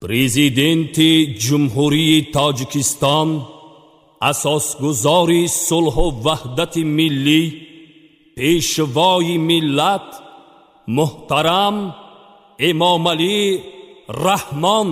Президенти Ҷумҳурии Тоҷикистон, асосгузори сулҳу ваҳдати миллӣ, Пешвои миллат муҳтарам Эмомалӣ Раҳмон.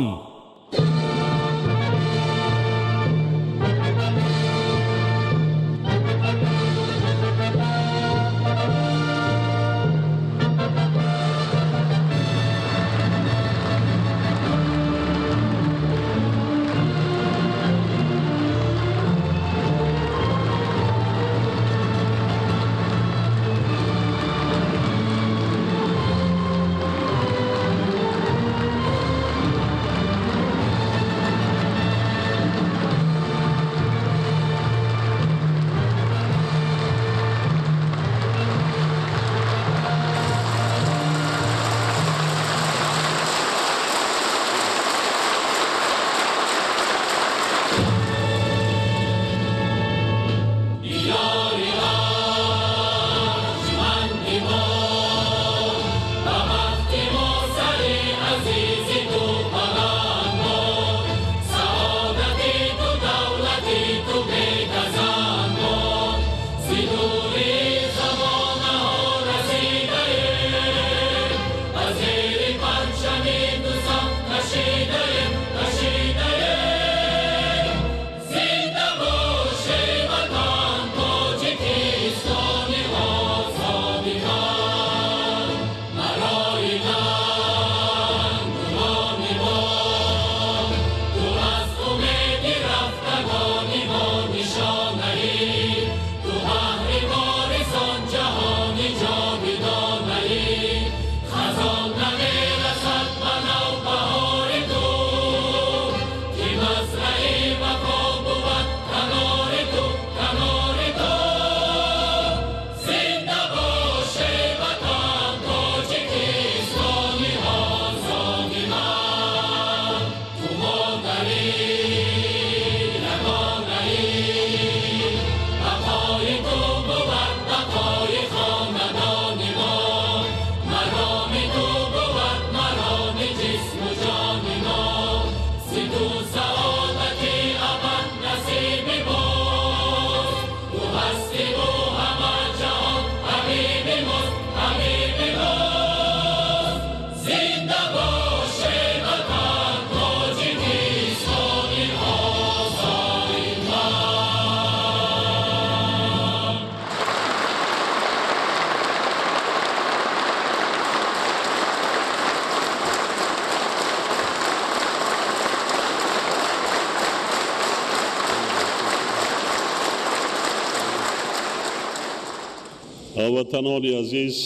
Ҳамватанони азиз,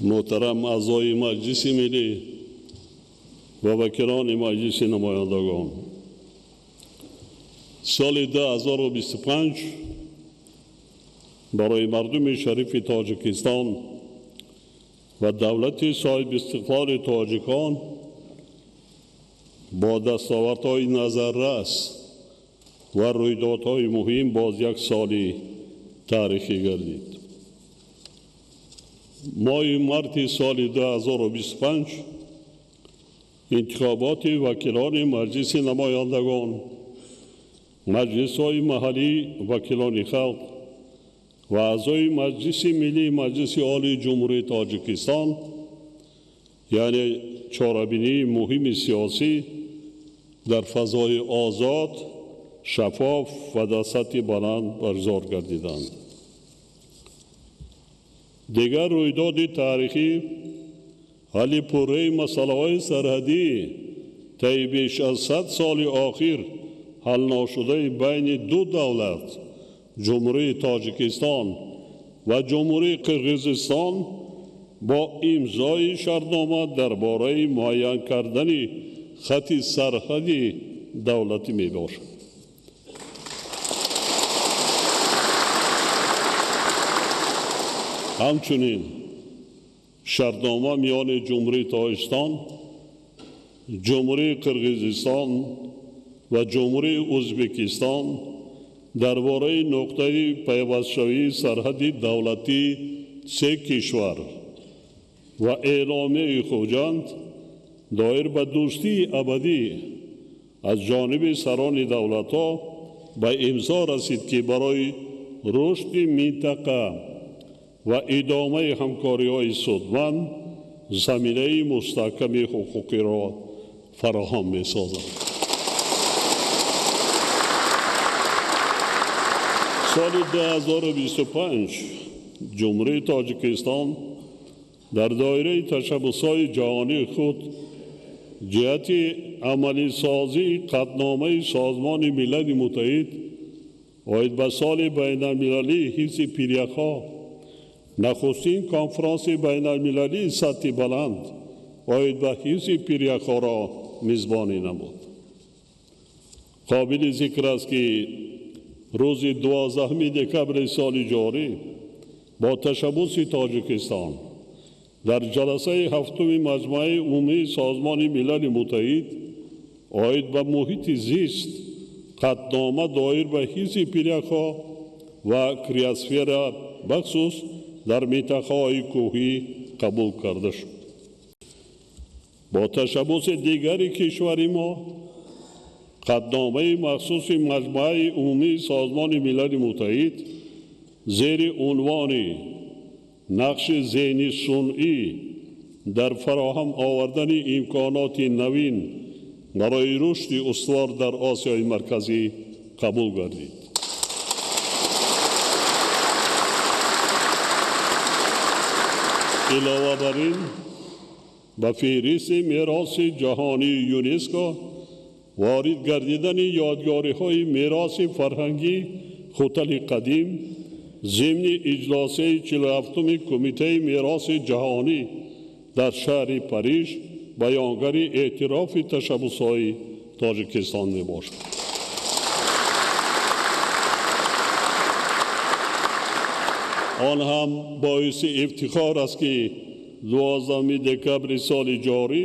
муҳтарам аъзои Маҷлиси Миллӣ ва вакилони Маҷлиси Намояндагон, соли 2025 барои мардуми шарифи Тоҷикистон ва давлати соҳибистиқлоли тоҷикон бо дастовардҳои назаррас ва рӯйдодҳои муҳим боз як соли таърихӣ гардид. Моҳи марти соли 2025 интихоботи вакилони Маҷлиси Намояндагон, маҷлисҳои маҳаллӣ, вакилони халқ ва аъзои Маҷлиси Миллии Маҷлиси Олии Ҷумҳурии Тоҷикистон, яъне чорабинии муҳими сиёсӣ дар фазои озод, шаффоф ва дар сатҳи баланд баргузор гардиданд. Дигар рӯйдоди таърихӣ ҳалли пурраи масъалаҳои сарҳадӣ таи беш аз 100 соли охир ҳалношудаи байни ду давлат, Ҷумҳурии Тоҷикистон ва Ҷумҳурии Қирғизистон, бо имзои шартнома дар бораи муайян кардани хати сарҳади давлатӣ мебошад. Ҳамчунин шартнома миёни Ҷумҳурии Тоҷикистон, Ҷумҳурии Қирғизистон ва Ҷумҳурии Ӯзбекистон дар бораи нуқтаи пайвастшавии сарҳади давлатии се кишвар ва эъломияи Хуҷанд Доир ба дӯстии абадӣ аз ҷониби сарони давлатҳо ба имзо расид, ки барои рушди минтақа ва идомаи ҳамкориҳои судманд заминаи мустаҳками ҳуқуқиро фароҳам месозад. Соли 2025 Ҷумҳурии Тоҷикистон дар доираи ташаббусҳои ҷаҳонии худ ҷиҳати амалисозии қатъномаи Созмони Милали Муттаҳид оид ба соли байналмилалии ҳифзи пиряхҳо нахустин конфронси байналмилалии сатҳи баланд оид ба ҳифзи пиряхҳоро мизбонӣ намуд. Қобили зикр аст, ки рӯзи 12 декабри соли ҷорӣ бо ташаббуси Тоҷикистон дар ҷаласаи ҳафтуми Маҷмааи Умумии Созмони Милали Муттаҳид оид ба муҳити зист қатънома доир ба ҳифзи пиряхҳо ва криосфера бахусус дар минтақаҳои кӯҳӣ қабул карда шуд. Бо ташаббуси дигари кишвари мо қатъномаи махсуси Маҷмааи Умумии Созмони Милали Муттаҳид зери унвони нақши зеҳни сунъӣ дар фароҳам овардани имконоти навин барои рушди устувор дар Осиёи Марказӣ қабул гардид. Илова бар ин, ба феҳристи мероси ҷаҳонии ЮНЕСКО ворид гардидани ёдгориҳои мероси фарҳангӣ Хутали қадим зимни иҷлосаи 47-уми Кумитаи мероси ҷаҳонӣ дар шаҳри Париж баёнгари эътирофи ташаббусҳои Тоҷикистон мебошад. Он ҳам боиси ифтихор аст, ки 12 декабри соли ҷорӣ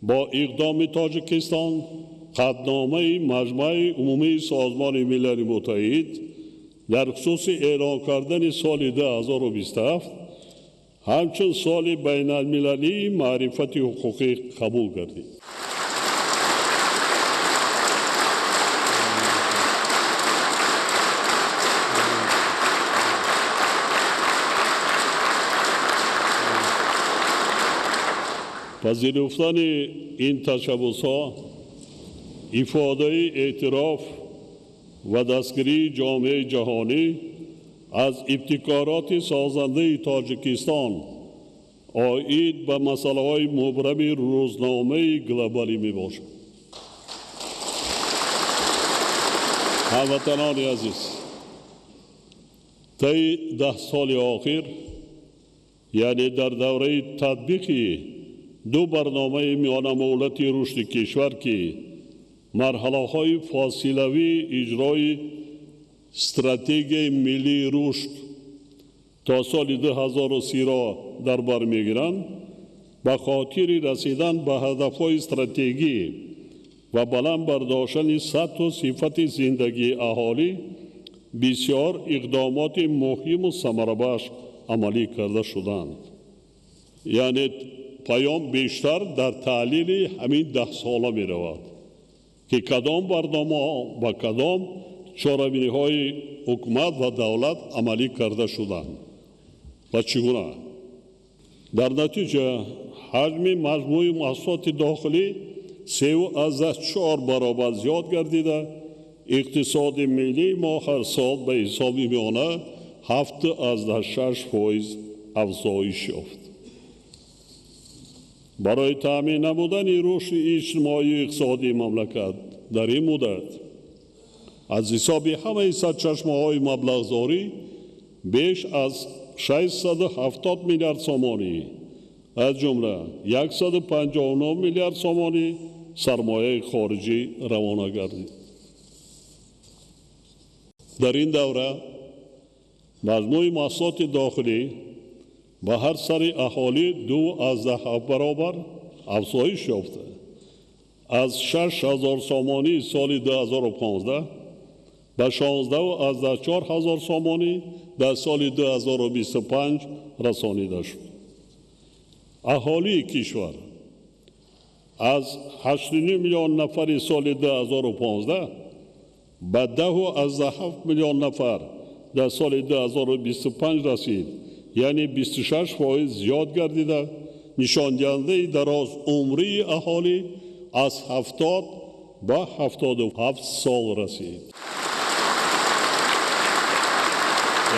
бо иқдоми Тоҷикистон қатъномаи Маҷмааи Умумии Созмони Милали Муттаҳид дар хусуси эълон кардани соли 2027 ҳамчун соли байналмилалии маърифати ҳуқуқӣ қабул гардид. Пазируфтани ин ташаббусҳо ифодаи эътироф ва дастгирии ҷомеаи ҷаҳонӣ аз ибтикороти созандаи Тоҷикистон оид ба масъалаҳои мубрами рӯзномаи глобалӣ мебошад. Ҳамватанони азиз, таи 10 соли охир, яъне дар давраи татбиқи ду барномаи миёнамуҳлати рушди кишвар, ки марҳалаҳои фосилавии иҷрои стратегияи миллии рушд то соли 2030-ро дар бар мегиранд, ба хотири расидан ба ҳадафҳои стратегӣ ва баланд бардоштани сатҳу сифати зиндагии аҳолӣ бисёр иқдомоти муҳиму самарабахш амалӣ карда шуданд. Яъне паём бештар дар таҳлили ҳамин 10 сола меравад, ки кадом барномаҳо ва кадом чорабиниҳои ҳукумат ва давлат амалӣ карда шуданд ва чӣ гуна. Дар натиҷа ҳаҷми маҷмӯи маҳсулоти дохилӣ 3,4 баробар зиёд гардида, иқтисоди миллии мо ҳар сол ба ҳисоби миёна 7,6% афзоиш ёфт. Барои таъмин намудани рушди иҷтимоию иқтисодии мамлакат дар ин муддат аз ҳисоби ҳамаи сарчашмаҳои маблағгузорӣ беш аз 670 миллиард сомонӣ, аз ҷумла 159 миллиард сомонӣ сармояи хориҷӣ равона гардид. Дар ин давра маҷмӯи маҳсулоти дохилӣ ба ҳар сари аҳолӣ 2,7 баробар афзоиш ёфта, аз 6 000 сомонӣ соли 2015 ба 16,4 ҳазор сомонӣ дар соли 2025 расонида шуд. Аҳолии кишвар аз 8,5 миллион нафари соли 2015 ба 10,7 миллион нафар дар соли 2025 расид, яъне 26% зиёд гардида, нишондиҳандаи дарозумрии аҳолӣ аз 70 ба 77 сол расид.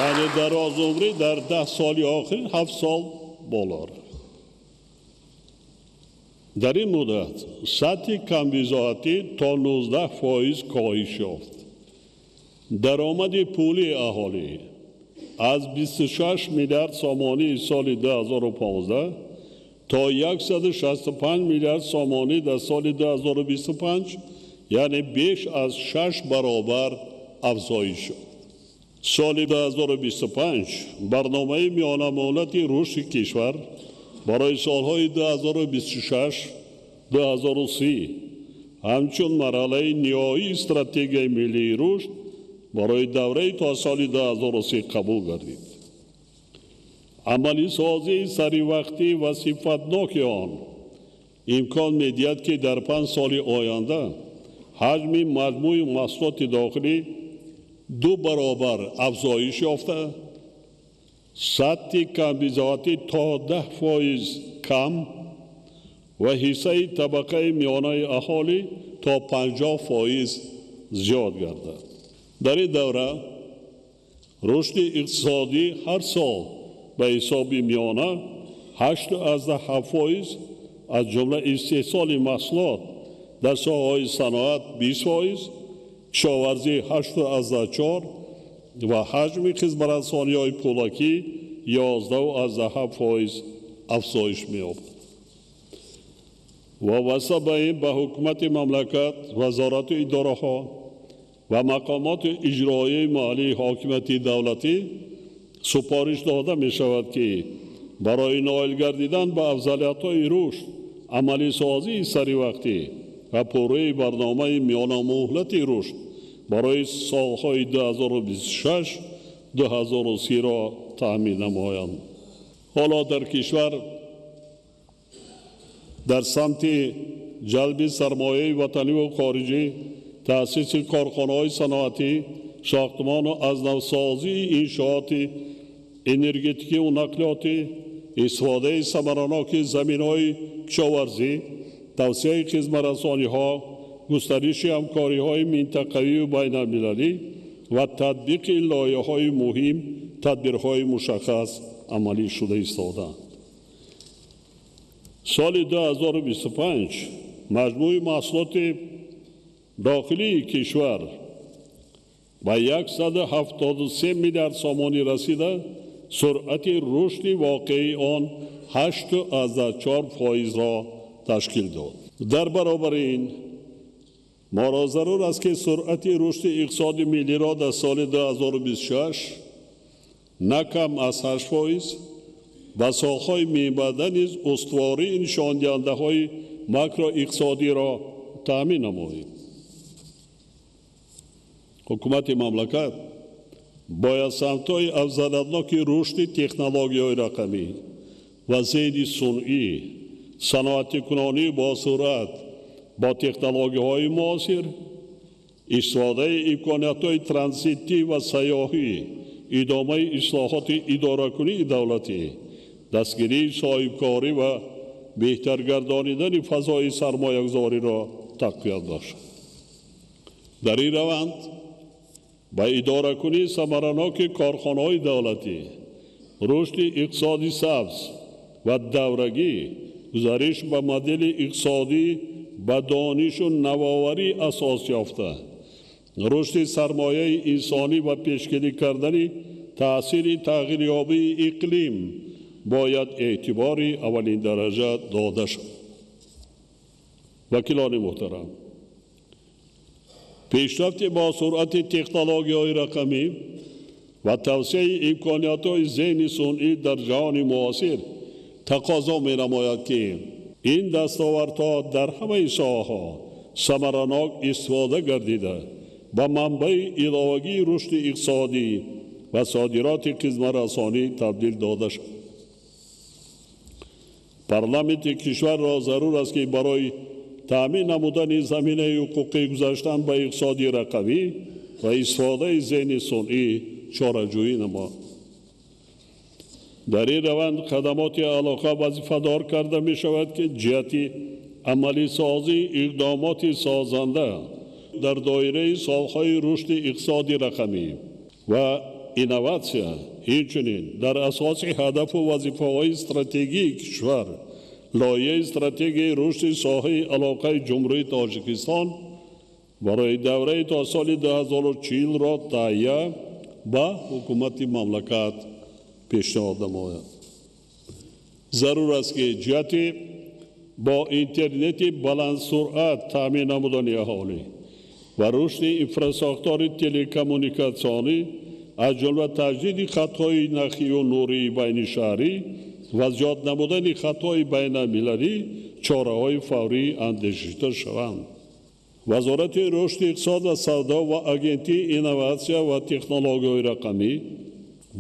Яъне дарозумрӣ дар 10 соли охир 7 сол боло рафт. Дар ин муддат сатҳи камбизоатӣ то 19% коҳиш ёфт. Даромади пулии аҳолӣ аз 26 миллиард сомонии соли 2015 то 165 миллиард сомонӣ дар соли 2025, яъне беш аз 6 баробар афзоиш ёфт. Соли 2025 барномаи миёнамуҳлати рушди кишвар барои солҳои 2026-2030 ҳамчун марҳилаи ниҳоии стратегияи миллии рушд барои давраи то соли 2030 қабул гардид. Амалисозии саривақтӣ ва сифатноки он имкон медиҳад, ки дар 5 соли оянда ҳаҷми маҷмӯи маҳсулоти дохилӣ 2 баробар афзоиш ёфта, сатҳи камбизоатӣ то 10% кам ва ҳиссаи табақаи миёнаи аҳолӣ то 50% зиёд гардад. Дар ин давра рушди иқтисодӣ ҳар сол ба ҳисоби миёна 8,7%, аз ҷумла истеҳсоли маҳсулот дар соҳаҳои саноат 20%, кишоварзӣ 8,4% ва ҳаҷми хизматрасониҳои пулакӣ 11,7% афзоиш меёбад. Вобаста ба ин ба ҳукумати мамлакат, вазорату идораҳо ва мақомоти иҷроияи маҳаллии ҳокимияти давлатӣ супориш дода мешавад, ки барои ноил гардидан ба афзалиятҳои рушд, амалисозии саривақтӣ ва пурраи барномаи миёнамуҳлати рушд барои солҳои 2026-2030-ро таъмин намоянд. Ҳоло дар кишвар дар самти ҷалби сармояи ватаниву хориҷӣ, таъсиси корхонаҳои саноатӣ, сохтмону аз навсозии иншооти энергетикиву нақлиётӣ, истифодаи самараноки заминҳои кишоварзӣ, тавсеаи хизматрасониҳо, густариши ҳамкориҳои минтақавию байналмилалӣ ва татбиқи лоиҳаҳои муҳим, тадбирҳои мушаххас амалӣ шуда истодаанд. Соли 2025 маҷмӯи маҳсулоти дохилии кишвар ба 173 миллиард сомонӣ расида, суръати рушди воқеии он 8,4%-ро ташкил дод. Дар баробари ин моро зарур аст, ки суръати рушди иқтисоди миллиро дар соли 2026 на кам аз 8% ва солҳои минбаъда низ устувории нишондиҳандаҳои макроиқтисодиро таъмин намоем. Ҳукумати мамлакат бояд самтҳои афзалиятноки рушди технологияҳои рақамӣ ва зеҳни сунъӣ, саноатикунонӣ бо суръат бо технологияҳои муосир, истифодаи имкониятҳои транзитӣ ва сайёҳӣ, идомаи ислоҳоти идоракунии давлатӣ, дастгирии соҳибкорӣ ва беҳтаргардонидани фазои сармоягузориро тақвият бахшад. Дар ин раванд ба идоракунии самараноки корхонаҳои давлатӣ, рушди иқтисоди сабз ва даврагӣ, гузариш ба модели иқтисодӣ ба донишу навоварӣ асос ёфта, рушди сармояи инсонӣ ва пешгирӣ кардани таъсири тағйирёбии иқлим бояд эътибори аввалиндараҷа дода шавад. Вакилони муҳтарам, пешрафти бо суръати технологияҳои рақамӣ ва тавсеаи имкониятҳои зеҳни сунъӣ дар ҷаҳони муосир тақозо менамояд, ки ин дастовардҳо дар ҳамаи соҳаҳо самаранок истифода гардида, ба манбаи иловагии рушди иқтисодӣ ва содироти хизматрасонӣ табдил дода шавад. Парламенти кишварро зарур аст, ки барои таъмин намудани заминаи ҳуқуқӣ гузаштан ба иқтисоди рақамӣ ва истифодаи зеҳни сунъӣ чораҷӯӣ намояд. Дар ин раванд хадамоти алоқа вазифадор карда мешавад, ки ҷиҳати амалисозии иқдомоти созанда дар доираи соҳаҳои рушди иқтисоди рақамӣ ва инноватсия, инчунин дар асоси ҳадафу вазифаҳои стратегии кишвар лоиҳаи стратегияи рушди соҳаи алоқаи Ҷумҳурии Тоҷикистон барои давраи то соли 2040-ро таҳия ба ҳукумати мамлакат пешниҳод намояд. Зарур аст, ки ҷиҳати бо интернети баландсуръат таъмин намудани аҳолӣ ва рушди инфрасохтори телекоммуникатсионӣ, аз ҷумла таҷдиди хатҳои нахию нурии байнишаҳрӣ ва зиёд намудани хатҳои байналмилалӣ чораҳои фаврӣ андешида шаванд. Вазорати рушди иқтисод ва савдо ва Агентии инноватсия ва технологияҳои рақамӣ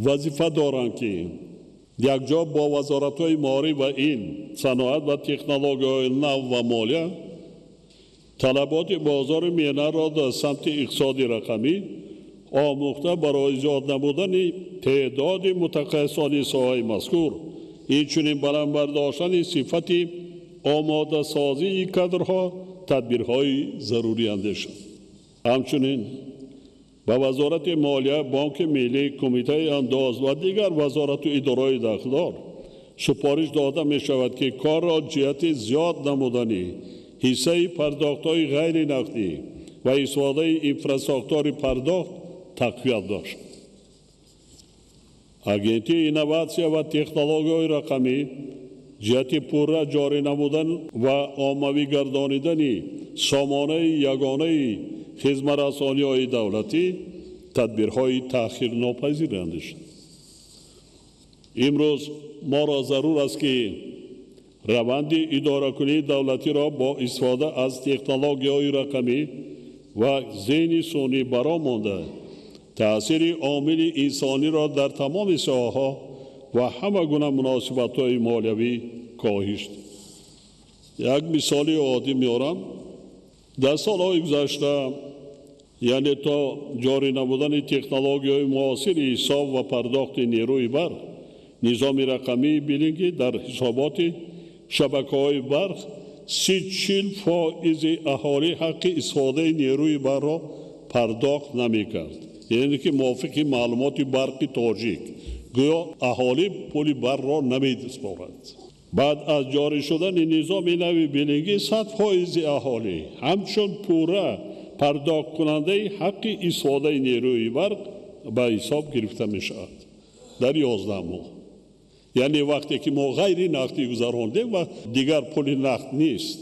вазифа доранд, ки якҷо бо вазоратҳои маориф ва илм, саноат ва технологияҳои нав ва молия талаботи бозори меҳнатро дар самти иқтисоди рақамӣ омӯхта барои зиёд намудани теъдоди мутахассисони соҳаи мазкур, инчунин баланд бардоштани сифати омодасозии кадрҳо тадбирҳои зарурӣ андешанд. Ҳамчунин ба Вазорати молия, Бонки миллӣ, Кумитаи андоз ва дигар вазорату идораҳои дахлдор супориш дода мешавад, ки корро ҷиҳати зиёд намудани ҳиссаи пардохтҳои ғайринақдӣ ва истифодаи инфрасохтори пардохт тақвият дошт. Агентии инноватсия ва технологияҳои рақамӣ ҷиҳати пурра ҷорӣ намудан ва оммавӣ гардонидани сомонаи ягонаи хизматрасониҳои давлатӣ тадбирҳои таъхирнопазир андешанд. Имрӯз моро зарур аст, ки раванди идоракунии давлатиро бо истифода аз технологияҳои рақамӣ ва зеҳни сунъӣ баро монда таъсири омили инсониро дар тамоми соҳаҳо ва ҳама гуна муносибатҳои молиявӣ коҳиш. Як мисоли оддӣ меорам. Дар солҳои гузашта, яъне то ҷорӣ намудани технологияҳои муосири ҳисоб ва пардохти нерӯи барқ, низоми рақамии биллингӣ дар ҳисоботи шабакаҳои барқ 30-40% аҳолӣ ҳаққи истифодаи нерӯи барқро пардохт намекард. Яъне ки мувофиқи маълумоти Барқи Тоҷик гӯё аҳолӣ пули барқро намедиспорад. Баъд аз ҷорӣ шудани низоми нави биллингӣ 100% аҳолӣ ҳамчун пурра пардохткунандаи ҳаққи истифодаи нерӯи барқ ба ҳисоб гирифта мешавад дар 11 моҳ. Яъне вақте ки мо ғайри нақдӣ гузарондем ва дигар пули нақд нест,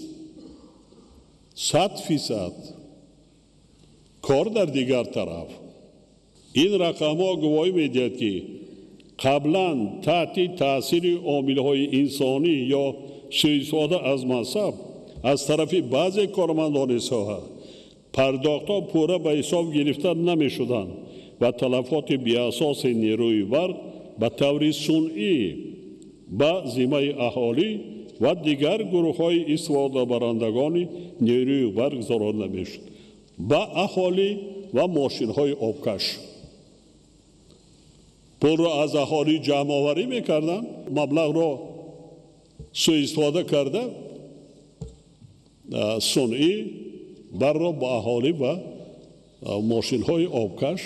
100% кор дар дигар тараф. Ин рақамҳо гувоҳӣ медиҳад, ки қаблан таҳти таъсири омилҳои инсонӣ ё суистифода аз мансаб аз тарафи баъзе кормандони соҳа пардохтҳо пурра ба ҳисоб гирифта намешуданд ва талафоти беасоси нерӯи барқ ба таври сунъӣ ба зиммаи аҳолӣ ва дигар гурӯҳҳои истифодабарандагони нерӯи барқ гузаронда мешуд, ба аҳолӣ ва мошинҳои обкаш. Пулро аз аҳолӣ ҷамъоварӣ мекарданд, маблағро суистифода карда сунъӣ барро ба аҳолӣ ва мошинҳои обкаш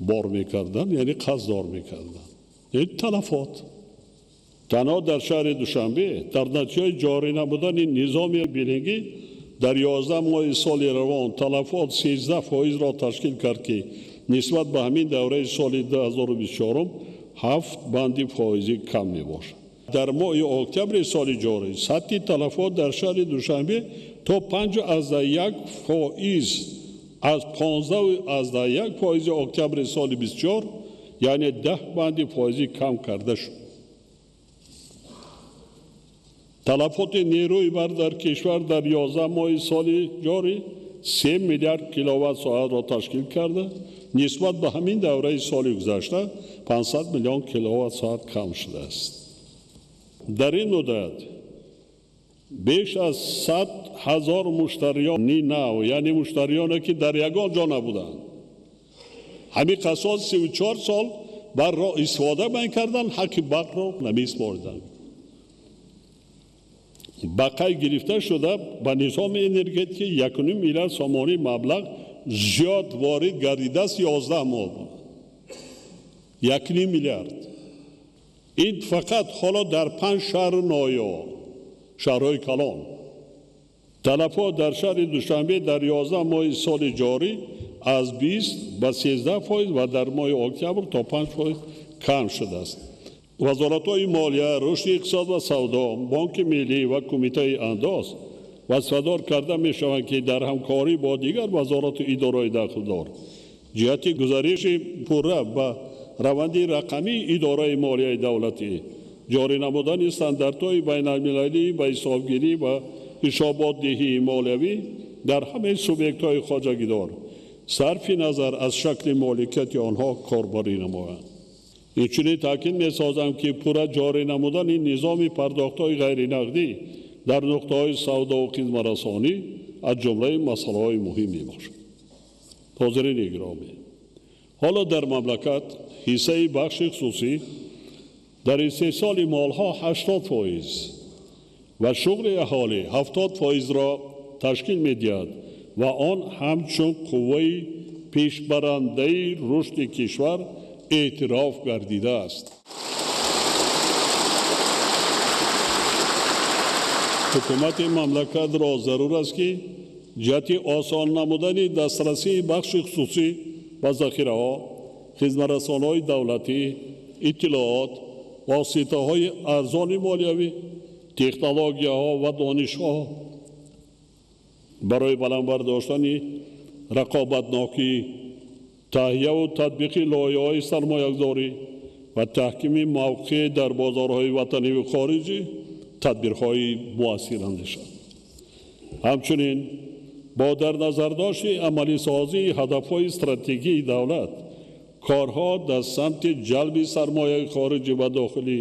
бор мекарданд, яъне қарздор мекарданд. Ин талафот. Танҳо дар шаҳри Душанбе дар натиҷаи ҷорӣ намудани низоми биллингӣ дар 11 моҳи соли равон талафот 13%-ро ташкил кард, ки нисбат ба ҳамин давраи соли 2024 7 банди фоизӣ кам мебошад. Дар моҳи октябри соли ҷорӣ сатҳи талафот дар шаҳри Душанбе то 5,1% аз 15,1% октябри соли 24, яъне 10 банди фоизӣ кам карда шуд. Талафоти нерӯи барқ дар кишвар дар 11 моҳи соли ҷорӣ 3 миллиард киловатт соатро ташкил карда, нисбат ба ҳамин давраи соли гузашта 500 миллион киловатт соат кам шудааст. Дар ин муддат Беш аз 100,000 муштариёни нав, яъне муштариёне ки дар ягон ҷо набуданд, ҳамин қасос 34 сол барро истифода мекарданд, ҳаққи барқро намесупориданд. Ба қайд гирифта шуда ба низоми энергетикӣ 1,5 миллиард сомонӣ маблағ зиёд ворид гардидааст 11 моҳ. 1,5 миллиард. Ин фақат ҳоло дар 5 шаҳру ноҳия, шаҳрҳои калон. Талафот дар шаҳри Душанбе дар 11 моҳи соли ҷорӣ аз 20 ба 13% ва дар моҳи октябр то 5% кам шудааст. Вазоратҳои молия, рушди иқтисод ва савдо, Бонки миллӣ ва Кумитаи андоз вазифадор карда мешаванд, ки дар ҳамкорӣ бо дигар вазорату идораҳои дахлдор ҷиҳати гузариши пурра ба раванди рақамии идораи молияи давлатӣ, ҷорӣ намудани стандартҳои байналмилалӣ ба ҳисобгирӣ ва ҳисоботдиҳии молиявӣ дар ҳамаи субъектҳои хоҷагидор сарфи назар аз шакли моликияти онҳо корбарӣ намоянд. Инчунин таъкид месозам, ки пурра ҷорӣ намудани низоми пардохтҳои ғайринақдӣ дар нуқтаҳои савдову хизматрасонӣ аз ҷумлаи масъалаҳои муҳим мебошад. Ҳозирини гиромӣ, ҳоло дар мамлакат ҳиссаи бахши хусусӣ дар истеҳсоли молҳо 80% ва шуғли аҳолӣ 70%-ро ташкил медиҳад ва он ҳамчун қувваи пешбарандаи рушди кишвар эътироф гардидааст. Ҳукумати мамлакатро зарур аст, ки ҷиҳати осон намудани дастрасии бахши хусусӣ ба захираҳо, хизматрасониҳои давлатӣ, иттилоот, воситаҳои арзони молиявӣ, технологияҳо ва донишҳо барои баланд бардоштани рақобатнокӣ, таҳияву татбиқи лоиҳаҳои сармоягузорӣ ва таҳкими мавқеъ дар бозорҳои ватаниву хориҷӣ тадбирҳои муассир андешад. Ҳамчунин бо дар назардошти амалисозии ҳадафҳои стратегии давлат, корҳо дар самти ҷалби сармояи хориҷӣ ва дохилӣ,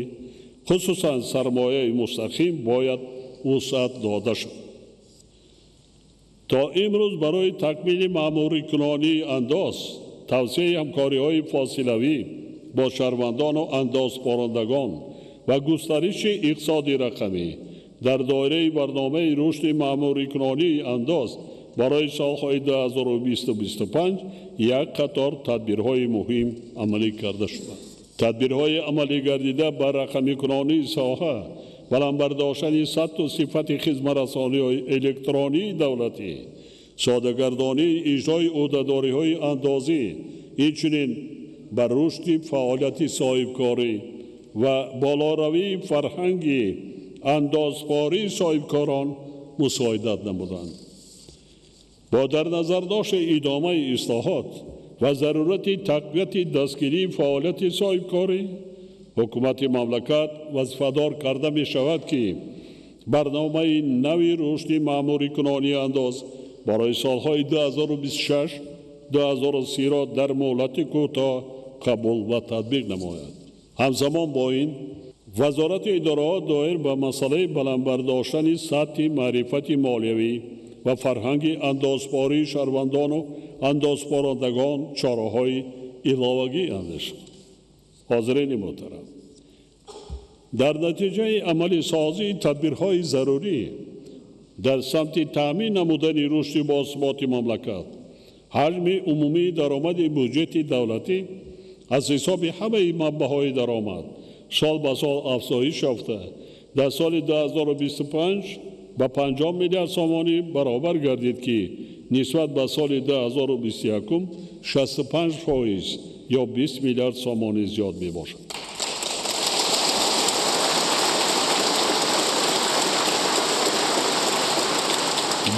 хусусан сармояи мустақим, бояд вусъат дода шуд. То имрӯз барои такмили маъмурикунонии андоз, тавсеаи ҳамкориҳои фосилавӣ бо шаҳрвандону андозпорандагон ва густариши иқтисоди рақамӣ дар доираи барномаи рушди маъмурикунонии андоз барои солҳои 2020-2025 як қатор тадбирҳои муҳим амалӣ карда шуданд. Тадбирҳои амалӣ гардида ба рақамикунонии соҳа, баланд бардоштани сатҳу сифати хизматрасониҳои электронии давлатӣ, содагардонии иҷрои ӯҳдадориҳои андозӣ, инчунин ба рушди фаъолияти соҳибкорӣ ва болоравии фарҳанги андозпории соҳибкорон мусоидат намуданд. Бо дар назардошти идомаи ислоҳот ва зарурати тақвияти дастгирии фаъолияти соҳибкорӣ, ҳукумати мамлакат вазифадор карда мешавад, ки барномаи нави рушди маъмурикунонии андоз барои солҳои 2026-2030-ро дар муҳлати кӯтоҳ қабул ва татбиқ намояд. Ҳамзамон бо ин, вазорати идораҳо доир ба масъалаи баланд бардоштани сатҳи маърифати молиявӣ ва фарҳанги андозпории шаҳрвандону андозпорандагон чораҳои иловагӣ андешад. Ҳозирини муҳтарам, дар натиҷаи амалисозии тадбирҳои зарурӣ дар самти таъмин намудани рушди босуботи мамлакат, ҳаҷми умумии даромади буҷети давлатӣ аз ҳисоби ҳамаи манбаъҳои даромад сол ба сол афзоиш ёфта, дар соли 2025 ба 50 миллиард сомонӣ баробар гардид, ки нисбат ба соли 2021 65% ё 20 миллиард сомонӣ зиёд мебошад.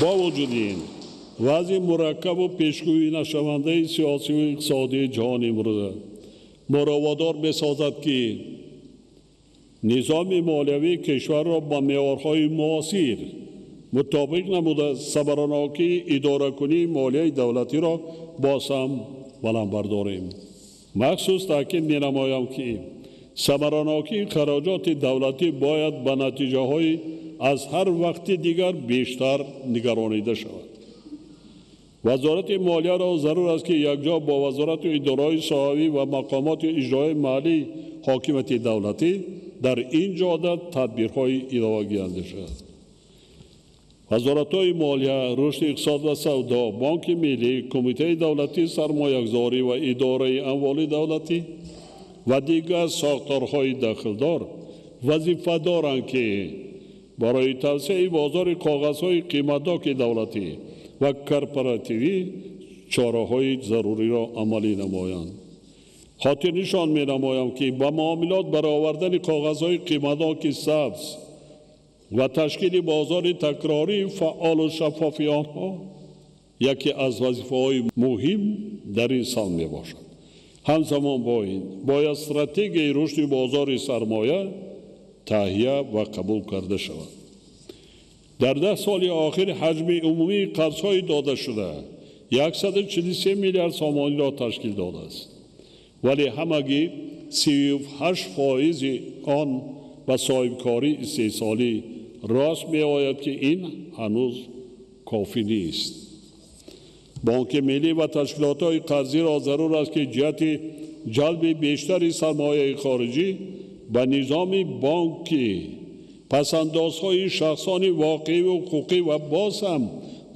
Бо вуҷуди ин, вазъи мураккабу пешгӯӣ нашавандаи сиёсиву иқтисодии ҷаҳони имрӯза моро водор месозад, ки низоми молиявии кишварро ба меъёрҳои муосир мутобиқ намуда, самаранокии идоракунии молияи давлатиро боз ҳам баланд бардорем. Махсус таъкид менамоям, ки самаранокии хароҷоти давлатӣ бояд ба натиҷаҳои аз ҳар вақти дигар бештар нигаронида шавад. Вазорати молияро зарур аст, ки якҷо бо вазорату идораҳои соҳавӣ ва мақомоти иҷроии маҳаллии ҳокимияти давлатӣ дар ин ҷода тадбирҳои иловагӣ андешад. Вазоратҳои молия, рушди иқтисод ва савдо, Бонки миллӣ, Кумитаи давлатии сармоягузорӣ ва идораи амволи давлатӣ ва дигар сохторҳои дахлдор вазифа доранд, ки барои тавсеаи бозори коғазҳои қиматноки давлатӣ ва корпоративӣ чораҳои заруриро амалӣ намоянд. Хотирнишон менамоям, ки ба муомилот баровардани коғазҳои қиматноки сабз ва ташкили бозори такрории фаъолу шаффофи онҳо яке аз вазифаҳои муҳим дар ин самт мебошад. Ҳамзамон бо ин бояд стратегияи рушди бозори сармоя таҳия ва қабул карда шавад. Дар 10 соли охир ҳаҷми умумии қарзҳои додашуда 143 миллиард сомониро ташкил додааст, вале ҳамагӣ 38% он ба соҳибкории истеҳсолӣ рост меояд, ки ин ҳанӯз кофӣ нест. Бонки миллӣ ва ташкилотҳои қарзиро зарур аст, ки ҷиҳати ҷалби бештари сармояи хориҷӣ ба низоми бонкӣ, пасандозҳои шахсони воқеӣ ва ҳуқуқӣ ва боз ҳам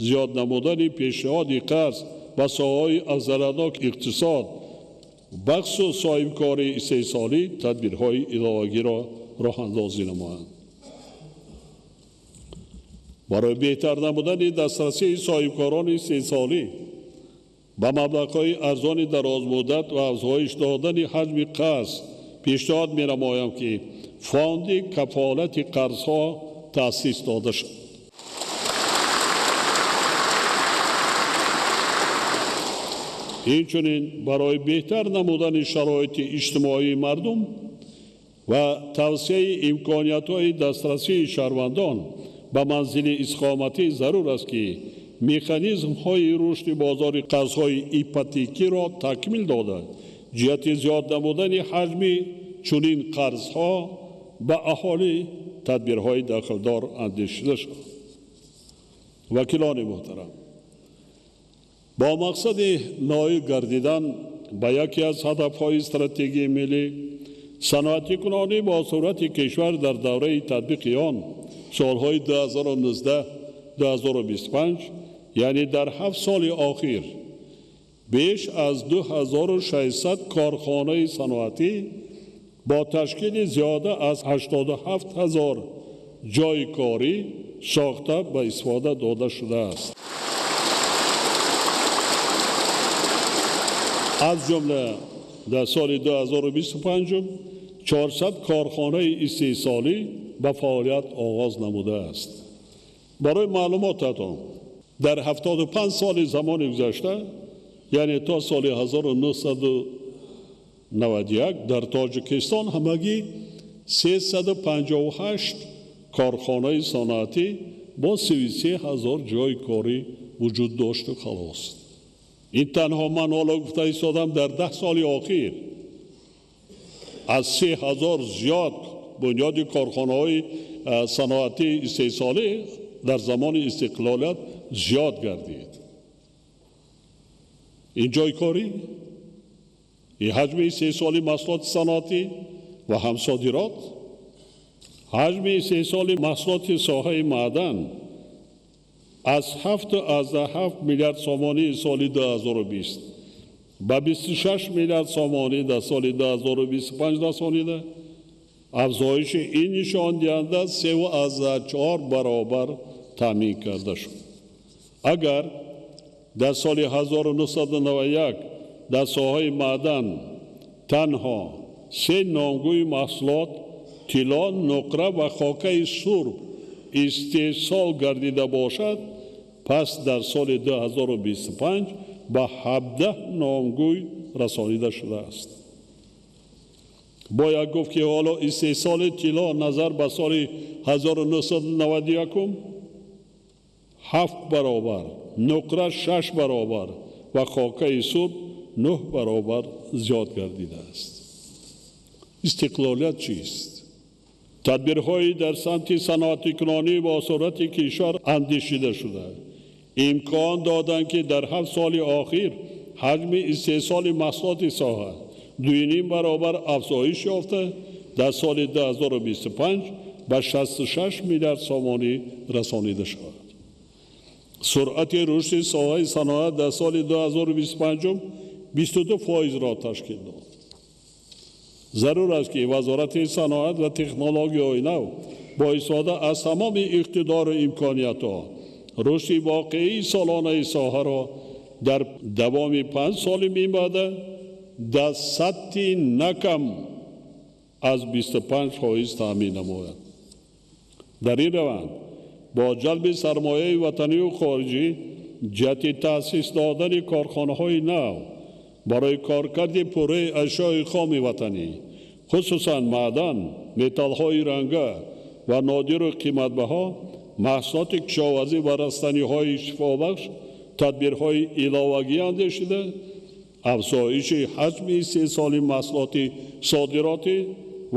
зиёд намудани пешниҳоди қарз ба соҳаҳои афзалиятнок иқтисод, бахусус соҳибкории истеҳсолӣ тадбирҳои иловагиро роҳандозӣ намоянд. Барои беҳтар намудани дастрасии соҳибкорони истеҳсолӣ ба маблағҳои арзони дарозмуддат ва афзоиш додани ҳаҷми қарз пешниҳод менамоям, ки фонди кафолати қарзҳо таъсис дода шавад. Инчунин барои беҳтар намудани шароити иҷтимоии мардум ва тавсеаи имкониятҳои дастрасии шаҳрвандон ба манзили истиқоматӣ зарур аст, ки механизмҳои рушди бозори қарзҳои ипотекиро такмил дода, ҷиҳати зиёд намудани ҳаҷми чунин қарзҳо ба аҳолӣ тадбирҳои дахлдор андешида шавад. Вакилони муҳтарам, бо мақсади ноил гардидан ба яке аз ҳадафҳои стратегияи миллӣ, саноатикунонӣ бо суръати кишвар дар давраи татбиқи он солҳои 2019-2025, яъне дар 7 соли охир беш аз 2600 корхонаи саноатӣ бо ташкили зиёда аз 87 ҳазор ҷойи корӣ сохта ба истифода дода шудааст. Аз ҷумла дар соли 2025 400 корхонаи истеҳсолӣ ба фаъолият оғоз намудааст. Барои маълумотатон, дар 75 соли замони гузашта, яъне то соли 1991 дар Тоҷикистон ҳамагӣ 358 корхонаи саноатӣ бо 33 ҳазор ҷойи корӣ вуҷуд дошту халос. Ин танҳо ман ҳоло гуфта истодам, дар 10 соли охир аз 3 ҳазор зиёд бунёди корхонаҳои саноатии истеҳсолӣ дар замони истиқлолият зиёд гардид. Ин ҷойи корӣ, ин ҳаҷми истеҳсоли маҳсулоти саноатӣ ва ҳам содирот, ҳаҷми истеҳсоли маҳсулоти соҳаи маъдан аз 7,7 миллиард сомонии соли 2020 ба 26 миллиард сомонӣ дар соли 2025 расонида, афзоиши ин нишондиҳанда 3,4 баробар таъмин карда шуд. Агар дар соли 1991 дар соҳаи маъдан танҳо 3 номгӯи маҳсулот тилло, нуқра ва хокаи сурб истеҳсол гардида бошад, пас дар соли 2025 ба 17 номгӯй расонида шудааст. Бояд гуфт, ки ҳоло истеҳсоли тилло назар ба соли 1991 7 баробар, нуқра 6 баробар ва хокаи сурб 9 баробар зиёд гардидааст. Истиқлолият чист? Тадбирҳои дар самти саноатикунонӣ бо суръати кишвар андешида шуда имкон доданд, ки дар 7 соли охир ҳаҷми истеҳсоли маҳсулоти соҳа 2,5 баробар афзоиш ёфта, дар соли 2025 ба 66 миллиард сомонӣ расонида шавад. Суръати рушди соҳаи саноат дар соли 2025 22%-ро ташкил дод. Зарур аст, ки Вазорати саноат ва технологияҳои нав бо истифода аз тамоми иқтидору имкониятҳо рушди воқеии солонаи соҳаро дар давоми 5 соли минбаъда дар сатҳи на кам аз 25% таъмин намояд. Дар ин раванд бо ҷалби сармояи ватанию хориҷӣ ҷиҳати таъсис додани корхонаҳои нав барои коркарди пурраи ашёи хоми ватанӣ, хусусан маъдан, металлҳои ранга ва нодиру қиматбаҳо, маҳсулоти кишоварзӣ ва растаниҳои шифобахш тадбирҳои иловагӣ андешида, афзоиши ҳаҷми истеҳсоли маҳсулоти содиротӣ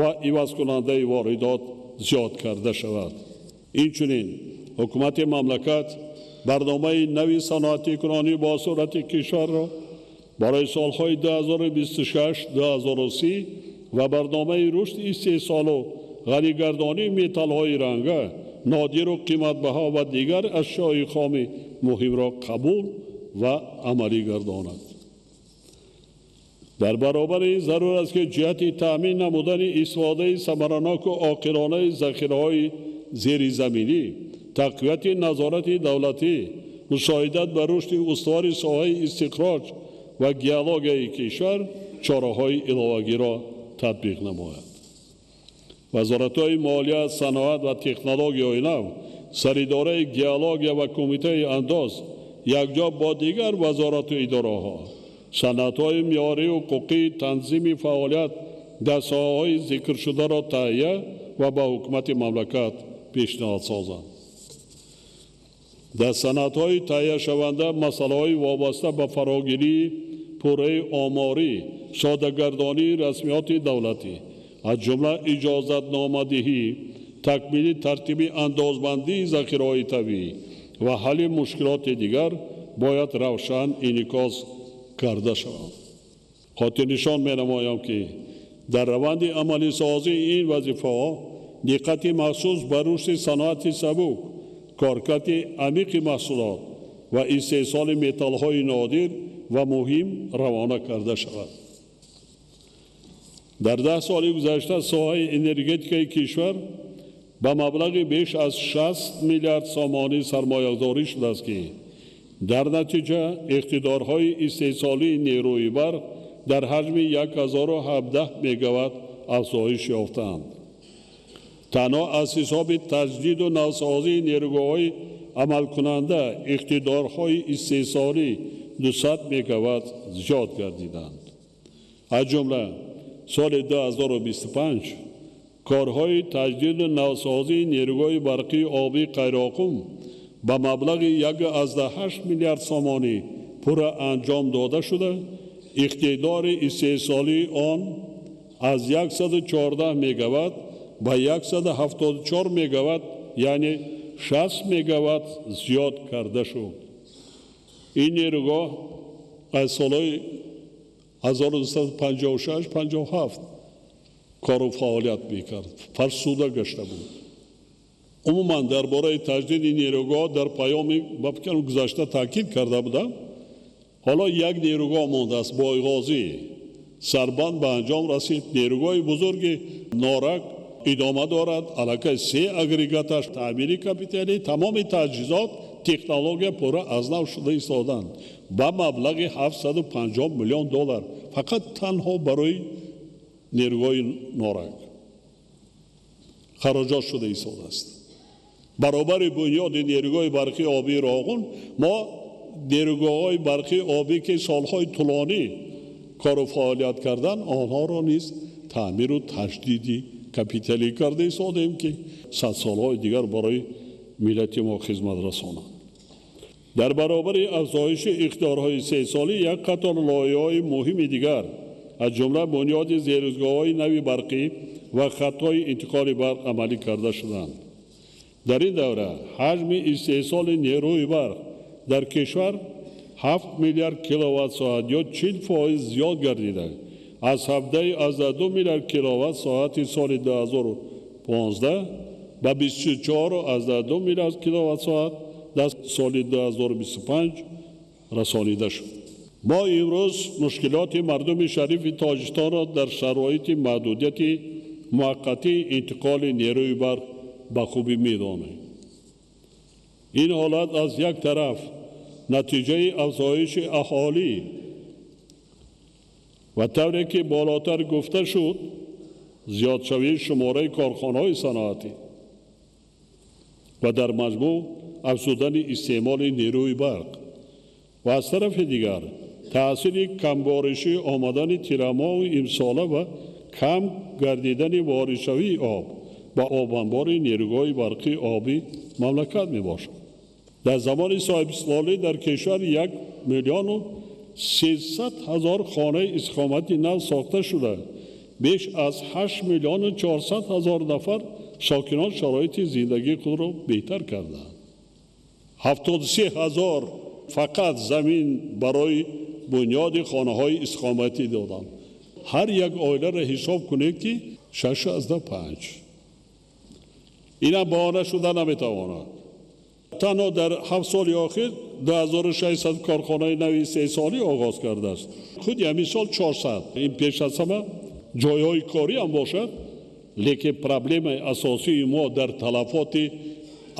ва ивазкунандаи воридот зиёд карда шавад. Инчунин ҳукумати мамлакат барномаи нави саноатикунонӣ бо суръати кишварро барои солҳои 2026-2030 ва барномаи рушди истеҳсолу ғанигардонии металлҳои ранга, нодиру қиматбаҳо ва дигар ашёи хоми муҳимро қабул ва амалӣ гардонад. Дар баробари ин зарур аст, ки ҷиҳати таъмин намудани истифодаи самараноку оқилонаи захираҳои зеризаминӣ, тақвияти назорати давлатӣ, мусоидат ба рушди устувори соҳаи истихроҷ ва геологияи кишвар чораҳои иловагиро татбиқ намояд. Вазоратҳои молия, саноат ва технологияҳои нав, саридораи геология ва кумитаи андоз якҷо бо дигар вазорату идораҳо санадҳои меъёрию ҳуқуқии танзими фаъолият дар соҳаҳои зикршударо таҳия ва ба ҳукумати мамлакат пешниҳод созанд. Дар санадҳои таҳияшаванда масъалаҳои вобаста ба фарогирии пурраи оморӣ, содагардонии расмиёти давлатӣ, аз ҷумла иҷозатномадиҳӣ, такмили тартиби андозбандии захираҳои табиӣ ва ҳалли мушкилоти дигар бояд равшан инъикос карда шаванд. Хотирнишон менамоям, ки дар раванди амалисозии ин вазифаҳо диққати махсус ба рушди саноати сабук, коркарди амиқи маҳсулот ва истеҳсоли металлҳои нодир ва муҳим равона карда шавад. Дар 10 соли гузашта соҳаи энергетикаи кишвар ба маблағи беш аз 60 миллиард сомонӣ сармоягузорӣ шудааст, ки дар натиҷа иқтидорҳои истеҳсолии нерӯи барқ дар ҳаҷми 1017 мегаватт афзоиш ёфтаанд. Танҳо аз ҳисоби таҷдиду навсозии нерӯгоҳҳои амалкунанда иқтидорҳои истеҳсолӣ 200 мегаватт зиёд гардиданд. Аз ҷумла соли 2025 корҳои таҷдиду навсозии нерӯгоҳи барқии обии Қайроқум ба маблағи 1,8 миллиард сомонӣ пурра анҷом дода шуда, иқтидори истеҳсолии он аз 114 мегаватт ба 174 мегаватт, яъне 60 мегаватт зиёд карда шуд. Ин нерӯгоҳ аз солҳои 1956-57 кору фаъолият мекард, фарсуда гашта буд. Умуман дар бораи таҷдиди нерӯгоҳ дар паёми ба фикрам гузашта таъкид карда будам. Ҳоло як нерӯгоҳ мондааст, Бойғозӣ. Сарбанд ба анҷом расид. Нерӯгоҳи бузурги Норак идома дорад. Аллакай 3 агрегаташ таъмири капиталӣ, тамоми таҷҳизот, технология пурра аз нав шуда истоданд ба маблағи 750 миллион доллар фақат танҳо барои нерӯгоҳи Норак хароҷот шуда истодааст. Баробари бунёди нерӯгоҳи барқии обии Роғун мо нерӯгоҳҳои барқии обӣ, ки солҳои тӯлонӣ кору фаъолият карданд, онҳоро низ таъмиру таҷдиди капиталӣ карда истодем, ки садсолҳои дигар барои миллати мо хизмат расонанд. Дар баробари афзоиши иқтидорҳои истеҳсолӣ як қатор лоиҳаҳои муҳими дигар, аз ҷумла бунёди зеризгоҳҳои нави барқӣ, ва хатҳои интиқоли барқ амалӣ карда шуданд. Дар ин давра ҳаҷми истеҳсоли нерӯи барқ дар кишвар 7 миллиард киловатт-соат ё 40% зиёд гардида, аз 17,2 миллиард киловатт-соати соли 2015 ба 24,2 миллиард киловатт-соат дар соли 2025 расонида шуд. Мо имрӯз мушкилоти мардуми шарифи Тоҷикистонро дар шароити маҳдудияти муваққатии интиқоли нерӯи барқ ба хубӣ медонем. Ин ҳолат аз як тараф натиҷаи афзоиши аҳолӣ ва тавре ки болотар гуфта шуд, зиёдшавии шумораи корхонаҳои саноатӣ ва дар маҷмӯъ афзудани истеъмоли нерӯи барқ ва аз тарафи дигар таъсири камборишӣ омадани тирамоҳи имсола ва кам гардидани воридшавии об ба обанбори нерӯгоҳи барқии обӣ мамлакат мебошад. Дар замони соҳибистиқлолӣ дар кишвар 1 300 000 хонаи истиқомати нав сохта шуда, беш аз 8 400 000 нафар сокинон шароити зиндагии худро беҳтар карданд. 73 000 фақат замин барои бунёди хонаҳои истиқоматӣ доданд. Ҳар як оиларо ҳисоб кунед ки 6,5. Инам баҳона шуда наметавонад. Танҳо дар 7 соли охир 2600 корхонаи нави истеҳсолӣ оғоз кардааст. Худи ҳамин сол 400. Ин пеш аз ҳама ҷойҳои корӣ ҳам бошад, лекин проблемаи асосии мо дар талафоти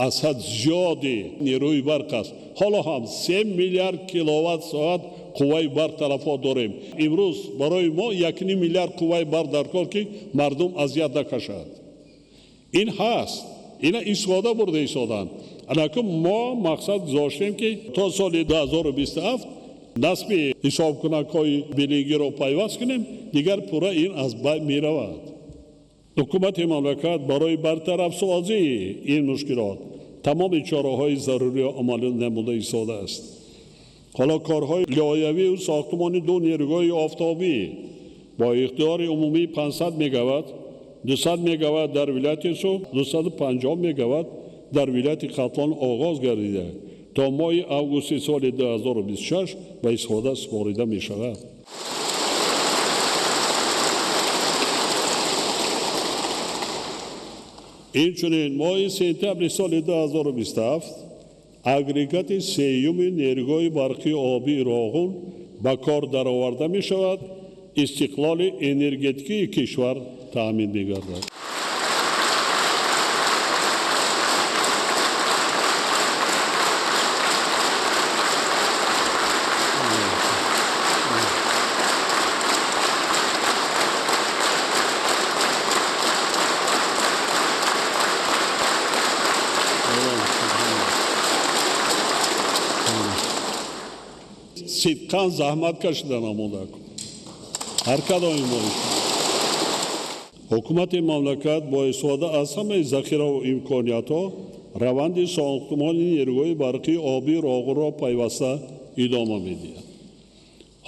аз ҳад зиёди нерӯи барқ аст. Ҳоло ҳам 3 миллиард киловатт-соат қувваи барқ талафот дорем. Имрӯз барои мо 1,5 миллиард қувваи барқ дар кор, ки мардум азият накашад. Ин ҳаст, ина истифода бурда истоданд. Алакун мо мақсад гузоштем, ки то соли 2027 насби ҳисобкунакҳои билингиро пайваст кунем, дигар пурра ин аз байн меравад. Ҳукумати мамлакат барои бартарафсозии ин мушкилот тамоми чораҳои заруриро амалӣ намуда истодааст. Ҳоло корҳои лоиҳавию сохтмони 2 нерӯгоҳи офтобӣ бо ихтиёри умумии 500 мегаватт, 200 мегаватт дар вилояти Суғд, 250 мегаватт дар вилояти Хатлон оғоз гардида, то моҳи августи соли 2026 ба истифода супорида мешавад. Инчунин моҳи сентябри соли 2027 агрегати сеюми нерӯгоҳи барқии обии Роғун ба кор дароварда мешавад, истиқлоли энергетикии кишвар таъмин мегардад. Сидқан заҳмат кашида намуда ҳар кадоми мо. Ҳукумати мамлакат бо истифода аз ҳамаи захираву имкониятҳо раванди сохтмони нерӯгоҳи барқии обии Роғунро пайваста идома медиҳад.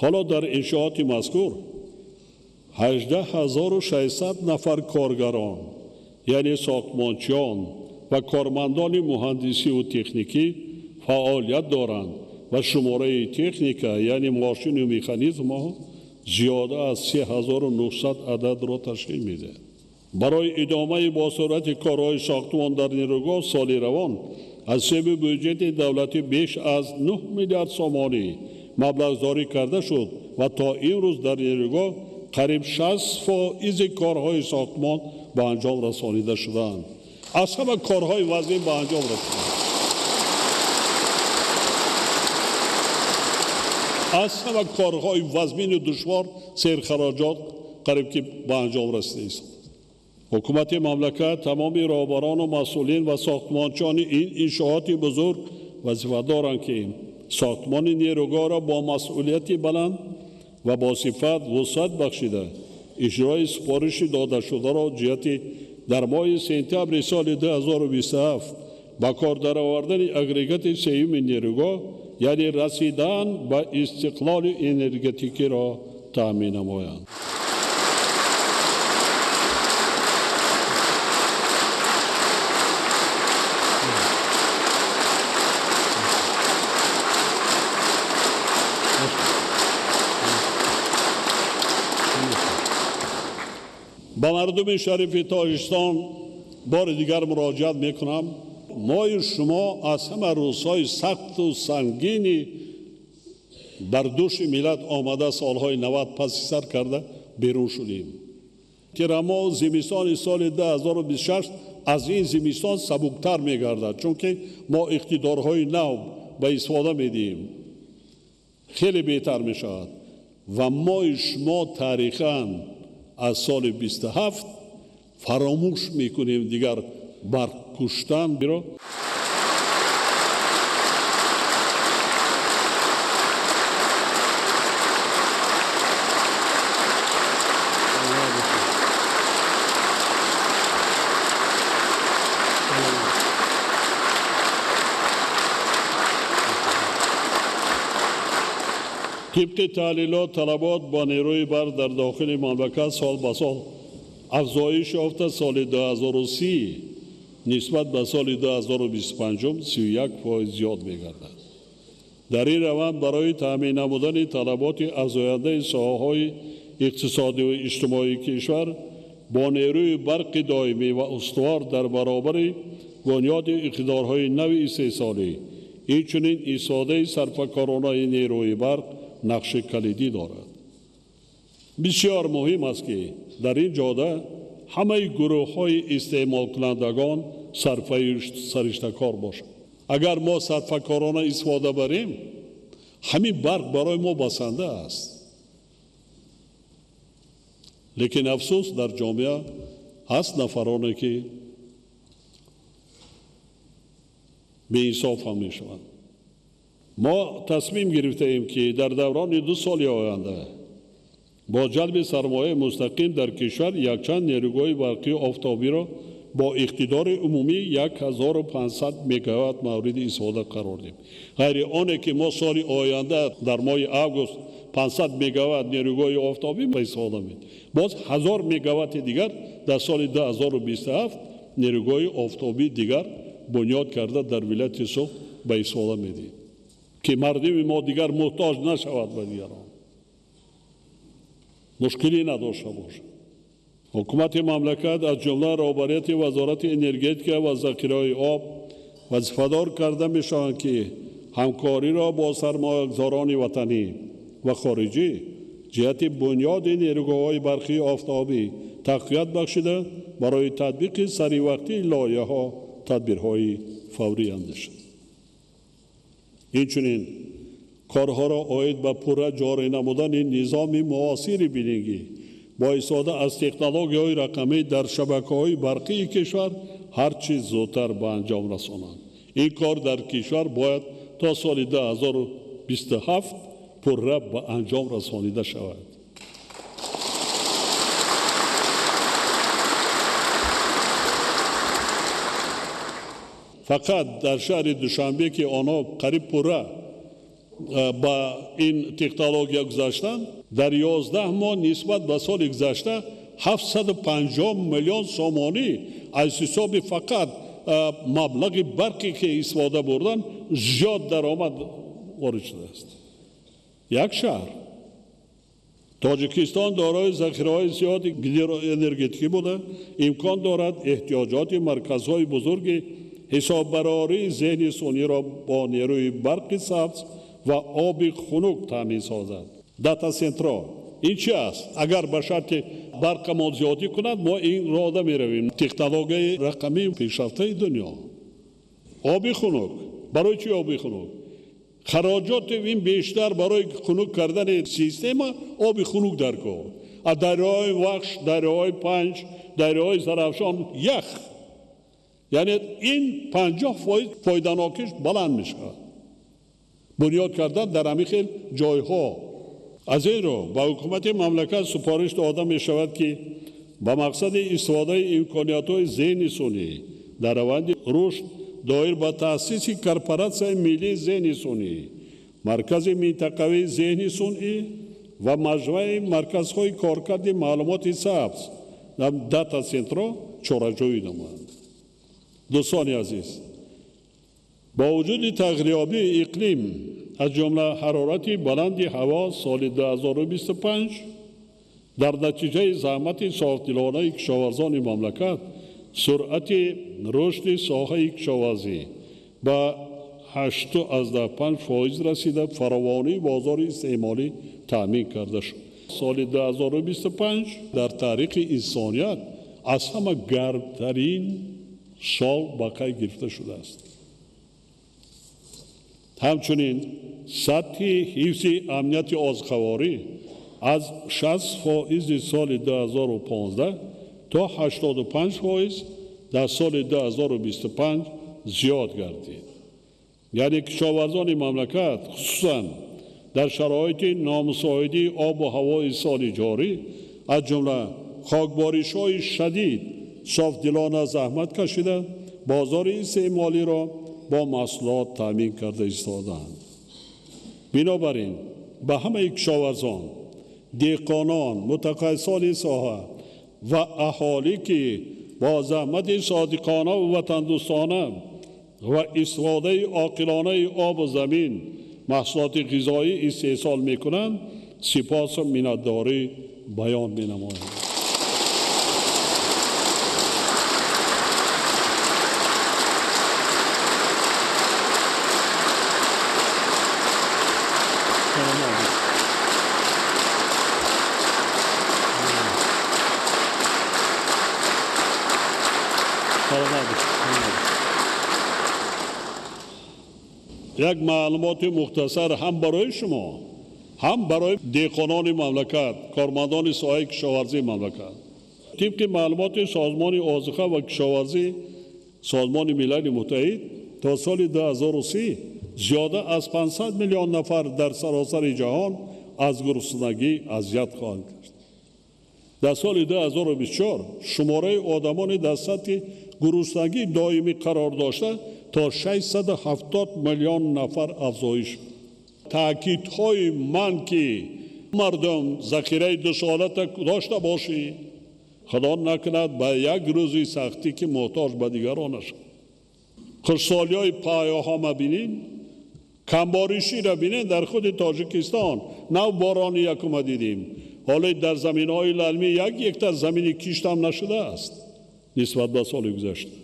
Ҳоло дар иншооти мазкур 18600 нафар коргарон, яъне сохтмончиён ва кормандони муҳандисиву техникӣ фаъолият доранд ва шумораи техника, яъне мошину механизмҳо зиёда аз 3900 ададро ташкил медиҳад. Барои идомаи босуръати корҳои сохтмон дар нерӯгоҳ соли равон аз ҳисоби бюҷети давлатӣ беш аз 9 миллиард сомонӣ маблағгузорӣ карда шуд ва то имрӯз дар нерӯгоҳ қариб 60% корҳои сохтмон ба анҷом расонида шудаанд. Аз ҳама корҳои вазнин ба анҷом расиданд. Аз ҳама корҳои вазмину душвор серхароҷот қариб ки ба анҷом расидааст. Ҳукумати мамлакат тамоми роҳбарону масъулин ва сохтмончиёни ин иншооти бузург вазифа доранд, ки сохтмони нерӯгоҳро бо масъулияти баланд ва бо сифат вусъат бахшида, иҷрои супориши додашударо ҷиҳати дар моҳи сентябри соли 2027 ба кор даровардани агрегати сеюми нерӯгоҳ, яъне расидан ба истиқлоли энергетикиро таъмин намоянд. Ба мардуми шарифи Тоҷикистон бори дигар муроҷиат мекунам. Мои шумо аз ҳама рӯзҳои сахту сангини бар дӯши миллат омада солҳои 90 паси сар карда берун шудем. Тирамоҳ зимистони соли 2026 аз ин зимистон сабуктар мегардад, чунки мо иқтидорҳои нав ба истифода медиҳем. Хеле беҳтар мешавад ва мои шумо таърихан аз соли 27 фаромӯш мекунем дигар барқ куштан. Тибқи таҳлилот, талабот бо нерӯи барқ дар дохили мамлакат сол ба сол афзоиш ёфта, соли 2030 нисбат ба соли 2025 31% зиёд мегардад. Дар ин раванд барои таъмин намудани талаботи афзояндаи соҳаҳои иқтисодию иҷтимоии кишвар бо нерӯи барқи доимӣ ва устувор дар баробари бунёди иқтидорҳои нави истеҳсолӣ, инчунин истифодаи сарфакоронаи нерӯи барқ нақши калидӣ дорад. Бисёр муҳим аст, ки дар ин ҷода ҳамаи гурӯҳҳои истеъмолкунандагон сарфаи сариштакор бошанд. Агар мо сарфакорона истифода барем, ҳамин барқ барои мо басанда аст. Лекин афсӯс, дар ҷомеа ҳаст нафароне, ки беинсоф ҳам мешаванд. Мо тасмим гирифтаем, ки дар даврони 2 соли оянда бо ҷалби сармояи мустақим дар кишвар якчанд нерӯгоҳи барқии офтобиро бо иқтидори умумии 1500 мегаватт мавриди истифода қарор диҳем. Ғайри оне ки мо соли оянда дар моҳи август 500 мегаватт нерӯгоҳи офтобӣ ба истифода медиҳем, боз 1000 мегаватти дигар дар соли 2027 нерӯгоҳи офтобии дигар бунёд карда дар вилояти Суғд ба истифода медиҳем, ки мардуми мо дигар муҳтоҷ нашавад ба дигарон, мушкилӣ надошта бошад. Ҳукумати мамлакат аз ҷумла роҳбарияти Вазорати энергетика ва захираҳои об вазифадор карда мешаванд, ки ҳамкориро бо сармоягузорони ватанӣ ва хориҷӣ ҷиҳати бунёди нерӯгоҳҳои барқии офтобӣ тақвият бахшида, барои татбиқи саривақтии лоиҳаҳо тадбирҳои фаврӣ андешанд. Инчунин корҳоро оид ба пурра ҷорӣ намудани низоми муосири билингӣ бо истифода аз технологияҳои рақамӣ дар шабакаҳои барқии кишвар ҳарчи зудтар ба анҷом расонанд. Ин кор дар кишвар бояд то соли 2027 пурра ба анҷом расонида шавад. Фақат дар шаҳри Душанбе, ки онҳо қариб пурра ба ин технология гузаштанд, дар 11 моҳ нисбат ба соли гузашта 750 миллион сомонӣ аз ҳисоби фақат маблағи барқе ки истифода бурдан зиёд даромад ворид шудааст. Як шаҳр. Тоҷикистон дорои захираҳои зиёди гидроэнергетикӣ буда, имкон дорад эҳтиёҷоти марказҳои бузурги ҳисоббарории зеҳни сунъиро бо нерӯи барқи сабз ва оби хунук таъмин созад. Дата-центро ин чи аст? Агар ба шарти барқамон зиёдӣ кунад, мо ин роҳда меравем. Технологияи рақамии пешрафтаи дунё. Оби хунук. Барои чи оби хунук? Хароҷоти ин бештар барои хунук кардани система оби хунук дар кор. А дарёҳои Вахш, дарёҳои Панҷ, дарёҳои Зарафшон ях. Яъне ин 50% фоиданокиш баланд мешавад. Бунёд кардан дар ҳамин хел ҷойҳо. Аз ин рӯ ба ҳукумати мамлакат супориш дода мешавад, ки ба мақсади истифодаи имкониятҳои зеҳни сунъӣ дар раванди рушд доир ба таъсиси корпоратсияи миллии зеҳни сунъӣ, маркази минтақавии зеҳни сунъӣ ва маҷмӯаи марказҳои коркарди маълумоти сабз дата-центро чораҷӯӣ намоянд. Дӯстони азиз, бо вуҷуди тағйирёбии иқлим аз ҷумла ҳарорати баланди ҳаво соли 2025 Дар натиҷаи заҳмати софдилонаи кишоварзони мамлакат суръати рушди соҳаи кишоварзӣ ба 8,5% расида, фаровонии бозори истеъмолӣ таъмин карда шуд. Соли 2025 дар таърихи инсоният аз ҳама гармтарин сол ба қайд гирифта шудааст. Ҳамчунин сатҳи ҳифзи амнияти озуқаворӣ аз 60% соли 2015 то 85% дар соли 2025 зиёд гардид. Яъне кишоварзони мамлакат хусусан дар шароити номусоиди обу ҳавои соли ҷорӣ, аз ҷумла хокборишҳои шадид, софдилона заҳмат кашида, бозори истеъмолиро бо маҳсулот таъмин карда истодаанд. Бинобар ин ба ҳамаи кишоварзон, деҳқонон, мутахассисони соҳа ва аҳолӣ, ки бо заҳмати содиқона ва ватандӯстона ва истифодаи оқилонаи обу замин маҳсулоти ғизоӣ истеҳсол мекунанд, сипосу миннатдорӣ баён менамоям. Як маълумоти мухтасар ҳам барои шумо, ҳам барои деҳқонони мамлакат, кормандони соҳаи кишоварзии мамлакат. Тибқи маълумоти Созмони озуқа ва кишоварзӣ Созмони Милали Муттаҳид то соли 2030 зиёда аз 500 миллион нафар дар саросари ҷаҳон аз гуруснагӣ азият хоҳанд кард. Дар соли 2024 шумораи одамони дар сатҳи гуруснагии доимӣ қарор дошта то 670 миллион нафар афзоиш. Таъкидҳои ман ки мардум захираи дусолата дошта бошӣ, худо накунад ба як рӯзи сахтӣ ки муҳтоҷ ба дигарон нашавад. Хушсолиҳои паёҳо мабинед, камбориширо бинед дар худи Тоҷикистон. Нав борони якума дидем. Ҳоло дар заминҳои лалмӣ як гектар замини киштам нашудааст нисбат ба соли гузашта.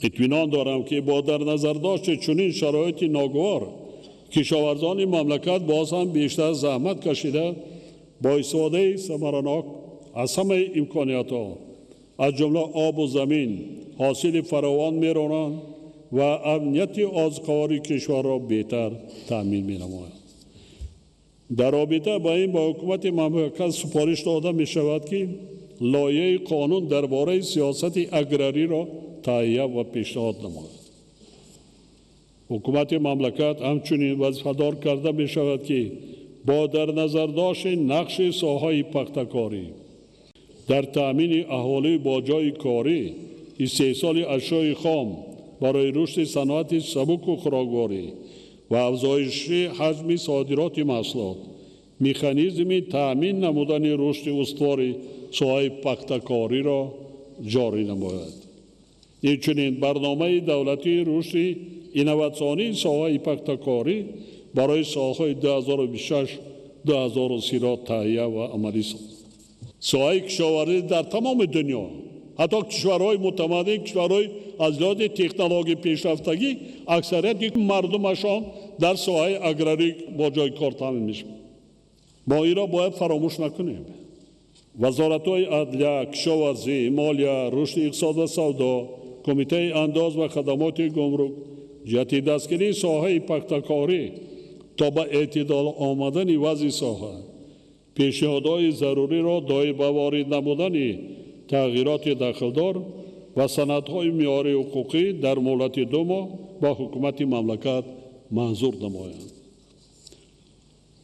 Итминон дорам ки бо дар назардошти чунин шароити ногувор кишоварзони мамлакат боз ҳам бештар заҳмат кашида, бо истифодаи самаранок аз ҳамаи имкониятҳо, аз ҷумла обу замин, ҳосили фаровон меронанд ва амнияти озуқавории кишварро беҳтар таъмин менамоянд. Дар робита ба ин ба ҳукумати мамлакат супориш дода мешавад, ки лоиҳаи қонун дар бораи сиёсати аграриро таҳия ва пешниҳод намояд. Ҳукумати мамлакат ҳамчунин вазифадор карда мешавад, ки бо дар назардошти нақши соҳаи пахтакорӣ дар таъмини аҳолӣ бо ҷойи корӣ, истеҳсоли ашёи хом барои рушди саноати сабуку хӯрокворӣ ва афзоиши ҳаҷми содироти маҳсулот, механизми таъмин намудани рушди устувори соҳаи пахтакориро ҷорӣ намояд. Инчунин барномаи давлатии рушди инноватсионии соҳаи пахтакорӣ барои солҳои 2026-2030 таҳия ва амалӣ сохт. Соҳаи кишоварзӣ дар тамоми дунё, ҳатто кишварҳои мутамаддин, кишварҳои аз лиҳози технология пешрафтагӣ, аксарияти мардумашон дар соҳаи аграрӣ бо ҷойи кор таъмин мешаванд. Мо инро бояд фаромӯш накунем. Вазоратҳои адлия, кишоварзӣ, молия, рушди иқтисод ва савдо, Кумитаи андоз ва хадамоти гумрук ҷиҳати дастгирии соҳаи пахтакорӣ то ба эътидол омадани вазъи соҳа, пешниҳодҳои заруриро доир ба ворид намудани тағйироти дахлдор ва санадҳои меъёрии ҳуқуқӣ дар муҳлати 2 моҳ ба ҳукумати мамлакат манзур намоянд.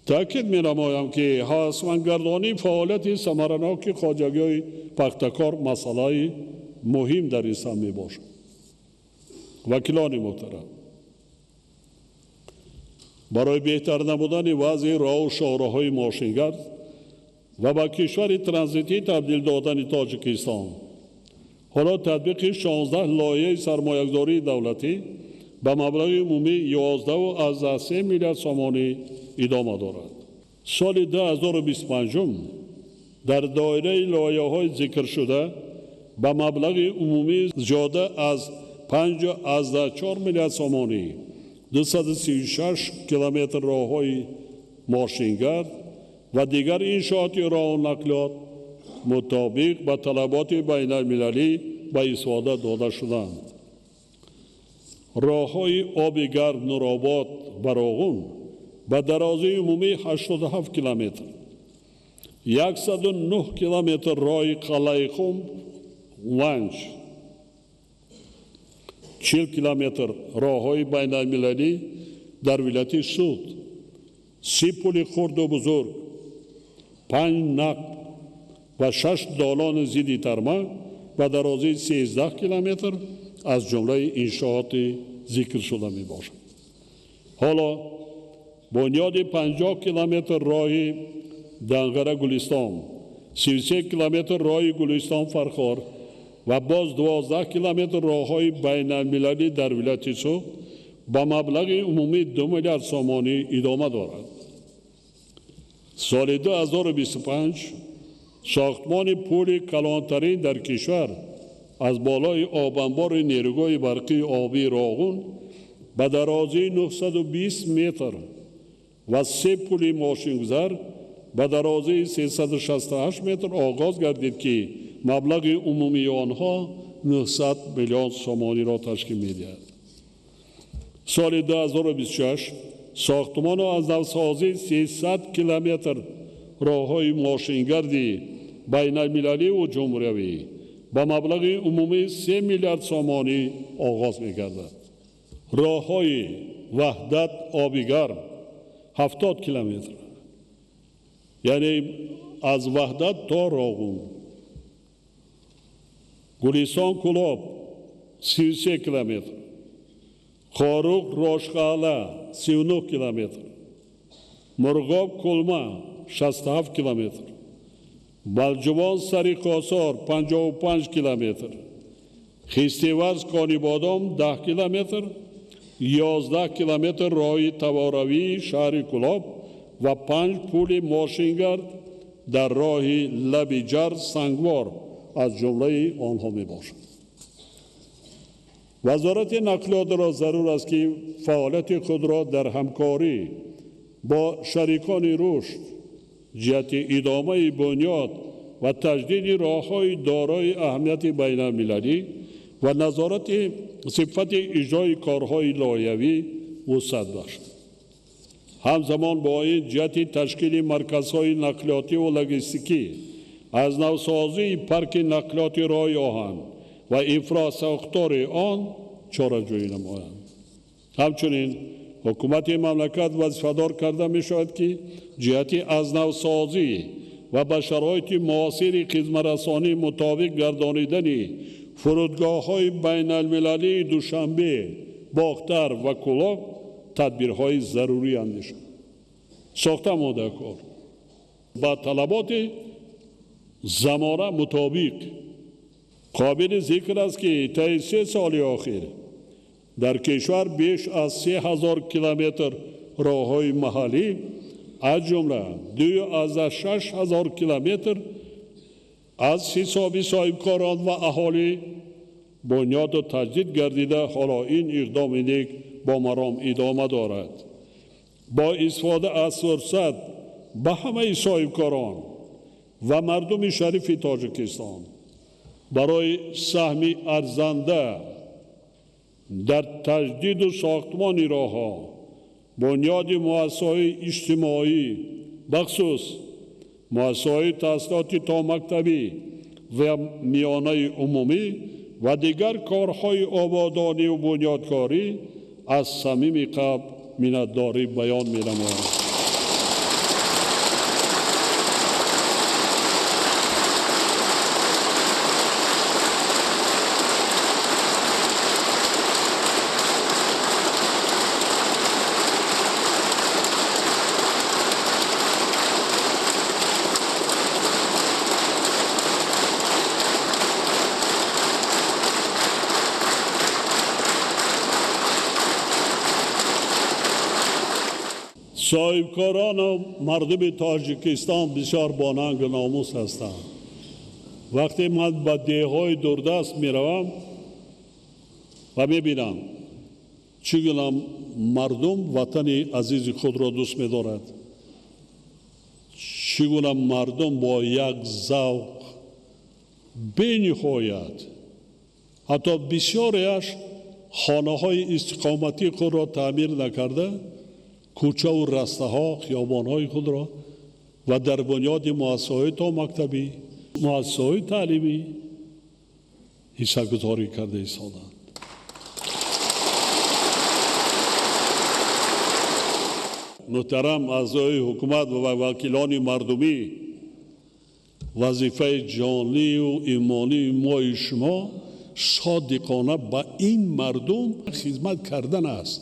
Таъкид менамоям, ки ҳавасмандгардонии фаъолияти самараноки хоҷагиҳои пахтакор масъалаи муҳим дар ин самт мебошад. Вакилони муҳтарам, барои беҳтар намудани вазъи роҳу шоҳроҳҳои мошингард ва ба кишвари транзитӣ табдил додани Тоҷикистон, ҳоло татбиқи 16 лоиҳаи сармоягузории давлатӣ ба маблағи умумии 11,3 миллиард сомонӣ идома дорад. Соли 2025 Дар доираи лоиҳаҳои зикршуда ба маблағи умумии зиёда аз 5,4 миллиард сомонӣ 236 километр роҳҳои мошингард ва дигар иншооти роҳу нақлиёт мутобиқ ба талаботи байналмилалӣ ба истифода дода шуданд. Роҳҳои оби гарм Нуробод ба Роғун ба дарозии умумӣ 87 километр, 109 километр роҳи Қалъаи-Хум Ванҷ, 40 километр роҳҳои байналмилалӣ дар вилояти Суғд, 30 пули хурду бузург, 5 нақб ва 6 долони зидди тарма ба дарозии 13 километр аз ҷумлаи иншооти зикршуда мебошад. Ҳоло бунёди 50 километр роҳи Данғара-Гулистон, 33 километр роҳи Гулистон-Фархор ва боз 12 километр роҳҳои байналмилалӣ дар вилояти Суғд ба маблағи умумии 2 миллиард сомонӣ идома дорад. Соли 2025 сохтмони пули калонтарин дар кишвар аз болои обанбори нерӯгоҳи барқии обии Роғун ба дарозии 920 метр ва се пули мошингузар ба дарозии 368 метр оғоз гардид, ки маблағи умумии онҳо 900 миллион сомониро ташкил медиҳад. Соли 2026 сохтмону аз навсозии 300 километр роҳҳои мошингарди байналмилаливу ҷумҳуриявӣ ба маблағи умумии 3 миллиард сомонӣ оғоз мегардад. Роҳҳои Ваҳдат оби гарм 70 километр, яъне аз Ваҳдат то Роғун, Гулистон Кулоб 33 километр, Хоруғ Рошқалъа 39 километр, Мурғоб Кулма 67 километр, Балҷувон Сари Қосор 55 километр, Хистеварз Конибодом 10 километр, 11 километр роҳи таворавии шаҳри Кулоб ва 5 пули мошингард дар роҳи Лаби Ҷар Сангвор аз ҷумлаи онҳо мебошад. Вазорати нақлиётро зарур аст, ки фаъолияти худро дар ҳамкорӣ бо шарикони рушд ҷиҳати идомаи бунёд ва таҷдиди роҳҳои дорои аҳамияти байналмилалӣ ва назорати сифати иҷрои корҳои лоиҳавӣ вусъат бахшад. Ҳамзамон бо ин ҷиҳати ташкили марказҳои нақлиётиву логистикӣ, аз навсозии парки нақлиёти роҳи оҳан ва инфрасохтори он чораҷӯӣ намоянд. Ҳамчунин ҳукумати мамлакат вазифадор карда мешавад, ки ҷиҳати аз навсозӣ ва ба шароити муосири хизматрасонӣ мутобиқ гардонидани фурудгоҳҳои байналмилалии Душанбе, Бохтар ва Кулоб тадбирҳои зарурӣ андешад. Сохта монда кор ба талаботи замона мутобиқ. Қобили зикр аст, ки таи 3 соли охир дар кишвар беш аз 3000 километр роҳҳои маҳаллӣ, аз ҷумла 2,6 ҳазор километр аз ҳисоби соҳибкорон ва аҳолӣ бунёду таҷдид гардида, ҳоло ин иқдоми нек бо маром идома дорад. Бо истифода аз фурсат ба ҳамаи соҳибкорон ва мардуми шарифи Тоҷикистон барои саҳми арзанда дар таҷдиду сохтмони роҳҳо, бунёди муассисаҳои иҷтимоӣ, бахусус муассисаҳои таҳсилоти томактабӣ ва миёнаи умумӣ ва дигар корҳои ободониву бунёдкорӣ аз самими қалб миннатдорӣ баён менамоям. Соҳибкорон ва мардуми Тоҷикистон бисёр бо нангу номус ҳастанд. Вақте ман ба деҳҳои дурдаст меравам ва мебинам чӣ гуна мардум ватани азизи худро дӯст медорад, чӣ гуна мардум бо як завқ бениҳоят, ҳатто бисёреаш хонаҳои истиқоматии худро таъмир накарда, кӯчаву растаҳо, хиёбонҳои худро ва дар бунёди муассисаҳои томактабӣ, муассисаҳои таълимӣ ҳиссагузорӣ карда истоданд. Муҳтарам аъзои ҳукумат ва вакилони мардумӣ, вазифаи ҷонию имонии мои шумо содиқона ба ин мардум хизмат кардан аст.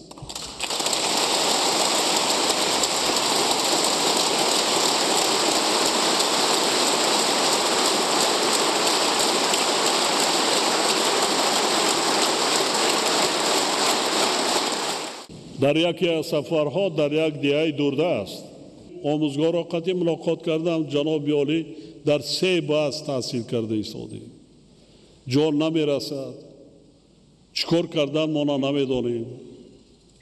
Дар яке аз сафарҳо дар як деҳаи дурдаст омӯзгорро қатъи мулоқот кардам. Ҷаноби олӣ, дар се баҳс таҳсил карда истодем, ҷо намерасад, чӣ кор кардан мо намедонем,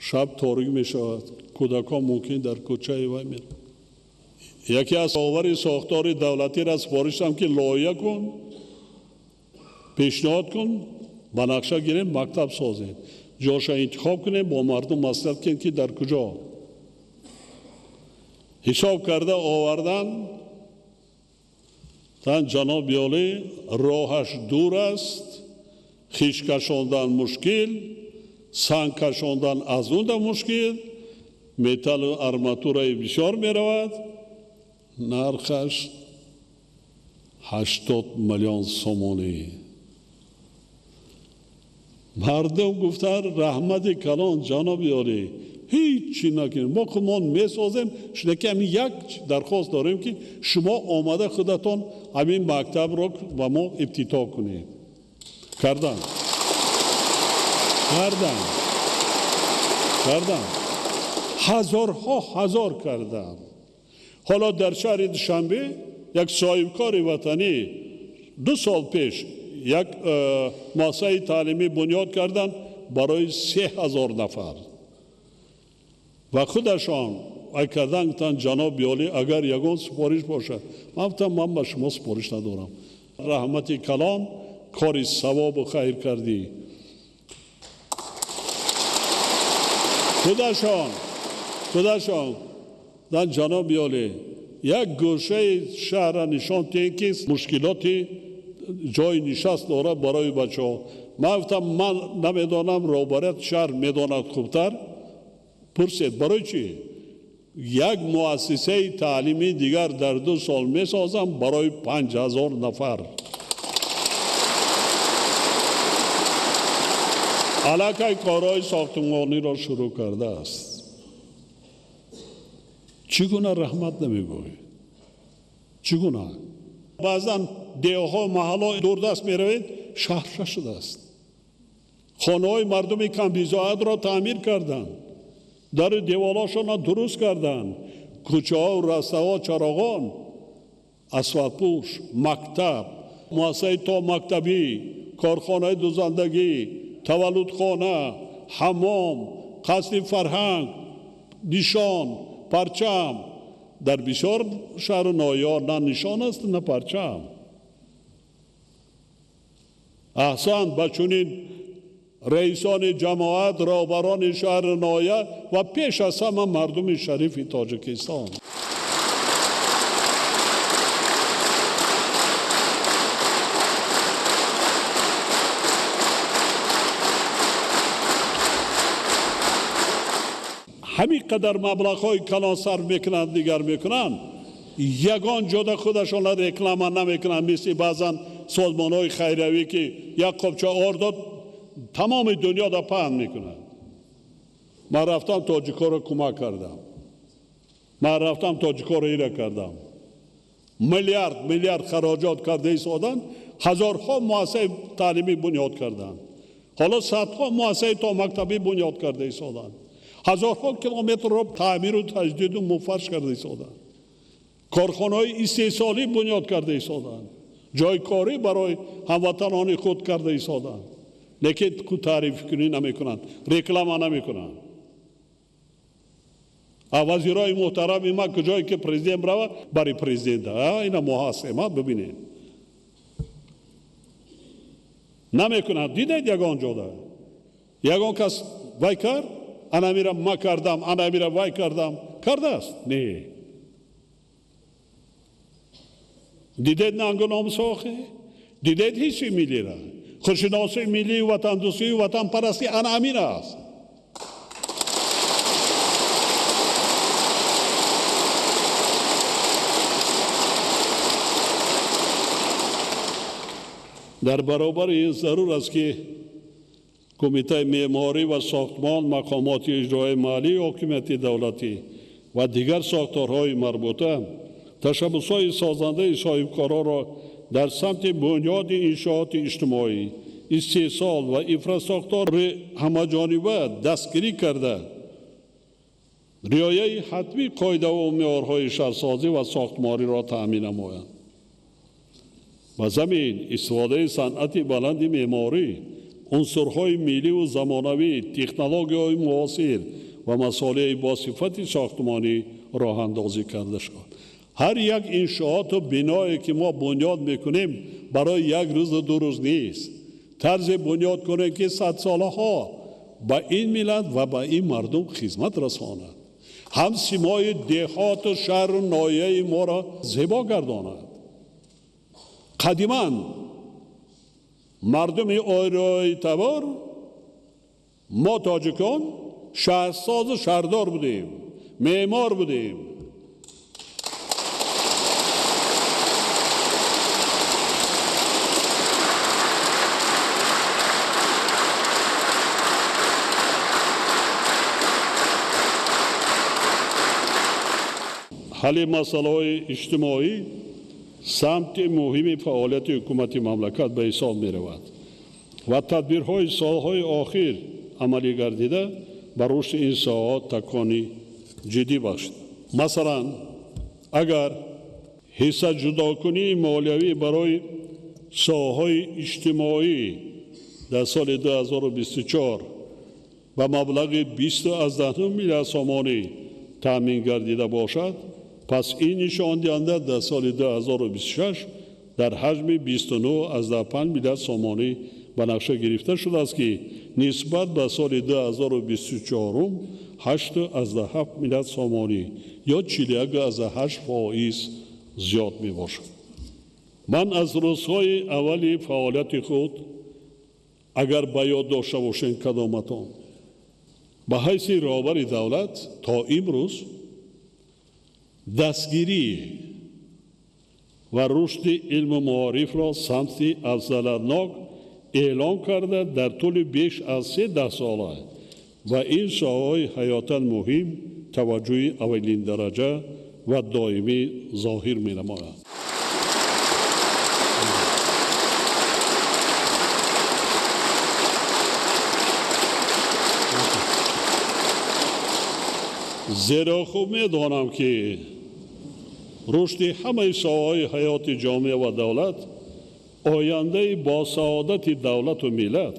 шаб торик мешавад, кӯдакон мумкин дар кӯчаи вай мераванд. Яке аз овари сохтори давлатиро супоришам ки лоиҳа кун, пешниҳод кун, ба нақша гирем, мактаб созем, ҷоша интихоб кунем, бо мардум маслиҳат кунем ки дар куҷо. Ҳисоб карда овардан тан ҷаноби олӣ, роҳаш дур аст, хиш кашондан мушкил, санг кашондан аз унда мушкил, металлу арматураи бисёр меравад, нархаш 80 миллион сомонӣ. Мардум гуфтанд раҳмати калон ҷаноби олӣ, ҳеҷ чӣ накунем, мо худмон месозем, шунаки ҳамин як дархост дорем ки шумо омада худатон ҳамин мактабро ба мо ибтидо кунед. Кардан, кардан, кардан, ҳазорҳо ҳазор кардан. Ҳоло дар шаҳри Душанбе як соҳибкори ватанӣ 2 сол пеш як муассисаи таълимӣ бунёд карданд барои 3000 нафар ва худашон ай кардан гуфтанд ҷаноби олӣ, агар ягон супориш бошад. Ман гуфтам ман ба шумо супориш надорам, раҳмати калон, кори савобу хайр кардӣ. Худашон дан ҷаноби олӣ як гӯшаи шаҳрра нишон диҳем ки мушкилоти ҷои нишаст дорад барои бачаҳо. Ман гуфтам ман намедонам, роҳбарияти шаҳр медонад хубтар. Пурсед барои чӣ? Як муассисаи таълимии дигар дар 2 сол месозам барои 5000 нафар. Аллакай корҳои сохтмониро шурӯъ кардааст. Чӣ гуна раҳмат намегӯӣ? Чӣ гуна? Баъзан деҳҳо, маҳалло дурдаст меравед, шаҳр шудааст. Хонаҳои мардуми камбизоатро таъмир карданд, дару деволҳошонро дуруст карданд, кӯчаҳо, растаҳо, чароғон, асфалтпӯш, мактаб, муассисаи томактабӣ, корхонаи дузандагӣ, таваллудхона, ҳаммом, қасри фарҳанг, нишон, парчам. Дар бисёр шаҳру ноҳияҳо на нишон аст, на парчам. Аҳсан ба чунин раисони ҷамоат, роҳбарони шаҳру ноҳия ва пеш аз ҳама мардуми шарифи Тоҷикистон. Ҳамин қадар маблағҳои калон сарф мекунанд, дигар мекунанд, ягон ҷода худашонро реклама намекунанд, мисли баъзан созмонҳои хайриявӣ ки як қопча ор дод, тамоми дунёда паҳн мекунанд. Ман рафтам тоҷикҳоро кӯмак кардам, ман рафтам тоҷикҳоро ира кардам. Миллиард миллиард хароҷот карда истоданд, ҳазорҳо муассисаи таълимӣ бунёд карданд, ҳоло садҳо муассисаи томактабӣ бунёд карда истоданд. Ҳазорҳо километрро таъмиру таҷдиду муфарш карда истодаанд. Корхонаҳои истеҳсолӣ бунёд карда истодаанд. Ҷойкорӣ барои ҳамватанони худ карда истодаанд. Лекин таърифкунӣ намекунанд, реклама намекунанд. Вазирои муҳтарами ма куҷое ки президент рава, бари президента. Ина мо ҳастем, бибинед. Намекунанд. Дидед ягон ҷода? Ягон кас вай кард? Анамира ма кардам, анамира вай кардам. Кардааст? Не. Дидед нангу номусохе? Дидед ҳисси миллира? Худшиносии миллию ватандӯстию ватанпарастӣ ана ҳамин аст. Дар баробари ин зарур аст ки кумитаи меъморӣ ва сохтмон, мақомоти иҷроии маҳаллии ҳокимияти давлатӣ ва дигар сохторҳои марбута ташаббусҳои созандаи соҳибкоронро дар самти бунёди иншооти иҷтимоӣ, истеҳсол ва инфрасохтори ҳамаҷониба дастгирӣ карда, риояи ҳатмии қоидаву меъёрҳои шаҳрсозӣ ва сохтмориро таъмин намоянд. Ба замин истифодаи санъати баланди меъморӣ, унсурҳои милливу замонавӣ, технологияҳои муосир ва масолеҳи босифати сохтмонӣ роҳандозӣ карда шавад. Ҳар як иншооту биное ки мо бунёд мекунем барои як рӯзу ду рӯз нест. Тарзе бунёд кунем ки садсолаҳо ба ин миллат ва ба ин мардум хизмат расонад, ҳам симои деҳоту шаҳру ноҳияи моро зебо гардонад. Қадиман мардуми ориёитабор мо тоҷикон шаҳрсозу шаҳрдор будем, меъмор будем. Ҳалли масъалаҳои иҷтимоӣ самти муҳими фаъолияти ҳукумати мамлакат ба ҳисоб меравад ва тадбирҳои солҳои охир амалӣ гардида ба рушди ин соҳаҳо такони ҷиддӣ бахшид. Масалан, агар ҳиссаҷудокунии молиявӣ барои соҳаҳои иҷтимоӣ дар соли 2024 ба маблағи 20,9 миллиард сомонӣ таъмин гардида бошад, пас ин нишондиҳанда дар соли 2026 дар ҳаҷми 29,5 миллиард сомонӣ ба нақша гирифта шудааст, ки нисбат ба соли 2024 8,7 миллиард сомонӣ ё 41,8% зиёд мебошад. Ман аз рӯзҳои аввали фаъолияти худ, агар ба ёд дошта бошем кадоматон, ба ҳайси роҳбари давлат то имрӯз дастгирӣ ва рушди илму маорифро самти афзалиятнок эълон карда дар тӯли беш аз 3 даҳсола ва ин соҳаҳои ҳаётан муҳим таваҷҷӯҳи аввалиндараҷа ва доимӣ зоҳир менамояд. Зеро хуб медонам, ки рушди ҳамаи соҳаҳои ҳаёти ҷомеа ва давлат, ояндаи босаодати давлату миллат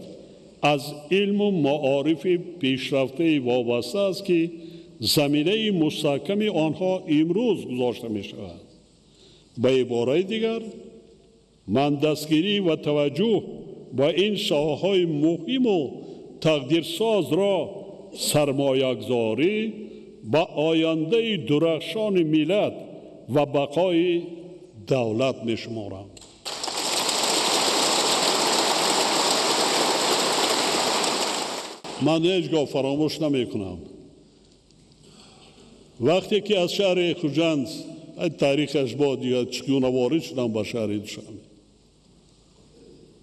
аз илму маорифи пешрафтаи вобаста аст, ки заминаи мустаҳками онҳо имрӯз гузошта мешавад. Ба ибораи дигар, ман дастгирӣ ва таваҷҷӯҳ ба ин соҳаҳои муҳиму тақдирсозро сармоягузорӣ ба ояндаи дурахшони миллат ва бақои давлат мешуморам. Ман ҳеҷ гоҳ фаромӯш намекунам. Вақте ки аз шаҳри Хуҷанд, таърихаш бо дигар чӣ гуна ворид шудам ба шаҳри Душанбе,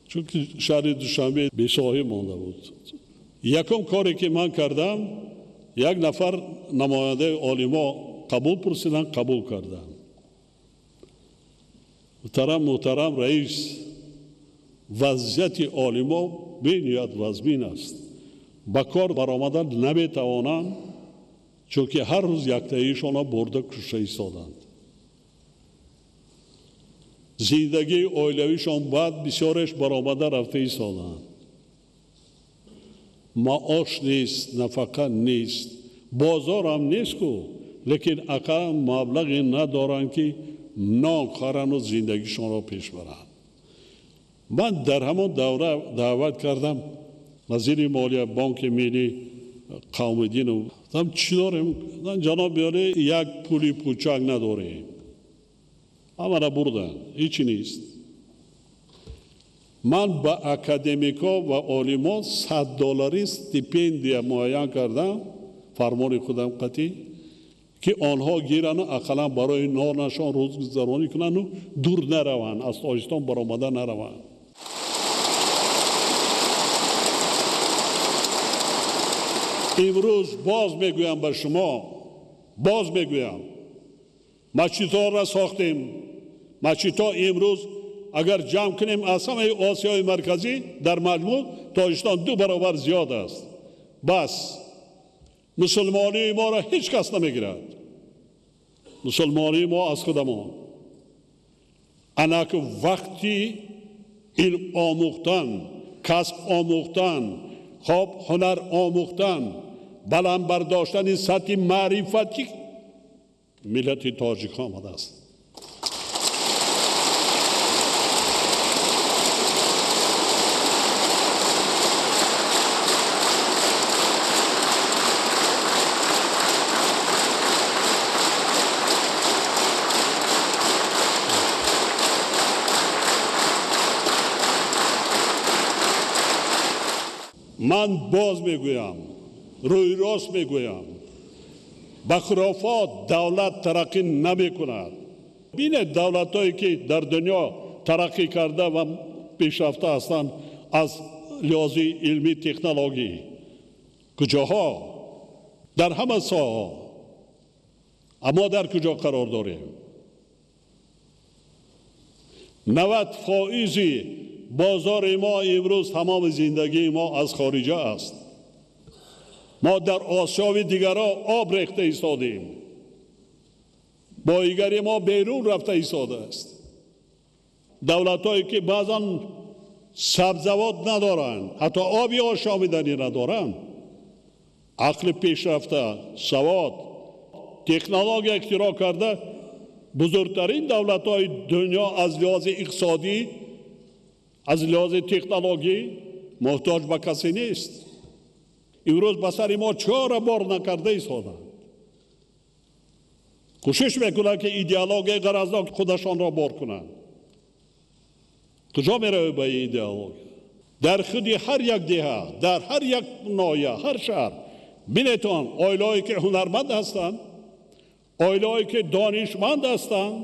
чунки шаҳри Душанбе бесоҳиб монда буд. Якум коре ки ман кардам, як нафар намояндаи олимо қабул пурсиданд, қабул карданд. Муҳтарам, муҳтарам раис, вазъияти олимо бениҳоят вазмин аст. Ба кор баромадан наметавонанд. Чунки ҳар рӯз яктаишона бурда кушта истоданд. Зиндагии оилавишон баъд бисёреш баромада рафта истоданд. Маош нест, нафақа нест, бозорам нест ку, лекин ақаллан маблағе надоранд, ки нон харану зиндагишонро пеш баранд. Ман дар ҳамон давра даъват кардам вазири молия, Бонки Миллӣ Қавмиддинов. Гуфтам, чӣ дорем? Гуфтам, ҷаноб биёре, як пули пучак надорем. Ҳамаро бурданд, ҳечи нест. Ман ба академикҳо ва олимон 100 доллари стипендия муайян кардам, фармони худам қатъӣ, ки онҳо гирану ақаллан барои нонашон рӯзгузаронӣ кунанду дур нараванд, аз Тоҷикистон баромада нараванд. Имрӯз боз мегӯям ба шумо, боз мегӯям, масҷидҳоро сохтем. Масҷидҳо имрӯз агар ҷамъ кунем аз ҳамаи Осиёи Марказӣ, дар маҷмӯъ Тоҷикистон 2 баробар зиёд аст. Бас мусулмонии моро ҳеҷ кас намегирад. Мусулмонии мо аз худамон. Анак вақти илм омӯхтан, касб омӯхтан, хоб ҳунар омӯхтан, баланд бардоштани сатҳи маърифати миллати тоҷик омадааст. Ман боз мегӯям, рӯи рост мегӯям, ба хурофот давлат тараққӣ намекунад. Бинед, давлатҳое ки дар дунё тараққӣ карда ва пешрафта ҳастанд аз лиҳози илмӣ технологӣ, куҷоҳо? Дар ҳама соҳаҳо. Аммо дар куҷо қарор дорем? 90 фоизи бозори мо имрӯз, тамоми зиндагии мо аз хориҷа аст. Мо дар осиёви дигарҳо об рехта истодем. Боигари мо берун рафта истодааст. Давлатҳое ки баъзан сабзавот надоранд, ҳатто оби ошомиданӣ надоранд, ақли пешрафта, савод, технология ихтироъ карда, бузургтарин давлатҳои дунё аз лиҳози иқтисодӣ, аз лиҳози технологӣ муҳтоҷ ба касе нест. Имрӯз ба сари мо чора бор накарда истоданд. Кӯшиш мекунанд, ки идеологияи ғаразнок худашонро бор кунанд. Куҷо меравед ба ин идеология? Дар худи ҳар як деҳа, дар ҳар як ноҳия, ҳар шаҳр бинетон, оилаҳое ки ҳунарманд ҳастанд, оилаҳое ки донишманд ҳастанд,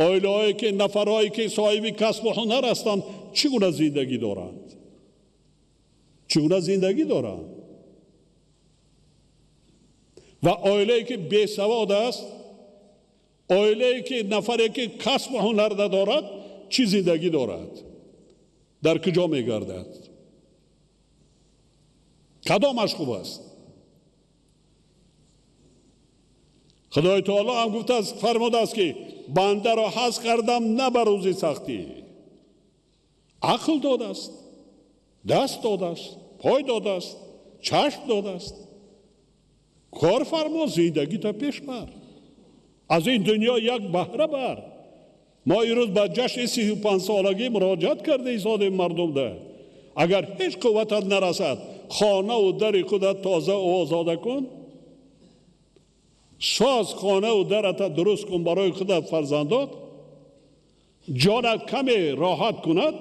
оилаҳое ки нафарҳое ки соҳиби касбу ҳунар ҳастанд, чӣ гуна зиндагӣ доранд? Чӣ гуна зиндагӣ доранд? Ва оилае ки бесавод аст, оилае ки нафаре ки касбу ҳунар надорад, чӣ зиндагӣ дорад? Дар куҷо мегардад? Кадомаш хуб аст? Худои таоло ҳам гуфтааст, фармудааст, ки бандаро ҳаст кардам на ба рӯзи сахтӣ. Ақл додааст, даст додааст, пой додааст, чашм додааст. Кор фармо, зиндагита пеш бар, аз ин дунё як баҳра бар. Мо имрӯз ба ҷашни 35-солагӣ муроҷиат карда истодем мардумда. Агар ҳеҷ қувватат нарасад, хонаву дари худат тоза озода кун, соз хонаву дарата дуруст кун барои худат, фарзандот, ҷонат каме роҳат кунад,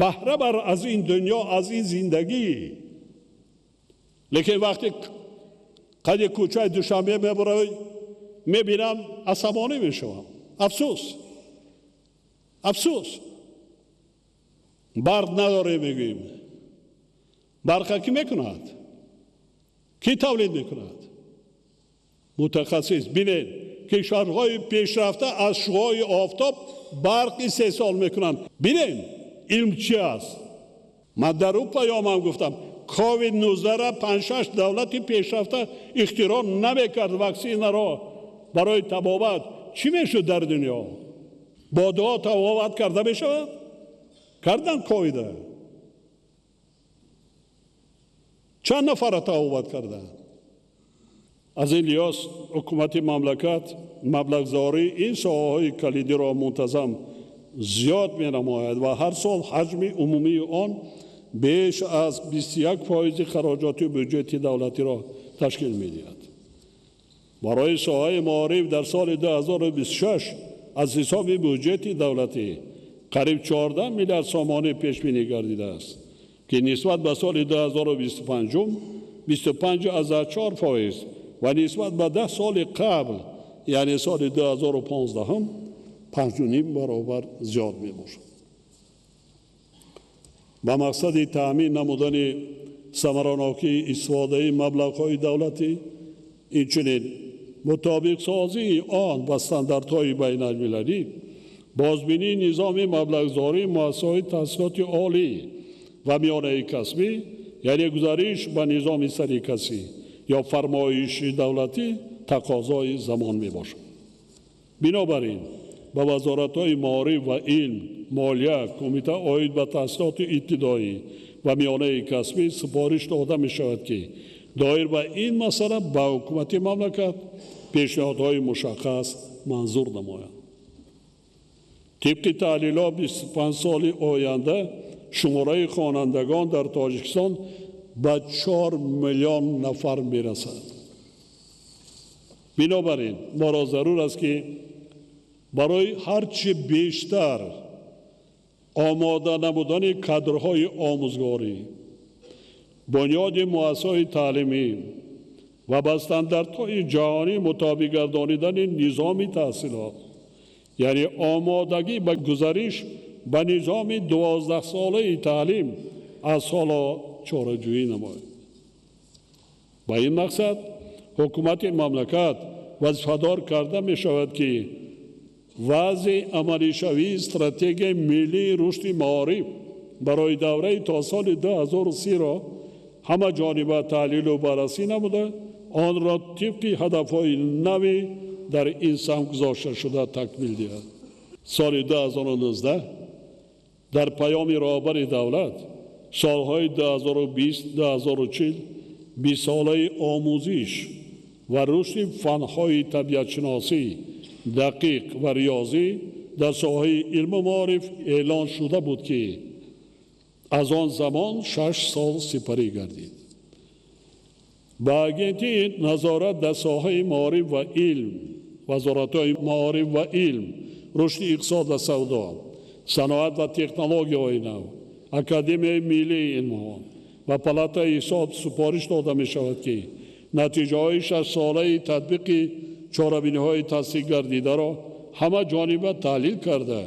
баҳра бар аз ин дунё, аз ин зиндагӣ. Лекин вақте қади кӯчаи Душанбе мебаравӣ, мебинам, асабонӣ мешавам. Афсӯс, афсӯс. Барқ надорем мегӯем. Барқа кӣ мекунад? Кӣ тавлид мекунад? Мутахассис. Бинед, кишварҳои пешрафта аз шуои офтоб барқ истеҳсол мекунанд. Бинед, илм чи аст. Ман дар ӯ паёмам гуфтам. ковид-19 ра 5-6 давлати пешрафта ихтироъ намекард ваксинаро барои табобат, чӣ мешуд дар дунё? Бо дуо табобат карда мешавад? Кардан ковида. Чанд нафарро табобат карданд? Аз ин лиҳоз ҳукумати мамлакат маблағгузории ин соҳаҳои калидиро мунтазам зиёд менамояд ва ҳар сол ҳаҷми умумии он беш аз 21% хароҷоти бюҷети давлатиро ташкил медиҳад. Барои соҳаи маориф дар соли 2026 аз ҳисоби бюҷети давлатӣ қариб 14 миллиард сомонӣ пешбинӣ гардидааст, ки нисбат ба соли 2025 25,4% ва нисбат ба 10 соли қабл, яъне соли 2015, 5,5 баробар зиёд мебошад. Ба мақсади таъмин намудани самаранокии истифодаи маблағҳои давлатӣ, инчунин мутобиқсозии он ба стандартҳои байналмилалӣ, бозбинии низоми маблағгузории муассисаҳои таҳсилоти олӣ ва миёнаи касбӣ, яъне гузариш ба низоми сарикасӣ ё фармоиши давлатӣ тақозои замон мебошад. Бинобар ин ба вазоратҳои маориф ва илм, молия, кумита оид ба таҳсилоти ибтидоӣ ва миёнаи касбӣ супориш дода мешавад, ки доир ба ин масъала ба ҳукумати мамлакат пешниҳодҳои мушаххас манзур намоянд. Тибқи таҳлилҳо 25 соли оянда шумораи хонандагон дар Тоҷикистон ба 4 миллион нафар мерасад. Бинобар ин моро зарур аст, ки барои ҳарчи бештар омода намудани кадрҳои омӯзгорӣ, бунёди муассисаҳои таълимӣ ва ба стандартҳои ҷаҳонӣ мутобиқ гардонидани низоми таҳсилот, яъне омодагӣ ба гузариш ба низоми 12-солаи таълим аз ҳоло чораҷӯӣ намояд. Ба ин мақсад ҳукумати мамлакат вазифадор карда мешавад, ки вазъи амалишавии стратегияи миллии рушди маориф барои давраи то соли 2030-ро ҳамаҷониба таҳлилу баррасӣ намуда, онро тибқи ҳадафҳои нави дар ин самт гузошта шуда такмил диҳад. Соли 2019 дар паёми роҳбари давлат солҳои 2020-2040 бистсолаи омӯзиш ва рушди фанҳои табиатшиносӣ, дақиқ ва риёзӣ дар соҳаи илму маориф эълон шуда буд, ки аз он замон 6 сол сипарӣ гардид. Ба агентии назорат дар соҳаи маориф ва илм, вазоратҳои маориф ва илм, рушди иқтисод ва савдо, саноат ва технологияҳои нав, Академияи миллии илмҳо ва палатаи ҳисоб супориш дода мешавад, ки натиҷаҳои 6-солаи татбиқи чорабиниҳои тасдиқ гардидаро ҳамаҷониба таҳлил карда,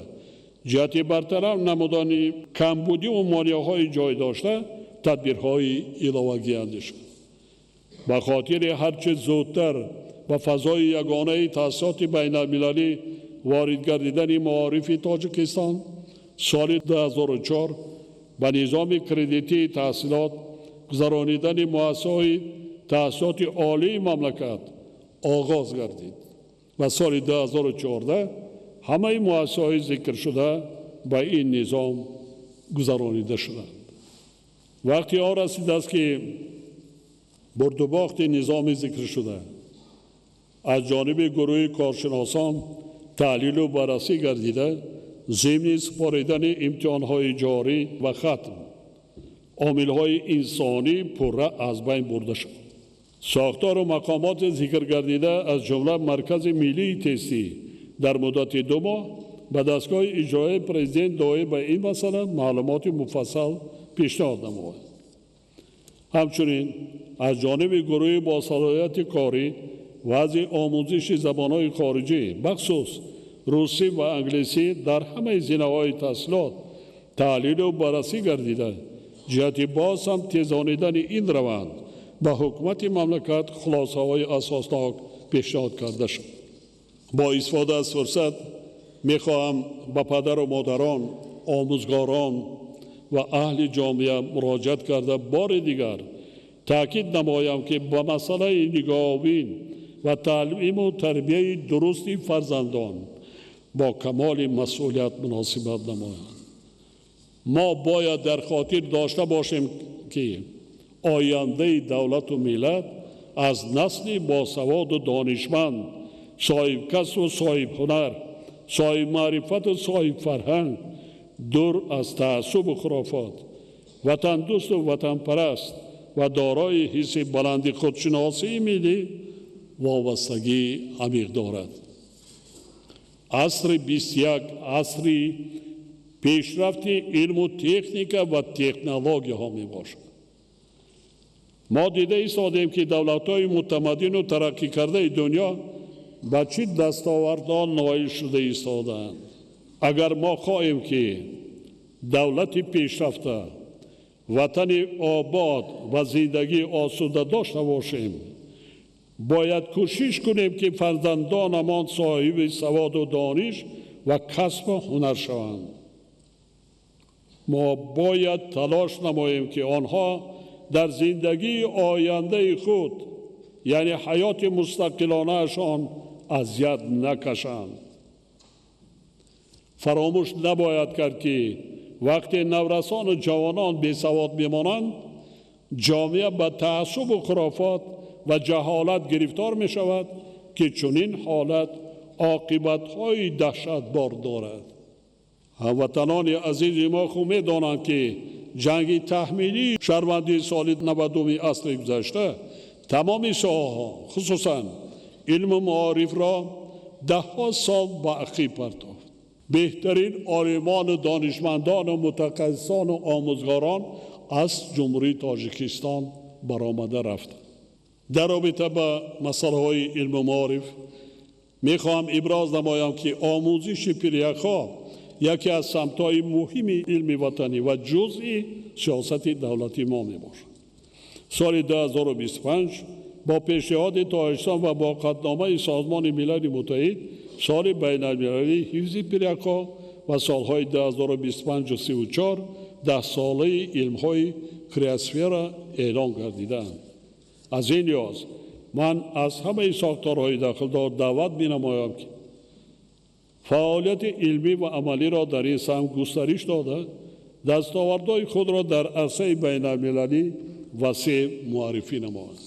ҷиҳати бартараф намудани камбудиву монеаҳои ҷой дошта тадбирҳои иловагӣ андешанд. Ба хотири ҳарчи зудтар ба фазои ягонаи таҳсилоти байналмилалӣ ворид гардидани маорифи Тоҷикистон, соли 2004 ба низоми кредитии таҳсилот гузаронидани муассисаҳои таҳсилоти олии мамлакат оғоз гардид ва соли 2014 ҳамаи муассисаҳои зикршуда ба ин низом гузаронида шуданд. Вақти он расидааст, ки бурдубохти низоми зикршуда аз ҷониби гурӯҳи коршиносон таҳлилу баррасӣ гардида, зимни супоридани имтиҳонҳои ҷорӣ ва хатм омилҳои инсонӣ пурра аз байн бурда шуд. Сохтору мақомоти зикргардида аз ҷумла Маркази миллии тестӣ дар муддати 2 моҳ ба дастгоҳи иҷроияи президент доир ба ин масъала маълумоти муфассал пешниҳод намояд. Ҳамчунин аз ҷониби гурӯҳи босалоҳияти корӣ вазъи омӯзиши забонҳои хориҷӣ, бахусус русӣ ва англисӣ дар ҳамаи зинаҳои таҳсилот таҳлилу баррасӣ гардида, ҷиҳати боз ҳам тезонидани ин раванд ба ҳукумати мамлакат хулосаҳои асоснок пешниҳод карда шуд. Бо истифода аз фурсат мехоҳам ба падару модарон, омӯзгорон ва аҳли ҷомеа муроҷиат карда, бори дигар таъкид намоям, ки ба масъалаи нигоҳубин ва таълиму тарбияи дурусти фарзандон бо камоли масъулият муносибат намоянд. Мо бояд дар хотир дошта бошем, ки ояндаи давлату миллат аз насли босаводу донишманд, соҳибкасбу соҳибҳунар, соҳибмаърифату соҳибфарҳанг, дур аз таассубу хурофот, ватандӯсту ватанпараст ва дорои ҳисси баланди худшиносии миллӣ вобастагии амиқ дорад. Асри 21 асри пешрафти илму техника ва технологияҳо мебошад. Мо дида истодем, ки давлатҳои мутамаддину тараққӣ кардаи дунё ба чӣ дастовардҳо ноил шуда истодаанд. Агар мо хоҳем, ки давлати пешрафта, ватани обод ва зиндагии осуда дошта бошем, бояд кӯшиш кунем, ки фарзандонамон соҳиби саводу дониш ва касбу ҳунар шаванд. Мо бояд талош намоем, ки онҳо дар зиндагии ояндаи худ, яъне ҳаёти мустақилонаашон, азият накашанд. Фаромӯш набояд кард, ки вақте наврасону ҷавонон бесавод мемонанд, ҷомеа ба таассубу хурофот ва ҷаҳолат гирифтор мешавад, ки чунин ҳолат оқибатҳои даҳшатбор дорад. Ҳамватанони азизи мо хуб медонанд, ки ҷанги таҳмилии шаҳрвандии соли 90-уми асри гузашта тамоми соҳаҳо, хусусан илму маорифро даҳҳо сол ба ақиб партофт. Беҳтарин олимону донишмандону мутахассисону омӯзгорон аз Ҷумҳурии Тоҷикистон баромада рафтанд. Дар робита ба масъалаҳои илму маориф мехоҳам иброз намоям, ки омӯзиши пиряхҳо яке аз самтҳои муҳими илми ватанӣ ва ҷузъи сиёсати давлати мо мебошад. Соли 2025 бо пешниҳоди Тоҷикистон ва бо қатъномаи Созмони Милали Муттаҳид соли байналмилалии ҳифзи пиряхҳо ва солҳои 2025-34 даҳсолаи илмҳои криосфера эълон гардидаанд. Аз ин лиҳоз ман аз ҳамаи сохторҳои дахлдор даъват менамоям, ки фаъолияти илмӣ ва амалиро дар ин самт густариш дода, дастовардҳои худро дар арсаи байналмилалӣ васеъ муаррифӣ намоянд.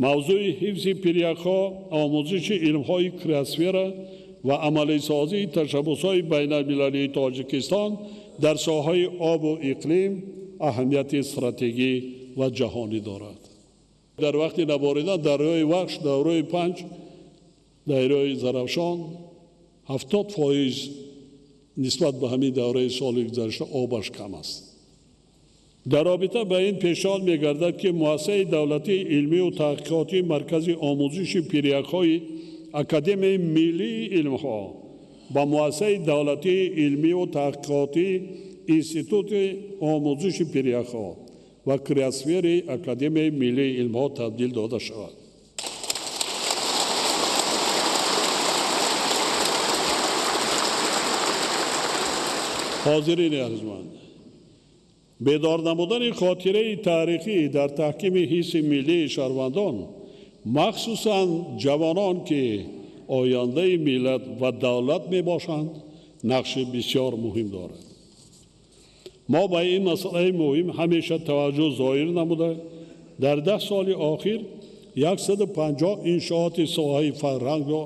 Мавзӯи ҳифзи пиряхҳо, омӯзиши илмҳои криосфера ва амалисозии ташаббусҳои байналмилалии Тоҷикистон дар соҳаи обу иқлим аҳамияти стратегӣ ва ҷаҳонӣ дорад. Дар вақти наборидан дарёи Вахш, давраи Панҷ, дарёи Зарафшон 70% нисбат ба ҳамин давраи соли гузашта обаш кам аст. Дар робита ба ин пешниҳод мегардад, ки муассисаи давлатии илмию таҳқиқотии Маркази омӯзиши пиряхҳои Академияи миллии илмҳо ба муассисаи давлатии илмию таҳқиқотии Институти омӯзиши пиряхҳо ва криосфери Академияи миллии илмҳо табдил дода шавад. Ҳозирини арзманд, бедор намудани хотираи таърихӣ дар таҳкими ҳисси миллии шаҳрвандон, махсусан ҷавонон, ки ояндаи миллат ва давлат мебошанд, нақши бисёр муҳим дорад. Мо ба ин масъалаи муҳим ҳамеша таваҷҷӯҳ зоҳир намуда, дар 10 соли охир 150 иншооти соҳаи фарҳангро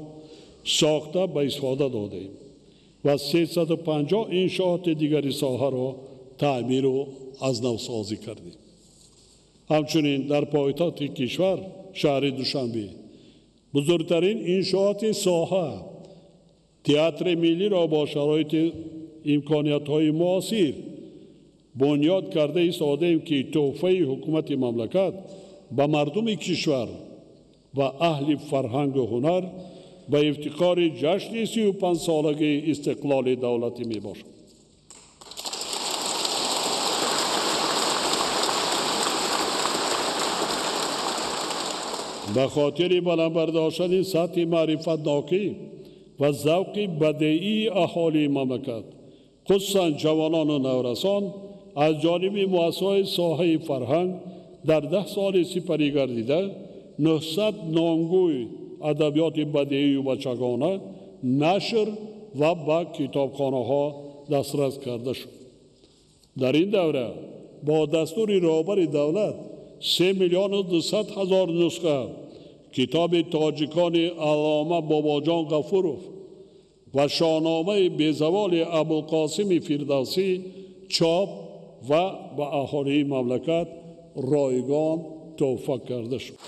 сохта ба истифода додаем ва 350 иншооти дигари соҳаро таъмиру аз навсозӣ кардем. Ҳамчунин дар пойтахти кишвар, шаҳри Душанбе, бузургтарин иншооти соҳа, театри миллиро бо шароити имкониятҳои муосир бунёд карда истодаем, ки тӯҳфаи ҳукумати мамлакат ба мардуми кишвар ва аҳли фарҳангу ҳунар ба ифтихори ҷашни 35-солагии истиқлоли давлатӣ мебошад. Ба хотири баланд бардоштани сатҳи маърифатнокӣ ва завқи бадеии аҳолии мамлакат Хусусан ҷавонону наврасон аз ҷониби муассисаҳои соҳаи фарҳанг дар 10 соли сипарӣ гардида 900 номгӯй адабиёти бадеию бачагона нашр ва ба китобхонаҳо дастрас карда шуд. Дар ин давра бо дастури роҳбари давлат 3 200 000 нусха китоби тоҷикони Аллома Бобоҷон Ғафуров ва шоҳномаи безаволи Абулқосими Фирдавсӣ чоп ва ба аҳолии мамлакат ройгон тӯҳфа карда шуд.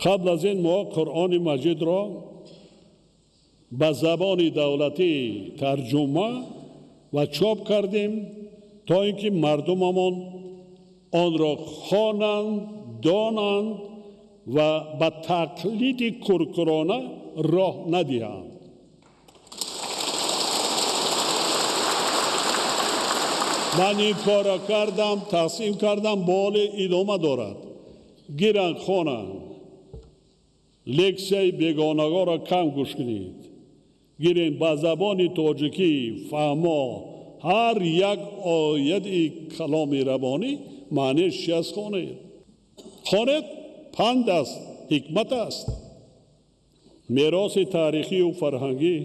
Қабл аз ин мо Қуръони Маҷидро ба забони давлатӣ тарҷума ва чоп кардем, то ин ки мардумамон онро хонанд, донанд ва ба тақлиди куркурона роҳ надиҳанд. Ман ин корро кардам, тақсим кардам, боле идома дорад. Гиранд, хонанд. Лексияи бегонагоро кам гӯш кунед. Гирем ба забони тоҷикӣ фаҳмо ҳар як ояти каломи рабонӣ маънияш чи аст хонед. Хонед панд аст, ҳикмат аст. Мероси таърихию фарҳангӣ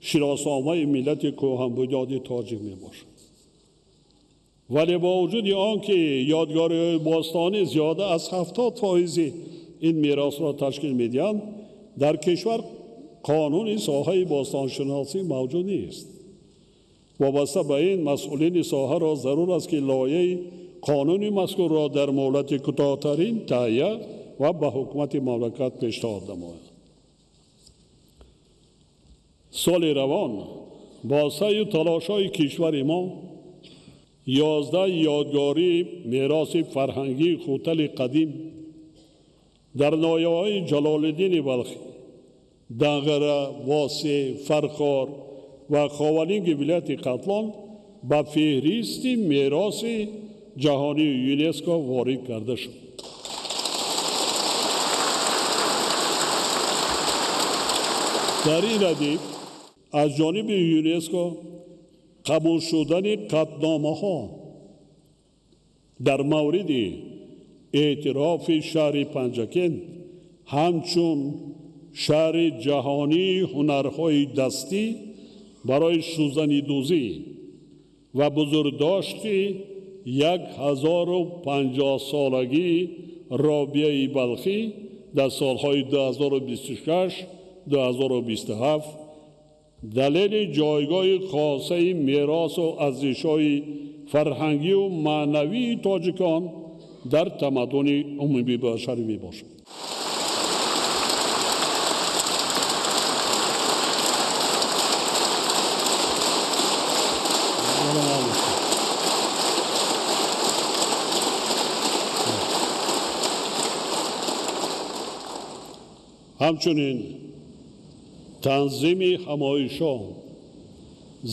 шиносномаи миллати кӯҳанбунёди тоҷик мебошад. Вале бо вуҷуди он ки ёдгориҳои бостонӣ зиёда аз 70% ин меросро ташкил медиҳанд, дар кишвар қонуни соҳаи бостоншиносӣ мавҷуд нест. Вобаста ба ин масъулини соҳаро зарур аст, ки лоиҳаи қонуни мазкурро дар муҳлати кӯтоҳтарин таҳия ва ба ҳукумати мамлакат пешниҳод намояд. Соли равон бо саъю талошҳои кишвари мо 11 ёдгории мероси фарҳангии Хутали қадим дар ноҳияҳои Ҷалолиддини Балхӣ, Данғара, Восеъ, Фархор ва Ховалинги вилояти Хатлон ба феҳристи мероси ҷаҳонии ЮНЕСКО ворид карда шуд. Дар ин радиф аз ҷониби ЮНЕСКО қабул шудани қатъномаҳо дар мавриди эътирофи шаҳри Панҷакент ҳамчун шаҳри ҷаҳонии ҳунарҳои дастӣ барои сӯзанидӯзӣ ва бузургдошти 1050-солагии Робияи Балхӣ дар солҳои 2026-2027 далели ҷойгоҳи хосаи меросу арзишҳои фарҳангию маънавии тоҷикон дар тамаддуни умумибашарӣ мебошад. Ҳамчунин танзими ҳамоишҳо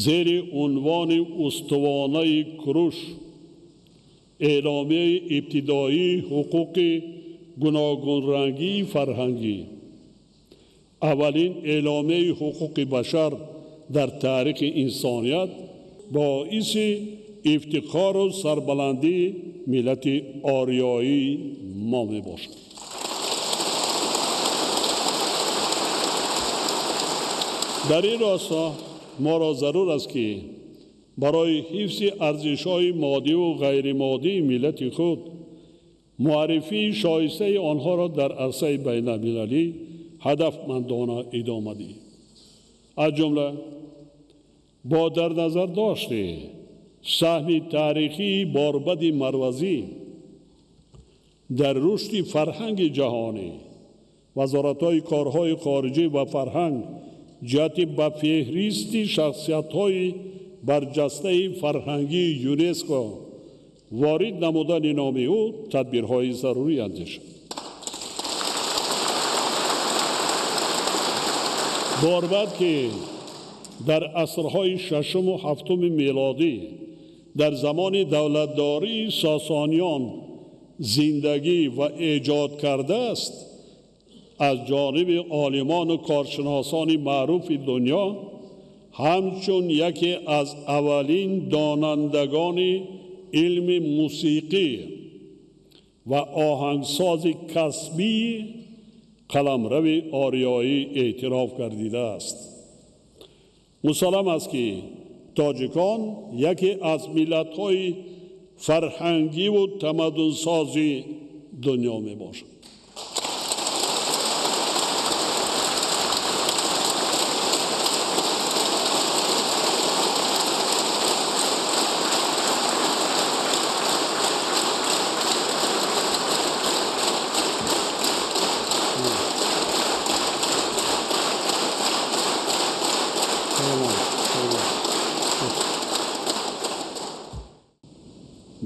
зери унвони устувонаи Куруш, эъломияи ибтидоии ҳуқуқи гуногунрангии фарҳангӣ, аввалин эъломияи ҳуқуқи башар дар таърихи инсоният боиси ифтихору сарбаландии миллати ориёии мо мебошад. Дар ин росто моро зарур аст, ки барои ҳифзи арзишҳои моддиву ғайримоддии миллати худ муаррифии шоистаи онҳоро дар арсаи байналмилалӣ ҳадафмандона идома диҳем. Аз ҷумла бо дар назар дошти саҳми таърихии Борбади Марвазӣ дар рушди фарҳанги ҷаҳонӣ, вазоратҳои корҳои хориҷӣ ва фарҳанг ҷиҳати ба феҳристи шахсиятҳои барҷастаи фарҳангии ЮНЕСКО ворид намудани номи ӯ тадбирҳои зарурӣ андешад. Борбад, ки Дар асрҳои шашуму ҳафтуми мелодӣ дар замони давлатдории Сосониён зиндагӣ ва эҷод кардааст, аз ҷониби олимону коршиносони маъруфи дунё ҳамчун яке аз аввалин донандагони илми мусиқӣ ва оҳангсози касбии қаламрави ориёӣ эътироф гардидааст. Мусаллам аст, ки тоҷикон яке аз миллатҳои фарҳангиву тамаддунсози дунё мебошанд.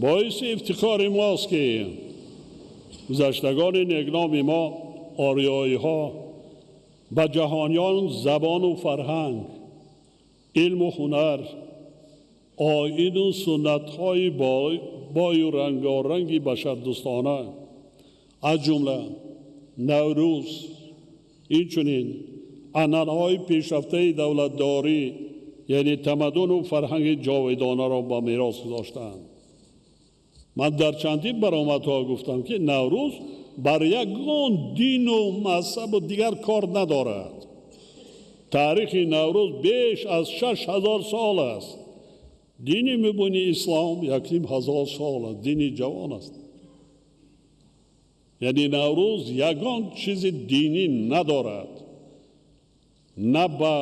Боиси ифтихори мост, ки гузаштагони некноми мо ориёиҳо ба ҷаҳониён забону фарҳанг, илму ҳунар, оину суннатҳои бою рангоранги башардӯстона, аз ҷумла Наврӯз, инчунин анъанаҳои пешрафтаи давлатдорӣ, яъне тамаддуну фарҳанги ҷовидонаро ба мерос гузоштаанд. Ман дар чандин баромадҳо гуфтам, ки Наврӯз бар ягон дину мазҳабу дигар кор надорад. Таърихи Наврӯз беш аз 6000 сол аст. Дини мубини ислом 1500 сол аст, дини ҷавон аст. Яъне Наврӯз ягон чизи динӣ надорад, на ба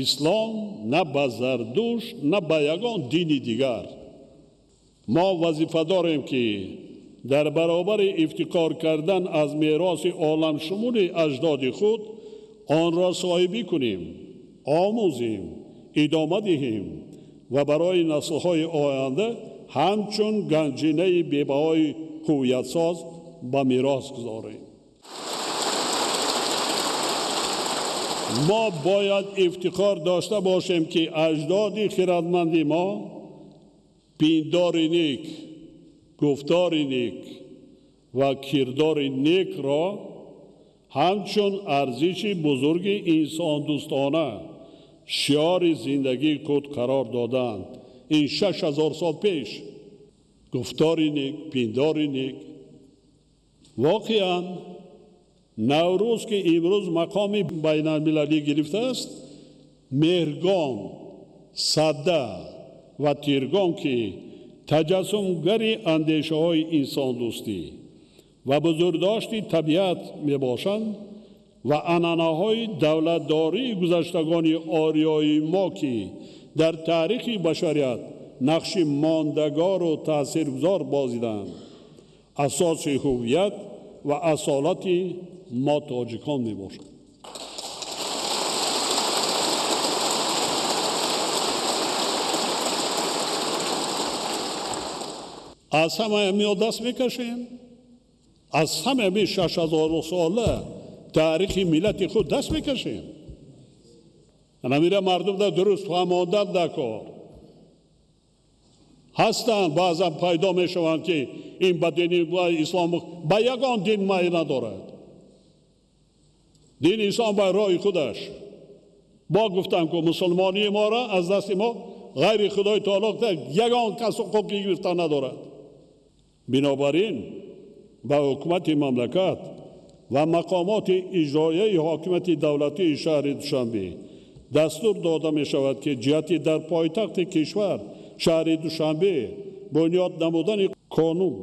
ислом, на ба Зардушт, на ба ягон дини дигар. Мо вазифа дорем, ки дар баробари ифтихор кардан аз мероси оламшумули аҷдоди худ онро соҳибӣ кунем, омӯзем, идома диҳем ва барои наслҳои оянда ҳамчун ганҷинаи бебаҳои ҳувиятсоз ба мерос гузорем. Мо бояд ифтихор дошта бошем, ки аҷдоди хирадманди мо пиндори нек, гуфтори нек ва кирдори некро ҳамчун арзиши бузурги инсондӯстона шиори зиндагии худ қарор доданд. Ин 6000 сол пеш гуфтори нек, пиндори нек. Воқеан Наврӯз, ки имрӯз мақоми байналмилалӣ гирифтааст, Меҳргон, Сада ва Тиргон, ки таҷассумгари андешаҳои инсондӯстӣ ва бузургдошти табиат мебошанд ва анъанаҳои давлатдории гузаштагони ориёии мо, ки дар таърихи башарият нақши мондагору таъсиргузор бозиданд, асоси ҳувият ва асолати мо тоҷикон мебошанд. Аз ҳамаи миё даст мекашем, аз ҳамаи 6000 сола таърихи миллати худ даст мекашем. Ҳамира мардум дар дуруст фаҳмондан дар кор ҳастанд. Баъзан пайдо мешаванд, ки ин ба дини ислом ба ягон дин майл надорад. Дини ислом ба роҳи худаш. Бо гуфтам, ки мусулмонии моро аз дасти мо ғайри Худои таоло ягон кас ҳуқуқи гирифтан надорад. Бинобар ин ба ҳукумати мамлакат ва мақомоти иҷроияи ҳокимияти давлатии шаҳри Душанбе дастур дода мешавад, ки ҷиҳати дар пойтахти кишвар шаҳри Душанбе бунёд намудани қонун,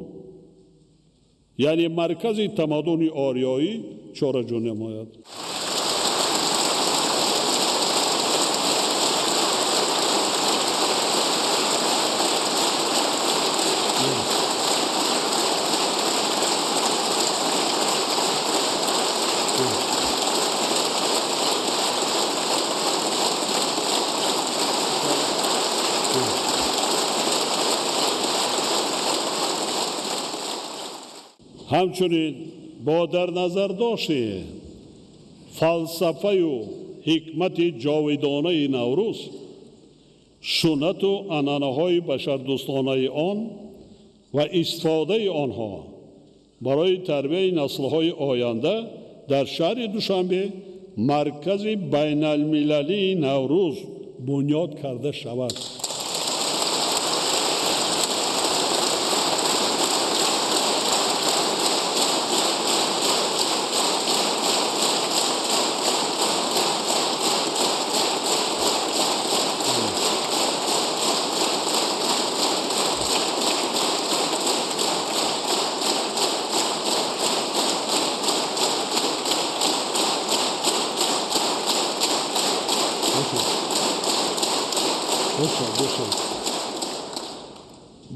яъне маркази тамаддуни ориёӣ, чораҷӯ намояд. Ҳамчунин бо дар назар дошти фалсафаю ҳикмати ҷовидонаи Наврӯз, суннату анъанаҳои башардӯстонаи он ва истифодаи онҳо барои тарбияи наслҳои оянда дар шаҳри Душанбе маркази байналмилалии Наврӯз бунёд карда шавад.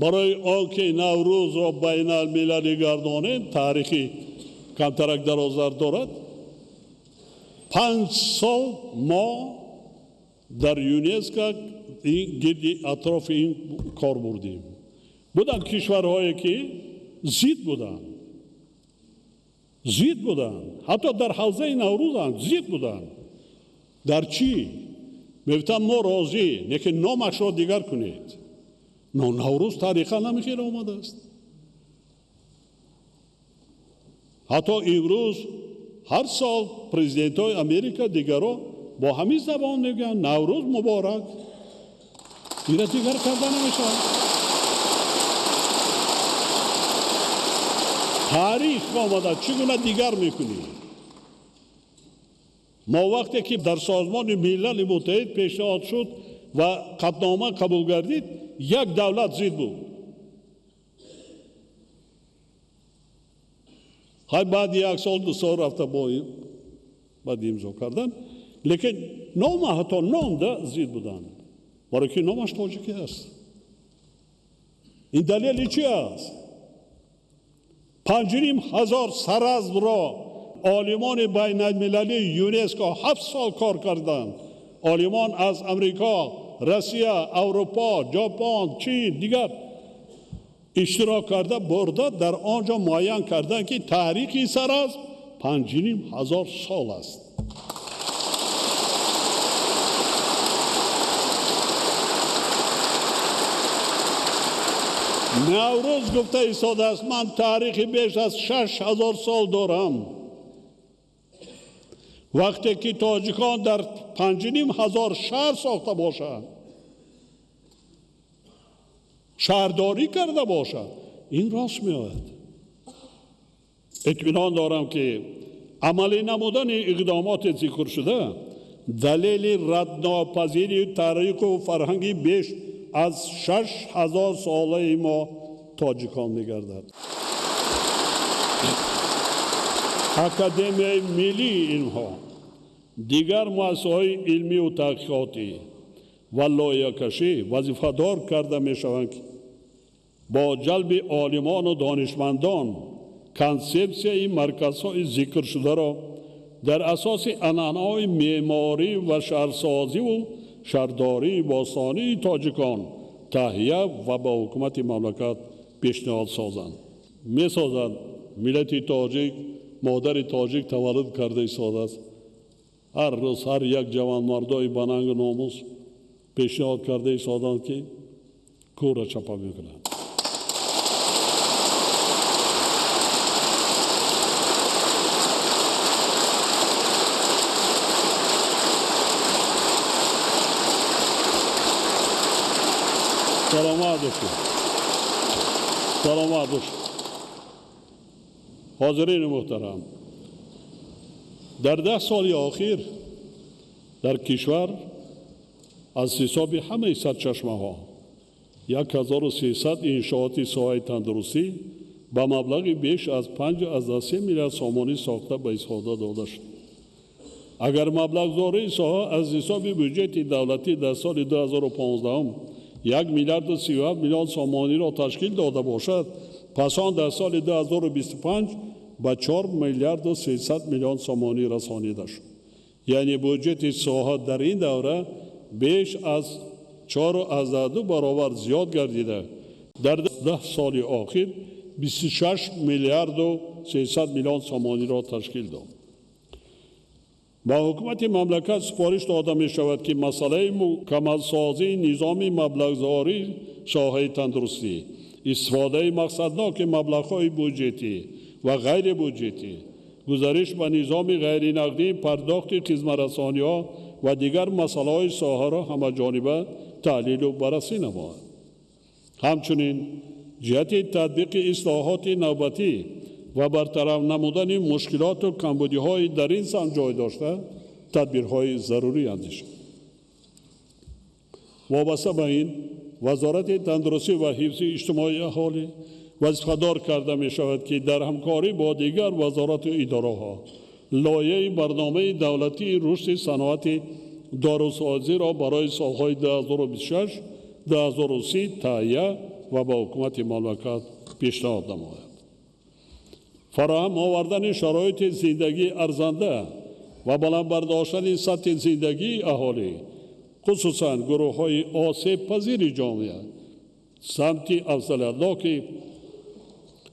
Барои он ки Наврӯзро байналмилалӣ гардонем, таърихи камтарак дарозтар дорад. 5 сол мо дар ЮНЕСКО гирди атрофи ин кор бурдем. Буданд кишварҳое ки зид буданд, ҳатто дар ҳавзаи Наврӯзам зид буданд. Дар чӣ? Мегуфтанд мо розӣ, лекин номашро дигар кунед. Но Наврӯз тарихан ҳамин омадааст. Ҳатто имрӯз ҳар сол президентҳои Америка дигаро бо ҳамин забон мегӯянд Наврӯз муборак. Инро дигар карда намешавад. Таърих омада, чӣ гуна дигар мекунӣ? Мо вақте ки дар Созмони Милали Муттаҳид пешниҳод шуд ва қатънома қабул гардид, як давлат зид буд. Ҳай баъди 1 сол 2 сол рафта бо баъд имзо кардан, лекин нома ҳатто номда зид буданд, барои ки номаш тоҷикӣ аст. Ин далели чи аст? 5 500 саразмро олимони байналмилалии ЮНЕСКО 7 сол кор карданд. Олимон аз Амрико, Россия, Аврупо, Ҷопон, Чин, дигар иштирок карда бурда дар он ҷо муайян карданд, ки таърихи саразм 5 500 сол аст. Наврӯз гуфта истодааст, ман таърихи беш аз 6000 сол дорам. Вақте ки тоҷикон дар 5 500 шаҳр сохта бошанд, шаҳрдорӣ карда бошад, ин рост меояд. Итминон дорам, ки амалӣ намудани иқдомоти зикршуда далели раднопазири таъриху фарҳанги беш аз 6000 солаи мо тоҷикон мегардад. Академияи миллии илмҳо, дигар муассисаҳои илмию таҳқиқотӣ ва лоиҳакашӣ вазифадор карда мешаванд, ки бо ҷалби олимону донишмандон консепсияи марказҳои зикршударо дар асоси анъанаҳои меъморӣ ва шаҳрсозиву шаҳрдории бостонии тоҷикон таҳия ва ба ҳукумати мамлакат пешниҳод созанд. Месозанд. Миллати тоҷик, модари тоҷик таваллуд карда истодааст. Ҳар рӯз ҳар як ҷавонмардои банангу номус пешниҳод карда истоданд, ки кӯра чапа мекунанд. Саломат бошед. Саломат бошед. Ҳозирини муҳтарам, дар 10 соли охир дар кишвар аз ҳисоби ҳамаи сарчашмаҳо 1300 иншооти соҳаи тандурустӣ ба маблағи беш аз 5,3 миллиард сомонӣ сохта ба истифода дода шуд. Агар маблағгузории соҳа аз ҳисоби бюҷети давлатӣ дар соли 2015 1 миллиарду 37 миллион сомониро ташкил дода бошад, пас он дар соли 2025 ба 4 миллиарду 300 миллион сомонӣ расонида шуд. Яъне бюҷети соҳа дар ин давра беш аз 4,2 баробар зиёд гардида, дар 10 соли охир 26 миллиарду 300 миллион сомониро ташкил дод. Ба ҳукумати мамлакат супориш дода мешавад, ки масъалаи мукаммалсозии низоми маблағгузории соҳаи тандурустӣ, истифодаи мақсадноки маблағҳои буҷетӣ ва ғайрибуҷетӣ, гузариш ба низоми ғайринақдии пардохти хизматрасониҳо ва дигар масъалаҳои соҳаро ҳамаҷониба таҳлилу баррасӣ намояд. Ҳамчунин ҷиҳати татбиқи ислоҳоти навбатӣ ва бартараф намудани мушкилоту камбудиҳои дар ин самт ҷой дошта тадбирҳои зарурӣ андешад. Вобаста ба ин, Вазорати тандурустӣ ва ҳифзи иҷтимоии аҳолӣ вазифадор карда мешавад, ки дар ҳамкорӣ бо дигар вазорату идораҳо лоиҳаи барномаи давлатии рушди саноати дорусозиро барои солҳои 2026-2030 таҳия ва ба ҳукумати мамлакат пешниҳод намояд. Фароҳам овардани шароити зиндагии арзанда ва баланд бардоштани сатҳи зиндагии аҳолӣ, хусусан гурӯҳҳои осебпазири ҷомеа, самти афзалиятноки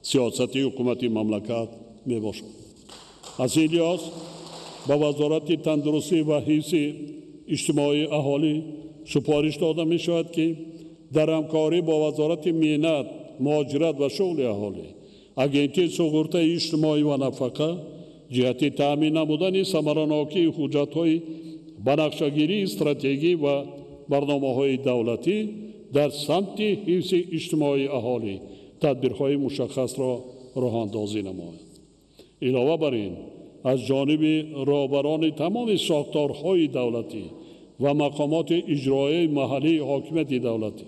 сиёсати ҳукумати мамлакат мебошад. Аз ин лиҳоз ба Вазорати тандурустӣ ва ҳифзи иҷтимоии аҳолӣ супориш дода мешавад, ки дар ҳамкорӣ бо Вазорати меҳнат, муҳоҷират ва шуғли аҳолӣ, Агентии суғуртаи иҷтимоӣ ва нафақа ҷиҳати таъмин намудани самаранокии ҳуҷҷатҳои банақшагирии стратегӣ ва барномаҳои давлатӣ дар самти ҳифзи иҷтимоии аҳолӣ тадбирҳои мушаххасро роҳандозӣ намояд. Илова бар ин, аз ҷониби роҳбарони тамоми сохторҳои давлатӣ ва мақомоти иҷроияи маҳаллии ҳокимияти давлатӣ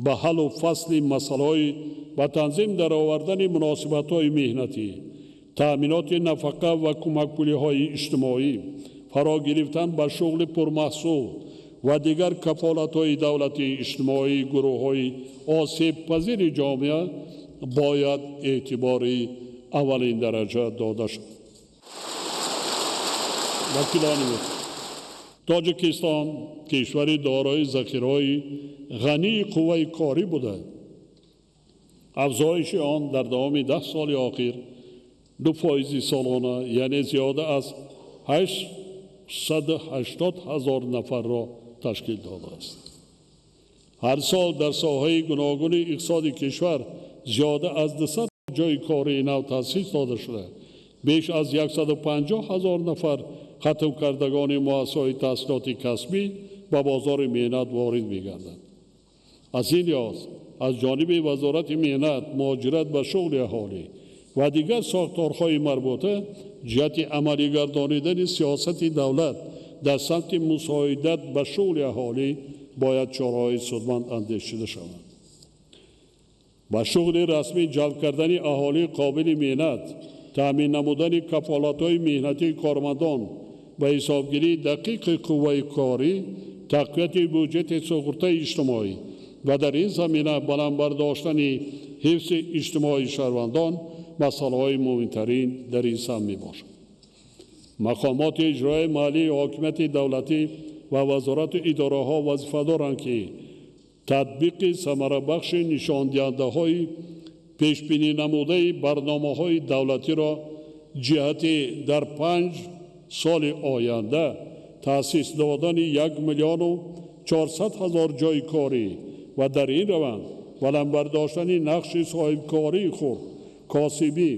ба ҳаллу фасли масъалаҳои ба танзим даровардани муносибатҳои меҳнатӣ, таъминоти нафақа ва кӯмакпулиҳои иҷтимоӣ, фаро гирифтан ба шуғли пурмаҳсул ва дигар кафолатҳои давлатии иҷтимоии гурӯҳҳои осебпазири ҷомеа бояд эътибори аввалин дараҷа дода шавад. Вакилони муҳтарам, Тоҷикистон кишвари дорои захираҳои ғании қувваи корӣ буда, афзоиши он дар давоми 10 соли охир 2% солона, яъне зиёда аз 880 ҳазор нафарро ташкил додааст. Ҳар сол дар соҳаи гуногуни иқтисоди кишвар зиёда аз 200 ҷойи кории нав таъсис дода шуда, беш аз 150 ҳазор нафар хатмкардагони муассисаҳои таҳсилоти касбӣ ба бозори меҳнат ворид мегарданд. Аз ин лиҳоз аз ҷониби Вазорати меҳнат, муҳоҷират ва шуғли аҳолӣ ва дигар сохторҳои марбута ҷиҳати амалигардонидани сиёсати давлат дар самти мусоидат ба шуғли аҳолӣ бояд чораҳои судманд андешида шаванд. Ба шуғли расмӣ ҷалб кардани аҳолии қобили меҳнат, таъмин намудани кафолатҳои меҳнатии кормандон ба ҳисобгирии дақиқи қувваи корӣ, тақвияти буҷети суғуртаи иҷтимоӣ ва дар ин замина баланд бардоштани ҳифзи иҷтимоии шаҳрвандон масъалаҳои муҳимтарин дар ин самт мебошад. Мақомоти иҷроияи маҳаллии ҳокимияти давлатӣ ва вазорату идораҳо вазифа доранд, ки татбиқи самарабахши нишондиҳандаҳои пешбинӣ намудаи барномаҳои давлатиро ҷиҳати дар 5 соли оянда таъсис додани 1 400 000 ҷойи корӣ ва дар ин раванд баланд бардоштани нақши соҳибкории хурд, косибӣ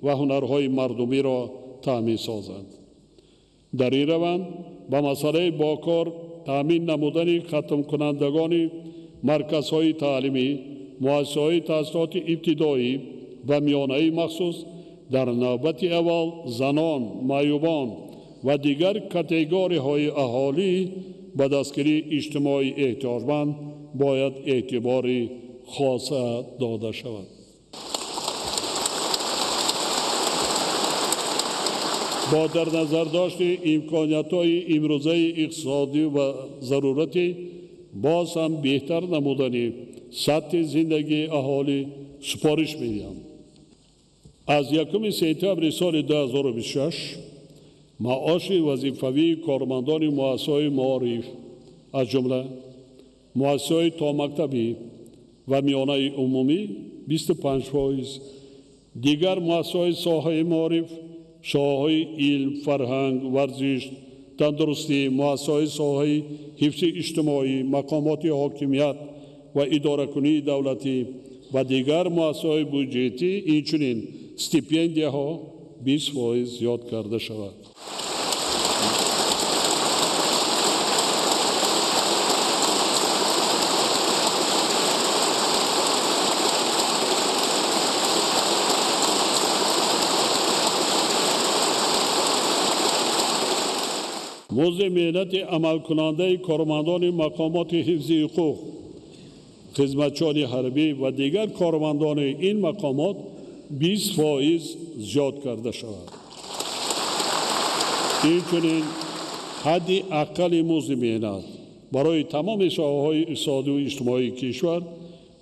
ва ҳунарҳои мардумиро таъмин созанд. Дар ин раванд ба масъалаи бо кор таъмин намудани хатмкунандагони марказҳои таълимӣ, муассисаҳои таҳсилоти ибтидоӣ ва миёнаи махсус дар навбати аввал занон, маъюбон ва дигар категориҳои аҳолӣ ба дастгирии иҷтимоии эҳтиёҷманд бояд эътибори хоса дода шавад. Бо дар назар дошти имкониятҳои имрӯзаи иқтисодӣ ва зарурати боз ҳам беҳтар намудани сатҳи зиндагии аҳолӣ супориш медиҳам. Аз 1 сентябри соли 2026 маоши вазифавии кормандони муассисаҳои маориф, аз ҷумла муассисаҳои томактабӣ ва миёнаи умумӣ 25%, дигар муассисаҳои соҳаи маориф Соҳаҳои илм, фарҳанг, варзиш, тандурустӣ, муассисаҳои соҳаи ҳифзи иҷтимоӣ, мақомоти ҳокимият ва идоракунии давлатӣ ва дигар муассисаҳои буҷетӣ, инчунин стипендияҳо 20% зиёд карда шавад. Музди меҳнати амалкунандаи кормандони мақомоти ҳифзи ҳуқуқ, хизматчиёни ҳарбӣ ва дигар кормандони ин мақомот 20% зиёд карда шавад. Инчунин ҳадди аққали музди меҳнат барои тамоми соҳаҳои иқтисодию иҷтимоии кишвар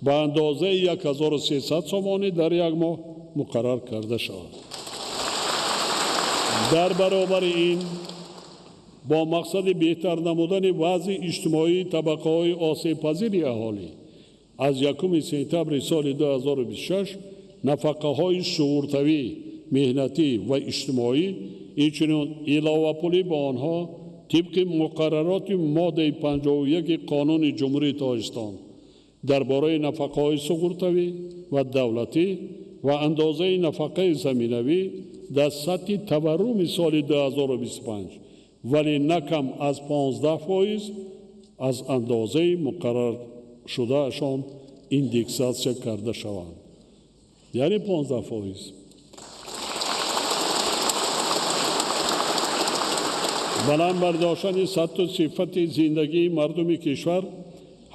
ба андозаи 1300 сомонӣ дар як моҳ муқаррар карда шавад. Дар баробари ин бо мақсади беҳтар намудани вазъи иҷтимоии табақаҳои осебпазири аҳолӣ аз 1 сентябри соли 2026 нафақаҳои суғуртавӣ, меҳнатӣ ва иҷтимоӣ, инчунин иловапулӣ ба онҳо тибқи муқаррароти моддаи 51 Қонуни Ҷумҳурии Тоҷикистон дар бораи нафақаҳои суғуртавӣ ва давлатӣ ва андозаи нафақаи заминавӣ дар сатҳи таварруми соли 2025, вале на кам аз 15% аз андозаи муқарраршудаашон индексатсия карда шаванд. Яъне 15%. Баланд бардоштани сатҳу сифати зиндагии мардуми кишвар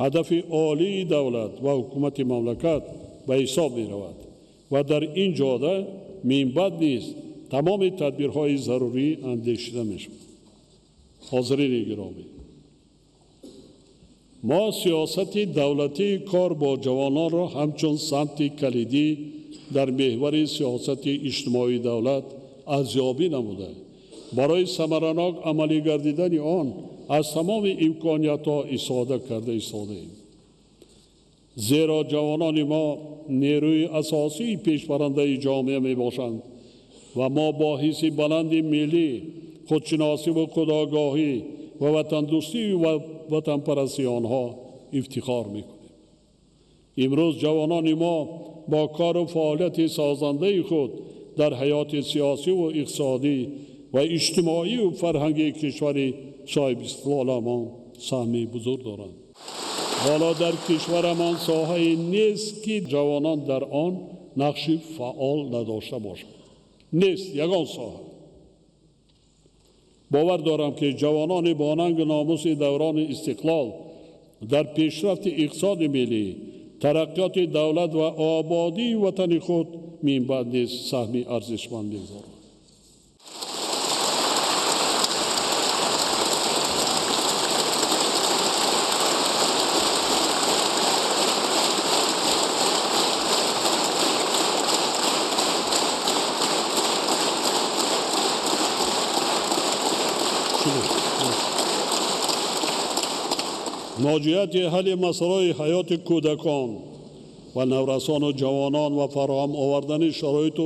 ҳадафи олии давлат ва ҳукумати мамлакат ба ҳисоб меравад ва дар ин ҷода минбаъд низ тамоми тадбирҳои зарурӣ андешида мешавад. Ҳозирини гиромӣ, мо сиёсати давлатии кор бо ҷавононро ҳамчун самти калидӣ дар меҳвари сиёсати иҷтимоии давлат арзёбӣ намуда, барои самаранок амалӣ гардидани он аз тамоми имкониятҳо истифода карда истодаем. Зеро ҷавонони мо нерӯи асосии пешбарандаи ҷомеа мебошанд ва мо бо ҳисси баланди миллӣ, худшиносӣ ва худогоҳӣ ва ватандӯстӣ ва ватанпарастии онҳо ифтихор мекунем. Имрӯз ҷавонони мо бо кору фаъолияти созандаи худ дар ҳаёти сиёсӣ ва иқтисодӣ ва иҷтимоӣ ва фарҳангии кишвари соҳибистиқлоламон саҳми бузург доранд. Ҳоло дар кишварамон соҳае нест, ки ҷавонон дар он нақши фаъол надошта бошанд. Нест ягон соҳа. Бовар дорам, ки ҷавонони бо нангу номуси даврони истиқлол дар пешрафти иқтисоди миллӣ, тараққиёти давлат ва ободии ватани худ минбаъд низ саҳми арзишманд мегузоранд. Ноҷиҳати ҳалли масъалаҳои ҳаёти кӯдакон ва наврасону ҷавонон ва фароҳам овардани шароиту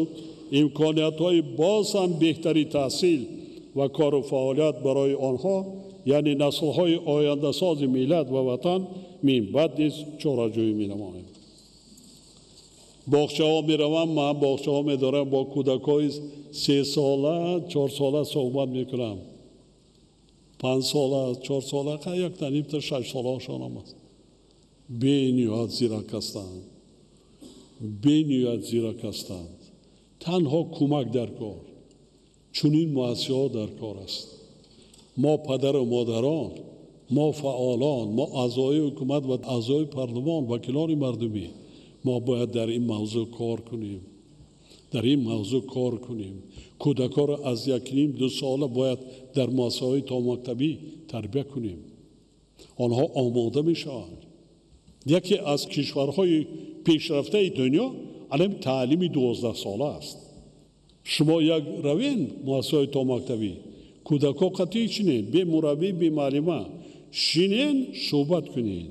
имкониятҳои боз ҳам беҳтари таҳсил ва кору фаъолият барои онҳо, яъне наслҳои ояндасози миллат ва ватан, минбаъд низ чораҷӯӣ менамоем. Боғчаҳо меравам, ман боғчаҳо медорам, бо кӯдакҳои 3 сола, 4 сола суҳбат мекунам. 5 сола, 4 сола, якта нимта 6 солаашонам аст. Бениҳоят зирак ҳастанд, бениҳоят зирак ҳастанд. Танҳо кӯмак дар кор, чунин муассисаҳо дар кор аст. Мо падару модарон, мо фаъолон, мо аъзои ҳукумат ва аъзои парлумон, вакилони мардумӣ, мо бояд дар ин мавзӯъ кор кунем, дар ин мавзӯъ кор кунем. Кӯдакҳоро аз 1,5-2 сола бояд дар муассисаҳои томактабӣ тарбия кунем. Онҳо омода мешаванд. Яке аз кишварҳои пешрафтаи дунё алам таълими 12 сола аст. Шумо як равен муассисаҳои томактабӣ, кӯдакҳо қатъӣ шинен, бе мураббӣ, бе муаллима шинен, суҳбат кунед.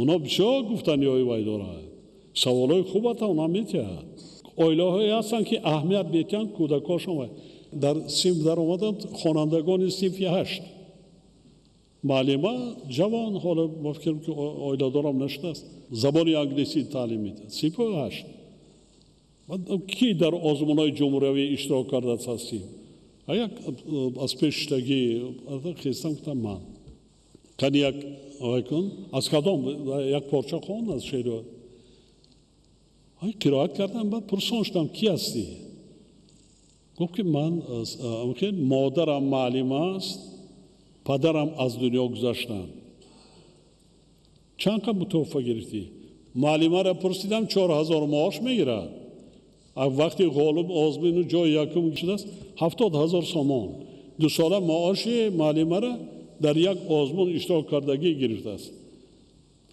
Онҳо бисёр гуфтаниҳои вай дорад, саволҳои хубата онҳо метиҳад. Оилаҳое ҳастанд, ки аҳамият медиҳанд кӯдакҳошон. Дар синф даромаданд хонандагони синфи 8. Муаллима ҷавон, ҳоло мо фикр мекунем, ки оиладорам нашудааст, забони англисӣ таълим медиҳад. Синфи 8. Ки дар озмунҳои ҷумҳуриявӣ иштирок кардааст аз синф? Як аз пешиштагӣ хестам, гуфтам ман. Кани як кун, аз кадом як порча хон аз шеър. Қироат кардам, баъд пурсон шудам, ки ҳастӣ? Гуфт, ки ман модарам муаллима аст, падарам аз дунё гузаштанд. Чанд қа мутофа гирифтӣ? Муаллимаро пурсидам, 4000 маош мегирад. Вақти ғолиб озмуну ҷои якум шудааст, 70 000 сомон. 2 сола маоши муаллимаро дар як озмун иштирок кардагӣ гирифтааст.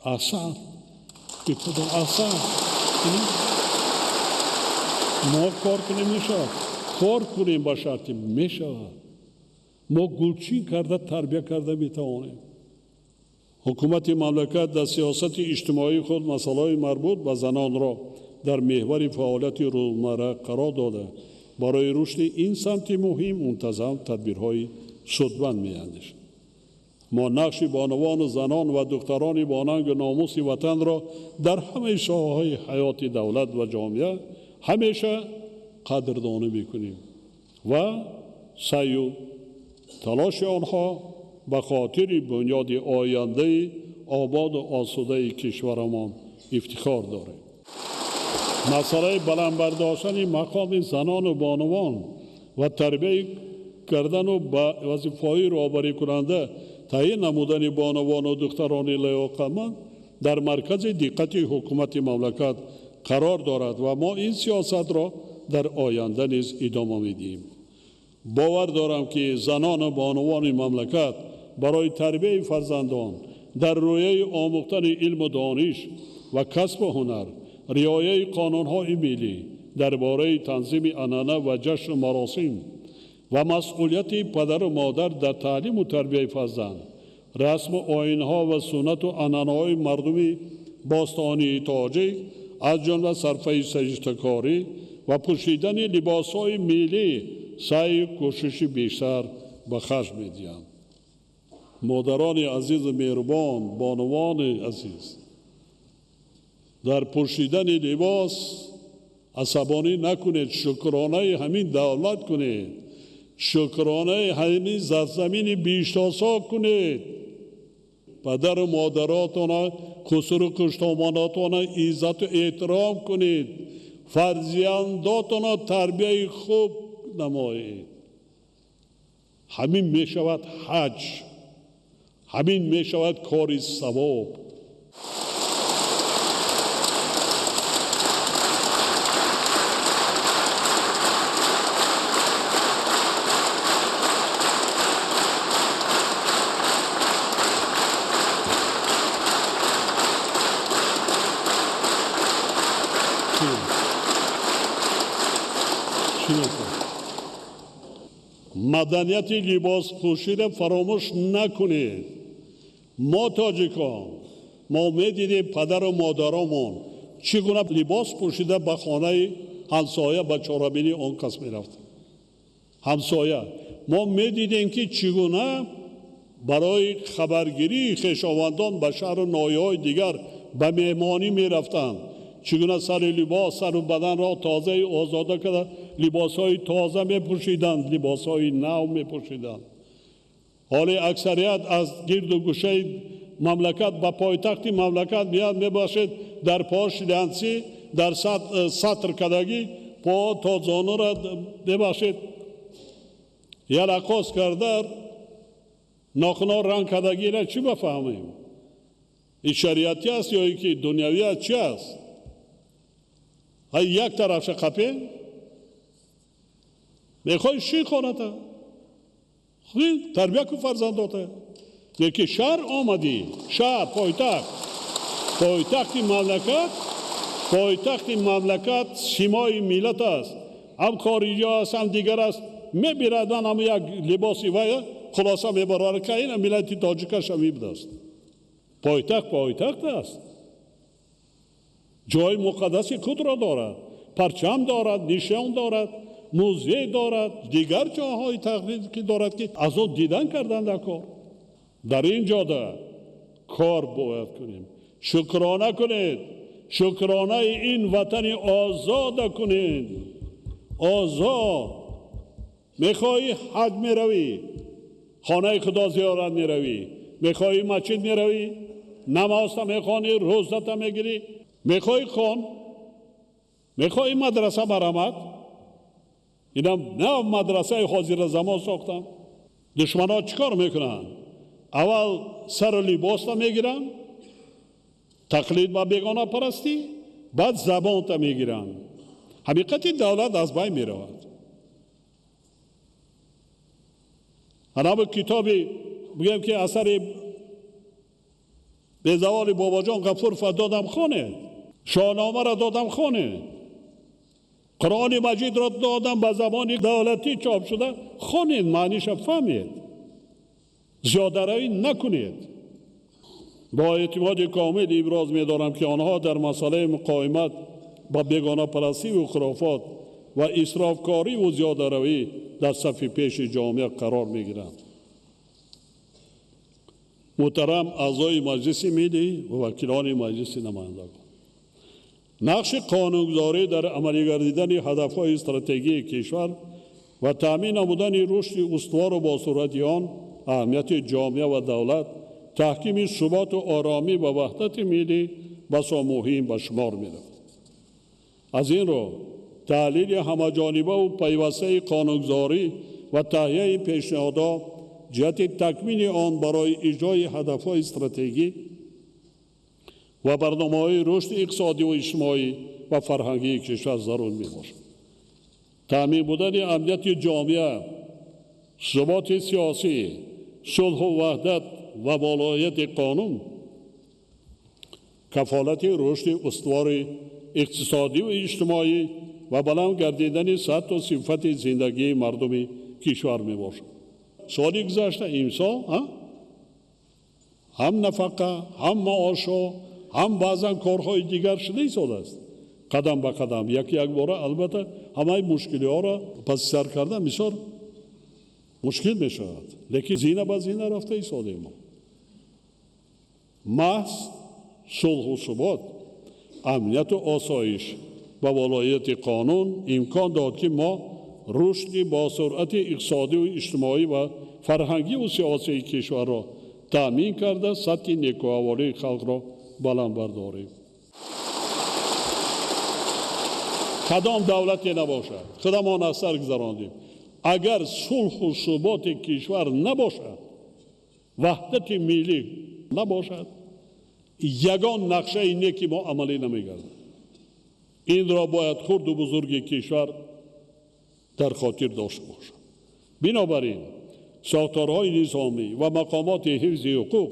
Аҳсан, аҳсан. Мо кор кунем мешавад, кор кунем ба шарти мешавад. Мо гулчин карда тарбия карда метавонем. Ҳукумати мамлакат дар сиёсати иҷтимоии худ масъалаҳои марбут ба занонро дар меҳвари фаъолияти рӯзмарра қарор дода, барои рушди ин самти муҳим мунтазам тадбирҳои судманд меандешад. Мо нақши бонувону занон ва духтарони бонангу номуси ватанро дар ҳамаи соҳаҳои ҳаёти давлат ва ҷомеа ҳамеша қадрдонӣ мекунем ва саъю талоши онҳо ба хотири бунёди ояндаи ободу осудаи кишварамон ифтихор дорем. Масъалаи баланд бардоштани мақоми занону бонувон ва тарбия кардану ба вазифаҳои роҳбарикунанда таъин намудани бонувану духтарони лаёқатманд дар маркази диққати ҳукумати мамлакат қарор дорад ва мо ин сиёсатро дар оянда низ идома медиҳем. Бовар дорам, ки занону бонувони мамлакат барои тарбияи фарзандон дар рӯяи омӯхтани илму дониш ва касбу ҳунар, риояи қонунҳои миллӣ дар бораи танзими анъана ва ҷашну маросим ва масъулияти падару модар дар таълиму тарбияи фарзанд, расму оинҳо ва суннату анъанаҳои мардуми бостонии тоҷик, аз ҷумла сарфаи саҷдакорӣ ва пӯшидани либосҳои миллӣ саъю кӯшиши бештар ба харҷ медиҳанд. Модарони азизу меҳрубон, бонувони азиз, дар пӯшидани либос асабонӣ накунед, шукронаи ҳамин давлат кунед, шукронаи ҳамин зарзамини биҳиштосо кунед. Падару модаротона, хусуру куштомонотона иззату эҳтиром кунед, фарзандотона тарбияи хуб намоед. Ҳамин мешавад ҳаҷ, ҳамин мешавад кори савоб. Маданияти либоспӯширо фаромӯш накунед. Мо тоҷикон, мо медидем падару модаромон чӣ гуна либос пӯшида ба хонаи ҳамсоя, ба чорабинии он кас мерафт. Ҳамсоя. Мо медидем, ки чӣ гуна барои хабаргирии хешовандон ба шаҳру ноҳияҳои дигар ба меҳмонӣ мерафтанд. Чӣ гуна сари либос, сару баданро тозаю озода карда, либосҳои тоза мепӯшиданд, либосҳои нав мепӯшиданд. Ҳоле аксарият аз гирду гӯшаи мамлакат ба пойтахти мамлакат меяд, мебошед дар по шлянси, дар сатр кардагӣ, по то зонура мебошед ялақос карда, нохуно ранг кардагиро чӣ бафаҳмем? Ин шариатӣ аст ё ин ки дунявӣ аст, чӣ аст? Як тарафша қапе мехоҳӣ ши хоната, тарбия кун фарзандота. Леки шаҳр омадӣ, шаҳр пойтахт, пойтахти мамлакат, пойтахти мамлакат симои миллат аст. Ҳам хориҷиҳо аст, ҳам дигар аст. Мебирад ман ҳам як либоси вай, хулоса мебарад, ки ин миллати тоҷикаш ҳам ибдаст. Пойтахт пойтахт аст, ҷои муқаддаси худро дорад. парчам дорад, нишон дорад, музей дорад, дигар ҷойҳои таърихӣ дорад, ки аз он дидан кардан дар кор. Дар ин ҷода кор бояд кунем. Шукрона кунед, шукронаи ин ватани озода кунед. Озод. Мехоҳӣ ҳаҷ меравӣ, хонаи Худо зиёрат меравӣ, мехоҳӣ масҷид меравӣ, намозта мехонӣ, рӯзата мегирӣ, мехоҳӣ хон, мехоҳӣ мадраса барамад. Инам нав мадрасаи ҳозира замон сохтам. Душманҳо чӣ кор мекунанд? Аввал сару либоста мегиранд, тақлид ба бегонапарастӣ, баъд забонта мегиранд. Ҳақиқати давлат аз байн меравад. Ана китоби бигӯем ки асари безаволи Бобоҷон Ғафуров додам хонед, Шоҳномаро додам хонед, Қуръони Маҷидро додам ба забони давлатӣ чоп шуда хонед, маъниша фаҳмед, зиёдаравӣ накунед. Бо эътимоди комил иброз медорам, ки онҳо дар масъалаи муқовимат ба бегонапарастиву хурофот ва исрофкориву зиёдаравӣ дар сафи пеши ҷомеа қарор мегиранд. Муҳтарам аъзои Маҷлиси Миллӣ ва вакилони Маҷлиси Намояндагон, нақши қонунгузорӣ дар амалигардидани ҳадафҳои стратегии кишвар ва таъмин намудани рушди устувору босуръати он, аҳамияти ҷомеа ва давлат, таҳкими суботу оромӣ ва ваҳдати миллӣ басо муҳим ба шумор меравад. Аз ин рӯ таҳлили ҳамаҷонибаву пайвастаи қонунгузорӣ ва таҳияи пешниҳодҳо ҷиҳати такмили он барои иҷрои ҳадафҳои стратегӣ ва барномаҳои рушди иқтисодиву иҷтимоӣ ва фарҳангии кишвар зарур мебошад. Таъмин будани амнияти ҷомеа, суботи сиёсӣ, сулҳу ваҳдат ва волоияти қонун кафолати рушди устувори иқтисодиву иҷтимоӣ ва баланд гардидани сатҳу сифати зиндагии мардуми кишвар мебошад. Соли гузашта имсол ҳам нафақа, ҳам маошҳо, ҳам баъзан корҳои дигар шуда истодааст. Қадам ба қадам, яки якбора албатта ҳамаи мушкилиҳоро паси сар кардан бисёр мушкил мешавад, лекин зина ба зина рафта истодем мо. Маҳз сулҳу субот, амнияту осоиш ва волоияти қонун имкон дод, ки мо рушди босуръати иқтисодиву иҷтимоӣ ва фарҳангиву сиёсии кишварро таъмин карда, сатҳи некӯаҳволии халқро баланд бардорем. Кадом давлате набошад, худамон аз сар гузарондем. Агар сулҳу суботи кишвар набошад, ваҳдати миллӣ набошад, ягон нақшаи неки мо амалӣ намегардад. Инро бояд хурду бузурги кишвар дар хотир дошта бошад. Бинобар ин сохторҳои низомӣ ва мақомоти ҳифзи ҳуқуқ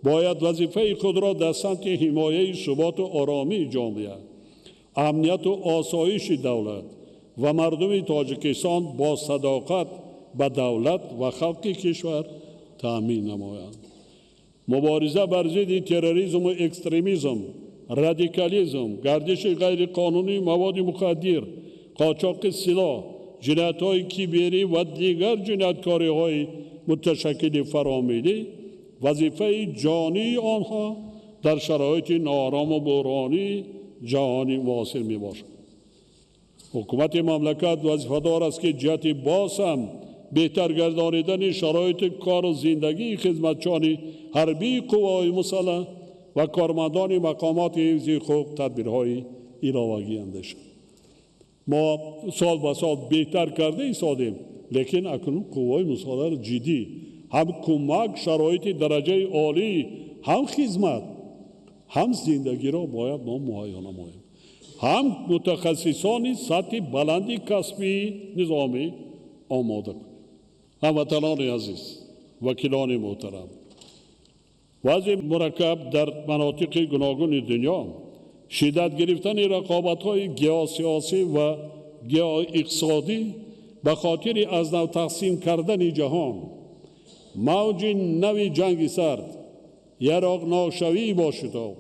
бояд вазифаи худро дар самти ҳимояи суботу оромии ҷомеа, амнияту осоиши давлат ва мардуми Тоҷикистон бо садоқат ба давлат ва халқи кишвар таъмин намоянд. Мубориза бар зидди терроризму экстремизм, радикализм, гардиши ғайриқонунии маводи мухаддир, қочоқи силоҳ, ҷиноятҳои киберӣ ва дигар ҷинояткориҳои муташаккили фаромиллӣ вазифаи ҷонии онҳо дар шароити ноорому буҳронии ҷаҳони муосир мебошад. Ҳукумати мамлакат вазифадор аст, ки ҷиҳати боз ҳам беҳтар гардонидани шароити кору зиндагии хизматчиёни ҳарбии қувваҳои мусаллаҳ ва кормандони мақомоти ҳифзи ҳуқуқ тадбирҳои иловагӣ андешад. Мо сол ба сол беҳтар карда истодем, лекин акнун қувваҳои мусаллаҳро ҷиддӣ ҳам кӯмак, шароити дараҷаи олӣ, ҳам хизмат, ҳам зиндагиро бояд мо муҳайё намоем. Ҳам мутахассисони сатҳи баланди касбии низомӣ омода кунем. Ҳамватанони азиз, вакилони муҳтарам, вазъи мураккаб дар манотиқи гуногуни дунё, шиддат гирифтани рақобатҳои геосиёсӣ ва геоиқтисодӣ ба хотири аз нав тақсим кардани ҷаҳон, мавҷи нави ҷанги сард, яроқношавии бошитоб,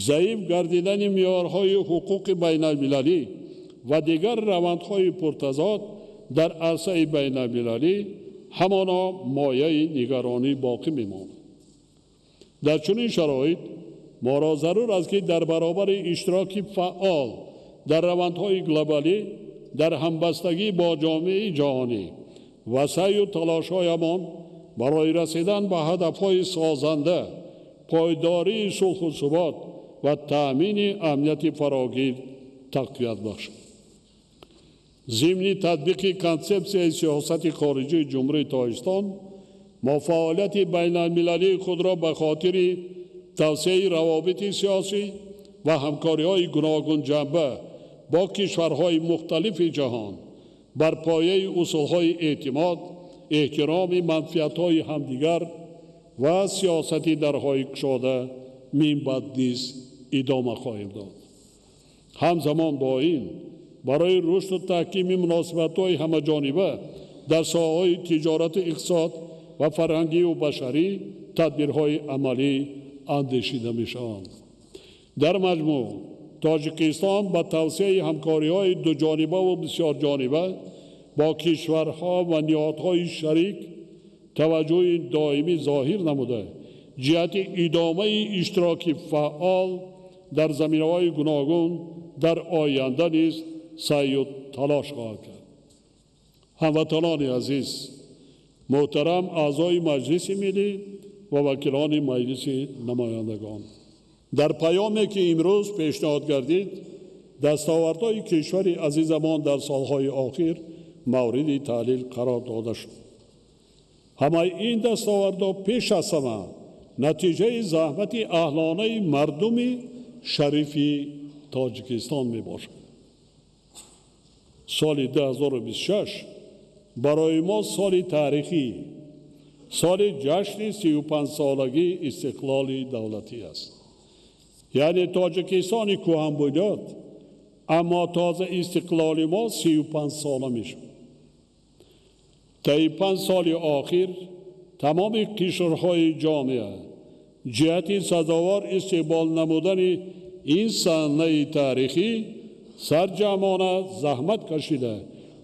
заиф гардидани меъёрҳои ҳуқуқи байналмилалӣ ва дигар равандҳои пуртазод дар арсаи байналмилалӣ ҳамоно мояи нигаронӣ боқӣ мемонад. Дар чунин шароит моро зарур аст, ки дар баробари иштироки фаъол дар равандҳои глобалӣ дар ҳамбастагӣ бо ҷомеаи ҷаҳонӣ ва саъю талошҳоямон барои расидан ба ҳадафҳои созанда, пойдории сулҳу субот ва таъмини амнияти фарогир тақвият бахшад. Зимни татбиқи консепсияи сиёсати хориҷии Ҷумҳурии Тоҷикистон мо фаъолияти байналмилалии худро ба хотири тавсеаи равобити сиёсӣ ва ҳамкориҳои гуногунҷанба бо кишварҳои мухталифи ҷаҳон бар пояи усулҳои эътимод, эҳтироми манфиатҳои ҳамдигар ва сиёсати дарҳои кушода минбаъд низ идома хоҳем дод. Ҳамзамон бо ин барои рушду таҳкими муносибатҳои ҳамаҷониба дар соҳаҳои тиҷорату иқтисод ва фарҳангию башарӣ тадбирҳои амалӣ андешида мешаванд. Дар маҷмӯъ Тоҷикистон ба тавсеаи ҳамкориҳои дуҷонибаву бисёрҷониба бо кишварҳо ва ниҳодҳои шарик таваҷҷӯҳи доимӣ зоҳир намуда, ҷиҳати идомаи иштироки фаъол дар заминаҳои гуногун дар оянда низ саъю талош хоҳад кард. Ҳамватанони азиз, муҳтарам аъзои Маҷлиси Миллӣ ва вакилони Маҷлиси Намояндагон, дар паёме ки имрӯз пешниҳод гардид, дастовардҳои кишвари азизамон дар солҳои охир мавриди таҳлил қарор дода шуд. Ҳамаи ин дастовардҳо пеш аз ҳама натиҷаи заҳмати аҳлонаи мардуми шарифи Тоҷикистон мебошад. Соли 2026 барои мо соли таърихӣ, соли ҷашни 35-солагии истиқлоли давлатӣ аст. Яъне Тоҷикистони кӯҳанбунёд, аммо тоза истиқлоли мо 35 сола мешавад. Таи 5 соли охир тамоми кишварҳои ҷомеа ҷиҳати сазовор истиқбол намудани ин саҳнаи таърихӣ сарҷамъона заҳмат кашида,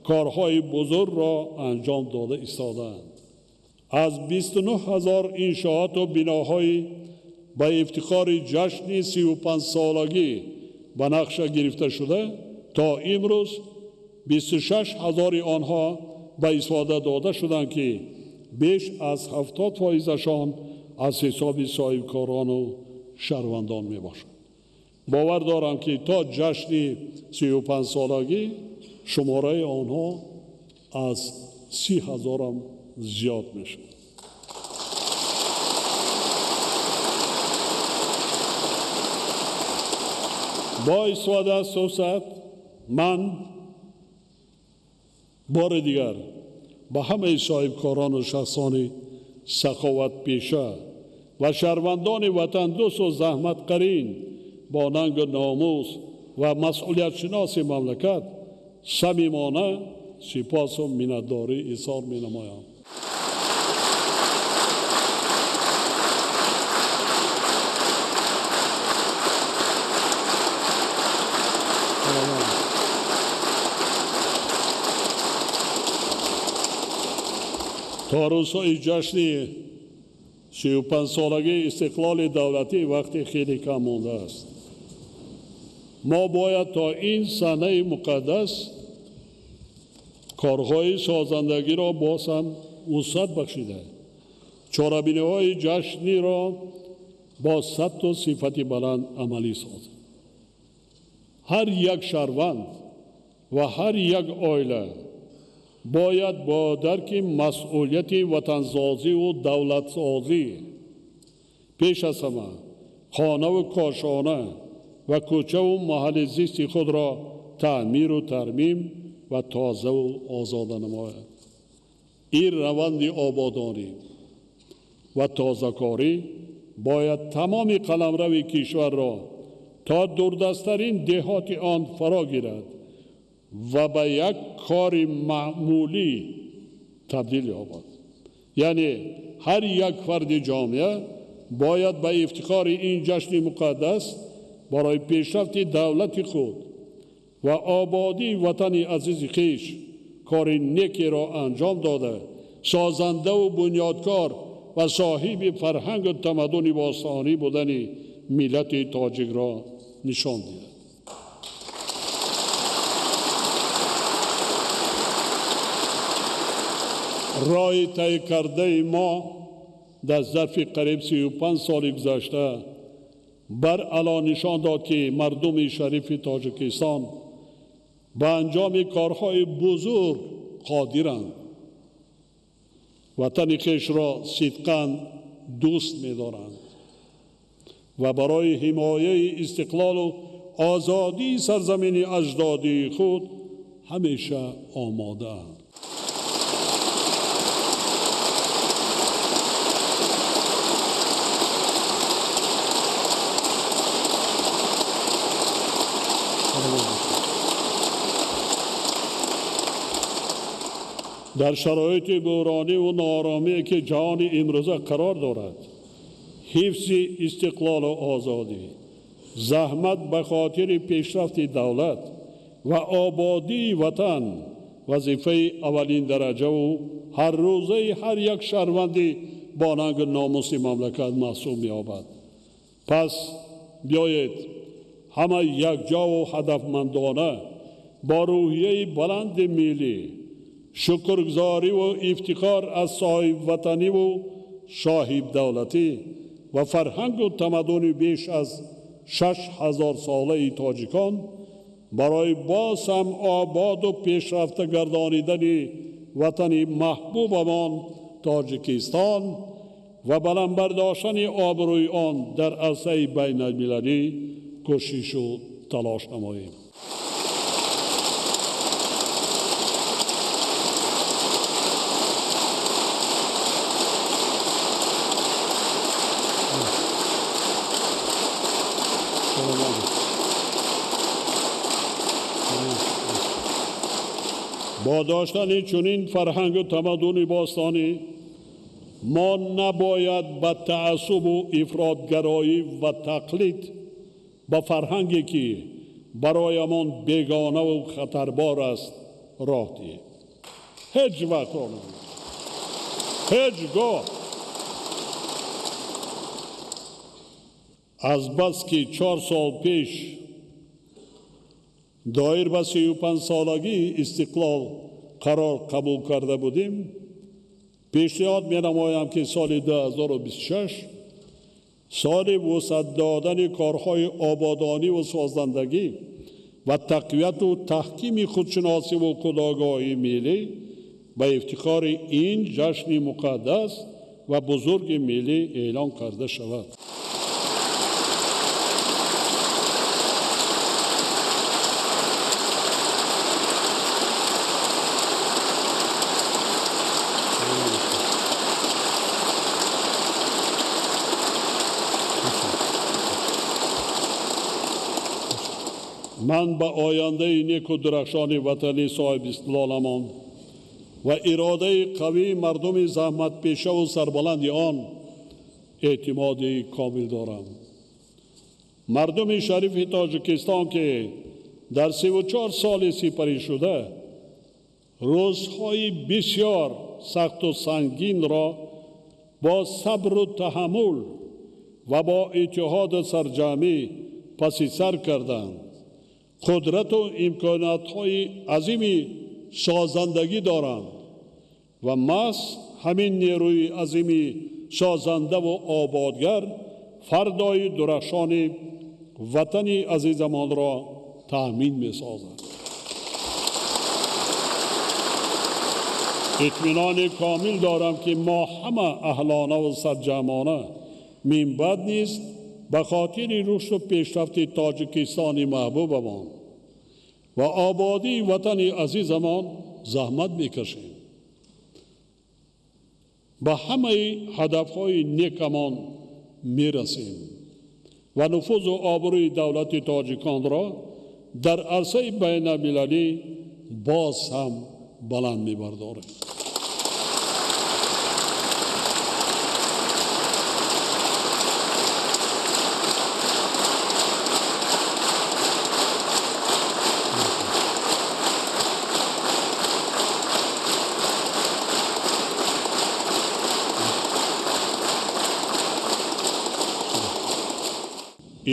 корҳои бузургро анҷом дода истодаанд. Аз 29 ҳазор иншооту биноҳои ба ифтихори ҷашни 35-солагӣ ба нақша гирифта шуда, то имрӯз 26 ҳазори онҳо ба истифода дода шуданд, ки беш аз 70%-ашон аз ҳисоби соҳибкорону шаҳрвандон мебошанд. Бовар дорам, ки то ҷашни 35-солагӣ шумораи онҳо аз 30 ҳазорам зиёд мешавад. Бо истифода аз фурсат ман бори дигар ба ҳамаи соҳибкорону шахсони саховатпеша ва шаҳрвандони ватандӯсту заҳматқарин бо нангу номус ва масъулиятшиноси мамлакат самимона сипосу миннатдорӣ изҳор менамоям. То рӯзҳои ҷашни 35-солагии истиқлоли давлатӣ вақти хеле кам мондааст. Мо бояд то ин саҳнаи муқаддас корҳои созандагиро боз ҳам вусъат бахшида, чорабиниҳои ҷашниро бо сатҳу сифати баланд амалӣ созем. Ҳар як шаҳрванд ва ҳар як оила бояд бо дарки масъулияти ватансозиву давлатсозӣ пеш аз ҳама хонаву кошона ва кӯчаву маҳалли зисти худро таъмиру тармим ва тозаву озода намояд. Ин раванди ободонӣ ва тозакорӣ бояд тамоми қаламрави кишварро то дурдасттарин деҳоти он фаро гирад ва ба як кори маъмулӣ табдил ёбад. Яъне ҳар як фарди ҷомеа бояд ба ифтихори ин ҷашни муқаддас барои пешрафти давлати худ ва ободии ватани азизи хеш кори некиро анҷом дода, созандаву бунёдкор ва соҳиби фарҳангу тамаддуни бостонӣ будани миллати тоҷикро нишон диҳад. Роҳи тай кардаи мо дар зарфи қариб 35 соли гузашта баръало нишон дод, ки мардуми шарифи Тоҷикистон ба анҷоми корҳои бузург қодиранд, ватани хешро сидқан дӯст медоранд ва барои ҳимояи истиқлолу озодии сарзамини аҷдодии худ ҳамеша омодаанд. Дар шароити буҳрониву нооромие ки ҷаҳони имрӯза қарор дорад, ҳифзи истиқлолу озодӣ, заҳмат ба хотири пешрафти давлат ва ободии ватан вазифаи аввалин дараҷаву ҳаррӯзаи ҳар як шаҳрванди бо нангу номуси мамлакат маҳсуб меёбад. Пас биёед ҳама якҷову ҳадафмандона бо рӯҳияи баланди миллӣ, шукргузориву ифтихор аз соҳибватаниву соҳибдавлатӣ ва фарҳангу тамаддуни беш аз 6000 солаи тоҷикон барои боз ҳам ободу пешрафта гардонидани ватани маҳбубамон Тоҷикистон ва баланд бардоштани обрӯи он дар арсаи байналмилалӣ кӯшишу талош намоем. Бо доштани чунин фарҳангу тамаддуни бостонӣ мо набояд ба таассубу ифротгароӣ ва тақлид ба фарҳанге ки бароямон бегонаву хатарбор аст роҳ диҳем. Ҳеҷ вақт роҳ надиҳем, ҳеҷ гоҳ. Азбаски 4 сол пеш доир ба 35-солагии истиқлол қарор қабул карда будем, пешниҳод менамоям, ки соли 2026 соли вусъат додани корҳои ободониву созандагӣ ва тақвияту таҳкими худшиносиву худогоҳии миллӣ ба ифтихори ин ҷашни муқаддас ва бузурги миллӣ эълон карда шавад. Ман ба ояндаи неку дурахшони ватани соҳибистиқлоламон ва иродаи қавии мардуми заҳматпешаву сарбаланди он эътимоди комил дорам. Мардуми шарифи Тоҷикистон, ки дар 34 соли сипаришуда рӯзҳои бисёр сахту сангинро бо сабру таҳаммул ва бо иттиҳоду сарҷамъӣ паси сар карданд, қудрату имкониятҳои азими созандагӣ доранд ва маҳз ҳамин нерӯи азими созандаву ободгар фардои дурахшони ватани азизамонро таъмин месозад. Итминони комил дорам, ки мо ҳама аҳлонаву сарҷамъона минбаъд низ ба хотири рушду пешрафти Тоҷикистони маҳбубамон ва ободии ватани азизамон заҳмат мекашем, ба ҳамаи ҳадафҳои некамон мерасем ва нуфузу обрӯи давлати тоҷиконро дар арсаи байналмилалӣ боз ҳам баланд мебардорем.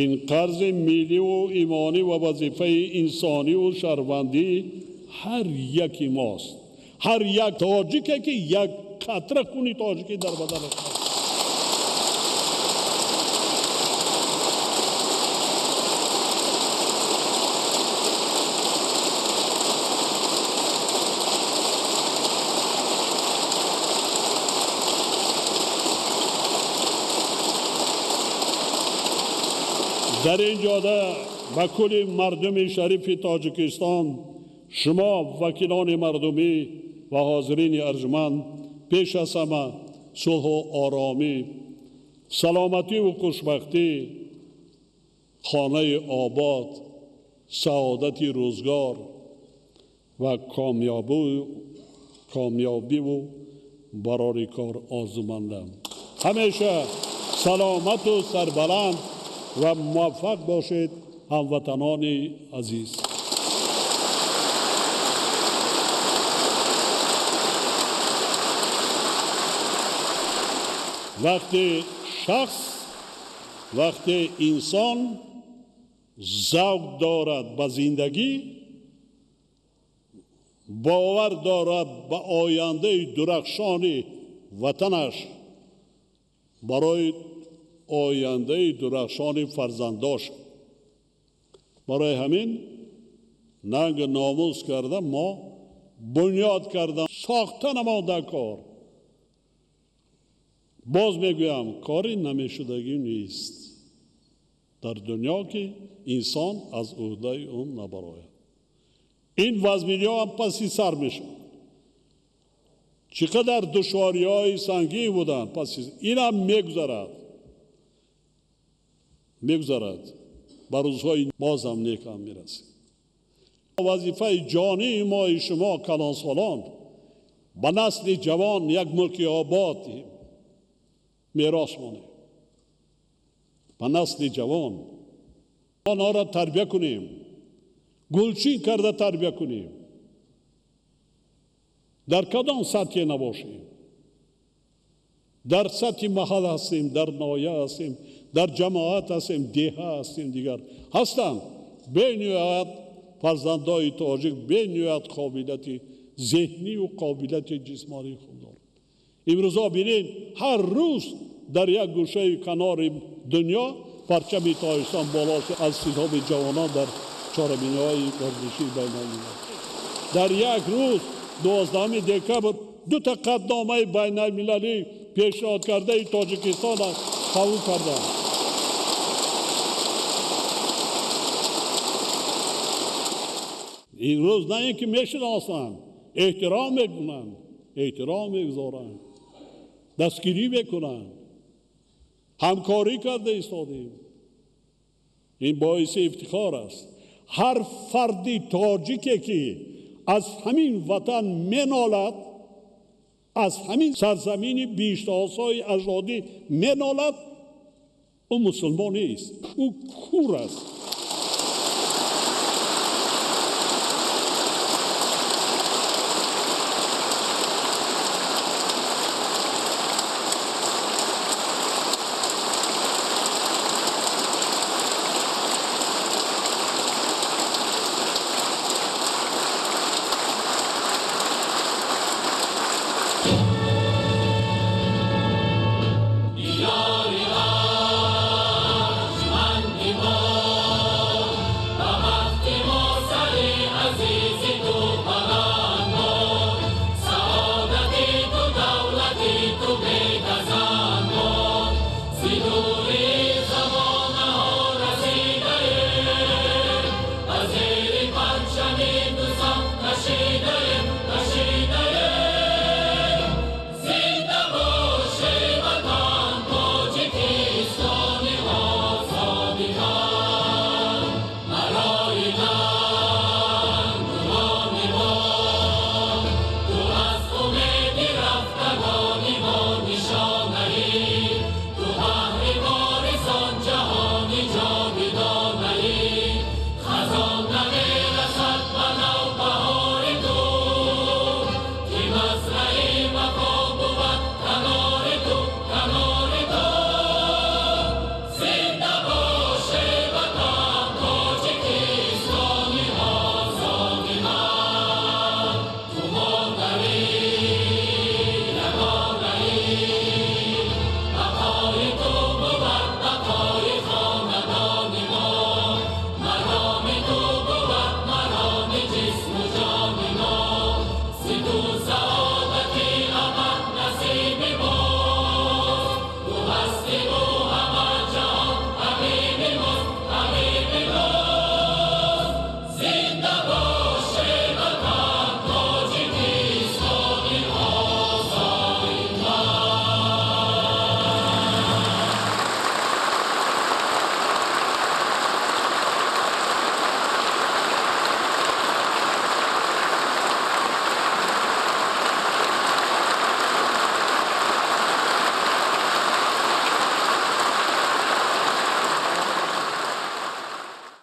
Ин қарзи миллию имонӣ ва вазифаи инсонию шаҳрвандии ҳар яки мост. Ҳар як тоҷике ки як қатра хуни тоҷикӣ дар баданаш аст. Дар ин ҷода ба кулли мардуми шарифи Тоҷикистон, шумо вакилони мардумӣ ва ҳозирини арҷманд, пеш аз ҳама сулҳу оромӣ, саломативу хушбахтӣ, хонаи обод, саодати рӯзгор ва комёбиву барори кор орзумандам. Ҳамеша саломату сарбаланд ва муваффақ бошед, ҳамватанони азиз. Вақте шахс, вақте инсон завқ дорад ба зиндагӣ, бовар дорад ба ояндаи дурахшони ватанаш, барои ояндаи дурахшони фарзандош. Барои ҳамин нанг номус карда мо бунёд карда сохта намода кор. Боз мегӯям, кори намешудагӣ нест дар дунё, ки инсон аз уҳдаи он набарояд. Ин вазминиҳо ҳам паси сар мешавад. Чӣ қадар душвориҳои сангин буданд, паси инам мегузарад. Мегузарад. Ба рӯзҳои бозам некам мерасем. Вазифаи ҷонии мои шумо калонсолон ба насли ҷавон як мулки обод мерос монем. Ба насли ҷавон онҳоро тарбия кунем, гулчин карда тарбия кунем. Дар кадом сатҳе набошем, дар сатҳи маҳал ҳастем, дар ноҳия ҳастем, дар ҷамоат ҳастем, деҳа ҳастем, дигар ҳастанд. Бениҳоят фарзандои тоҷик бениҳоят қобилияти зеҳнию қобилияти ҷисмонии хуб доранд. Имрӯзҳо бинед, ҳар рӯз дар як гӯшаи канори дунё парчами Тоҷикистон боло аз ҳисоби ҷавонон дар чорабиниҳои варзишии байналмилалӣ. Дар як рӯз 12 декабр ду та қатъномаи байналмилалӣ пешниҳод кардаи Тоҷикистонро қабул карданд. Имрӯз на ин ки мешиносанд, эҳтиром мекунанд, эҳтиром мегузоранд, дастгирӣ мекунанд, ҳамкорӣ карда истодем. Ин боиси ифтихор аст. Ҳар фарди тоҷике ки аз ҳамин ватан менолад, аз ҳамин сарзамини биҳиштосои аҷдодӣ менолад, ӯ мусулмон нест, ӯ кур аст.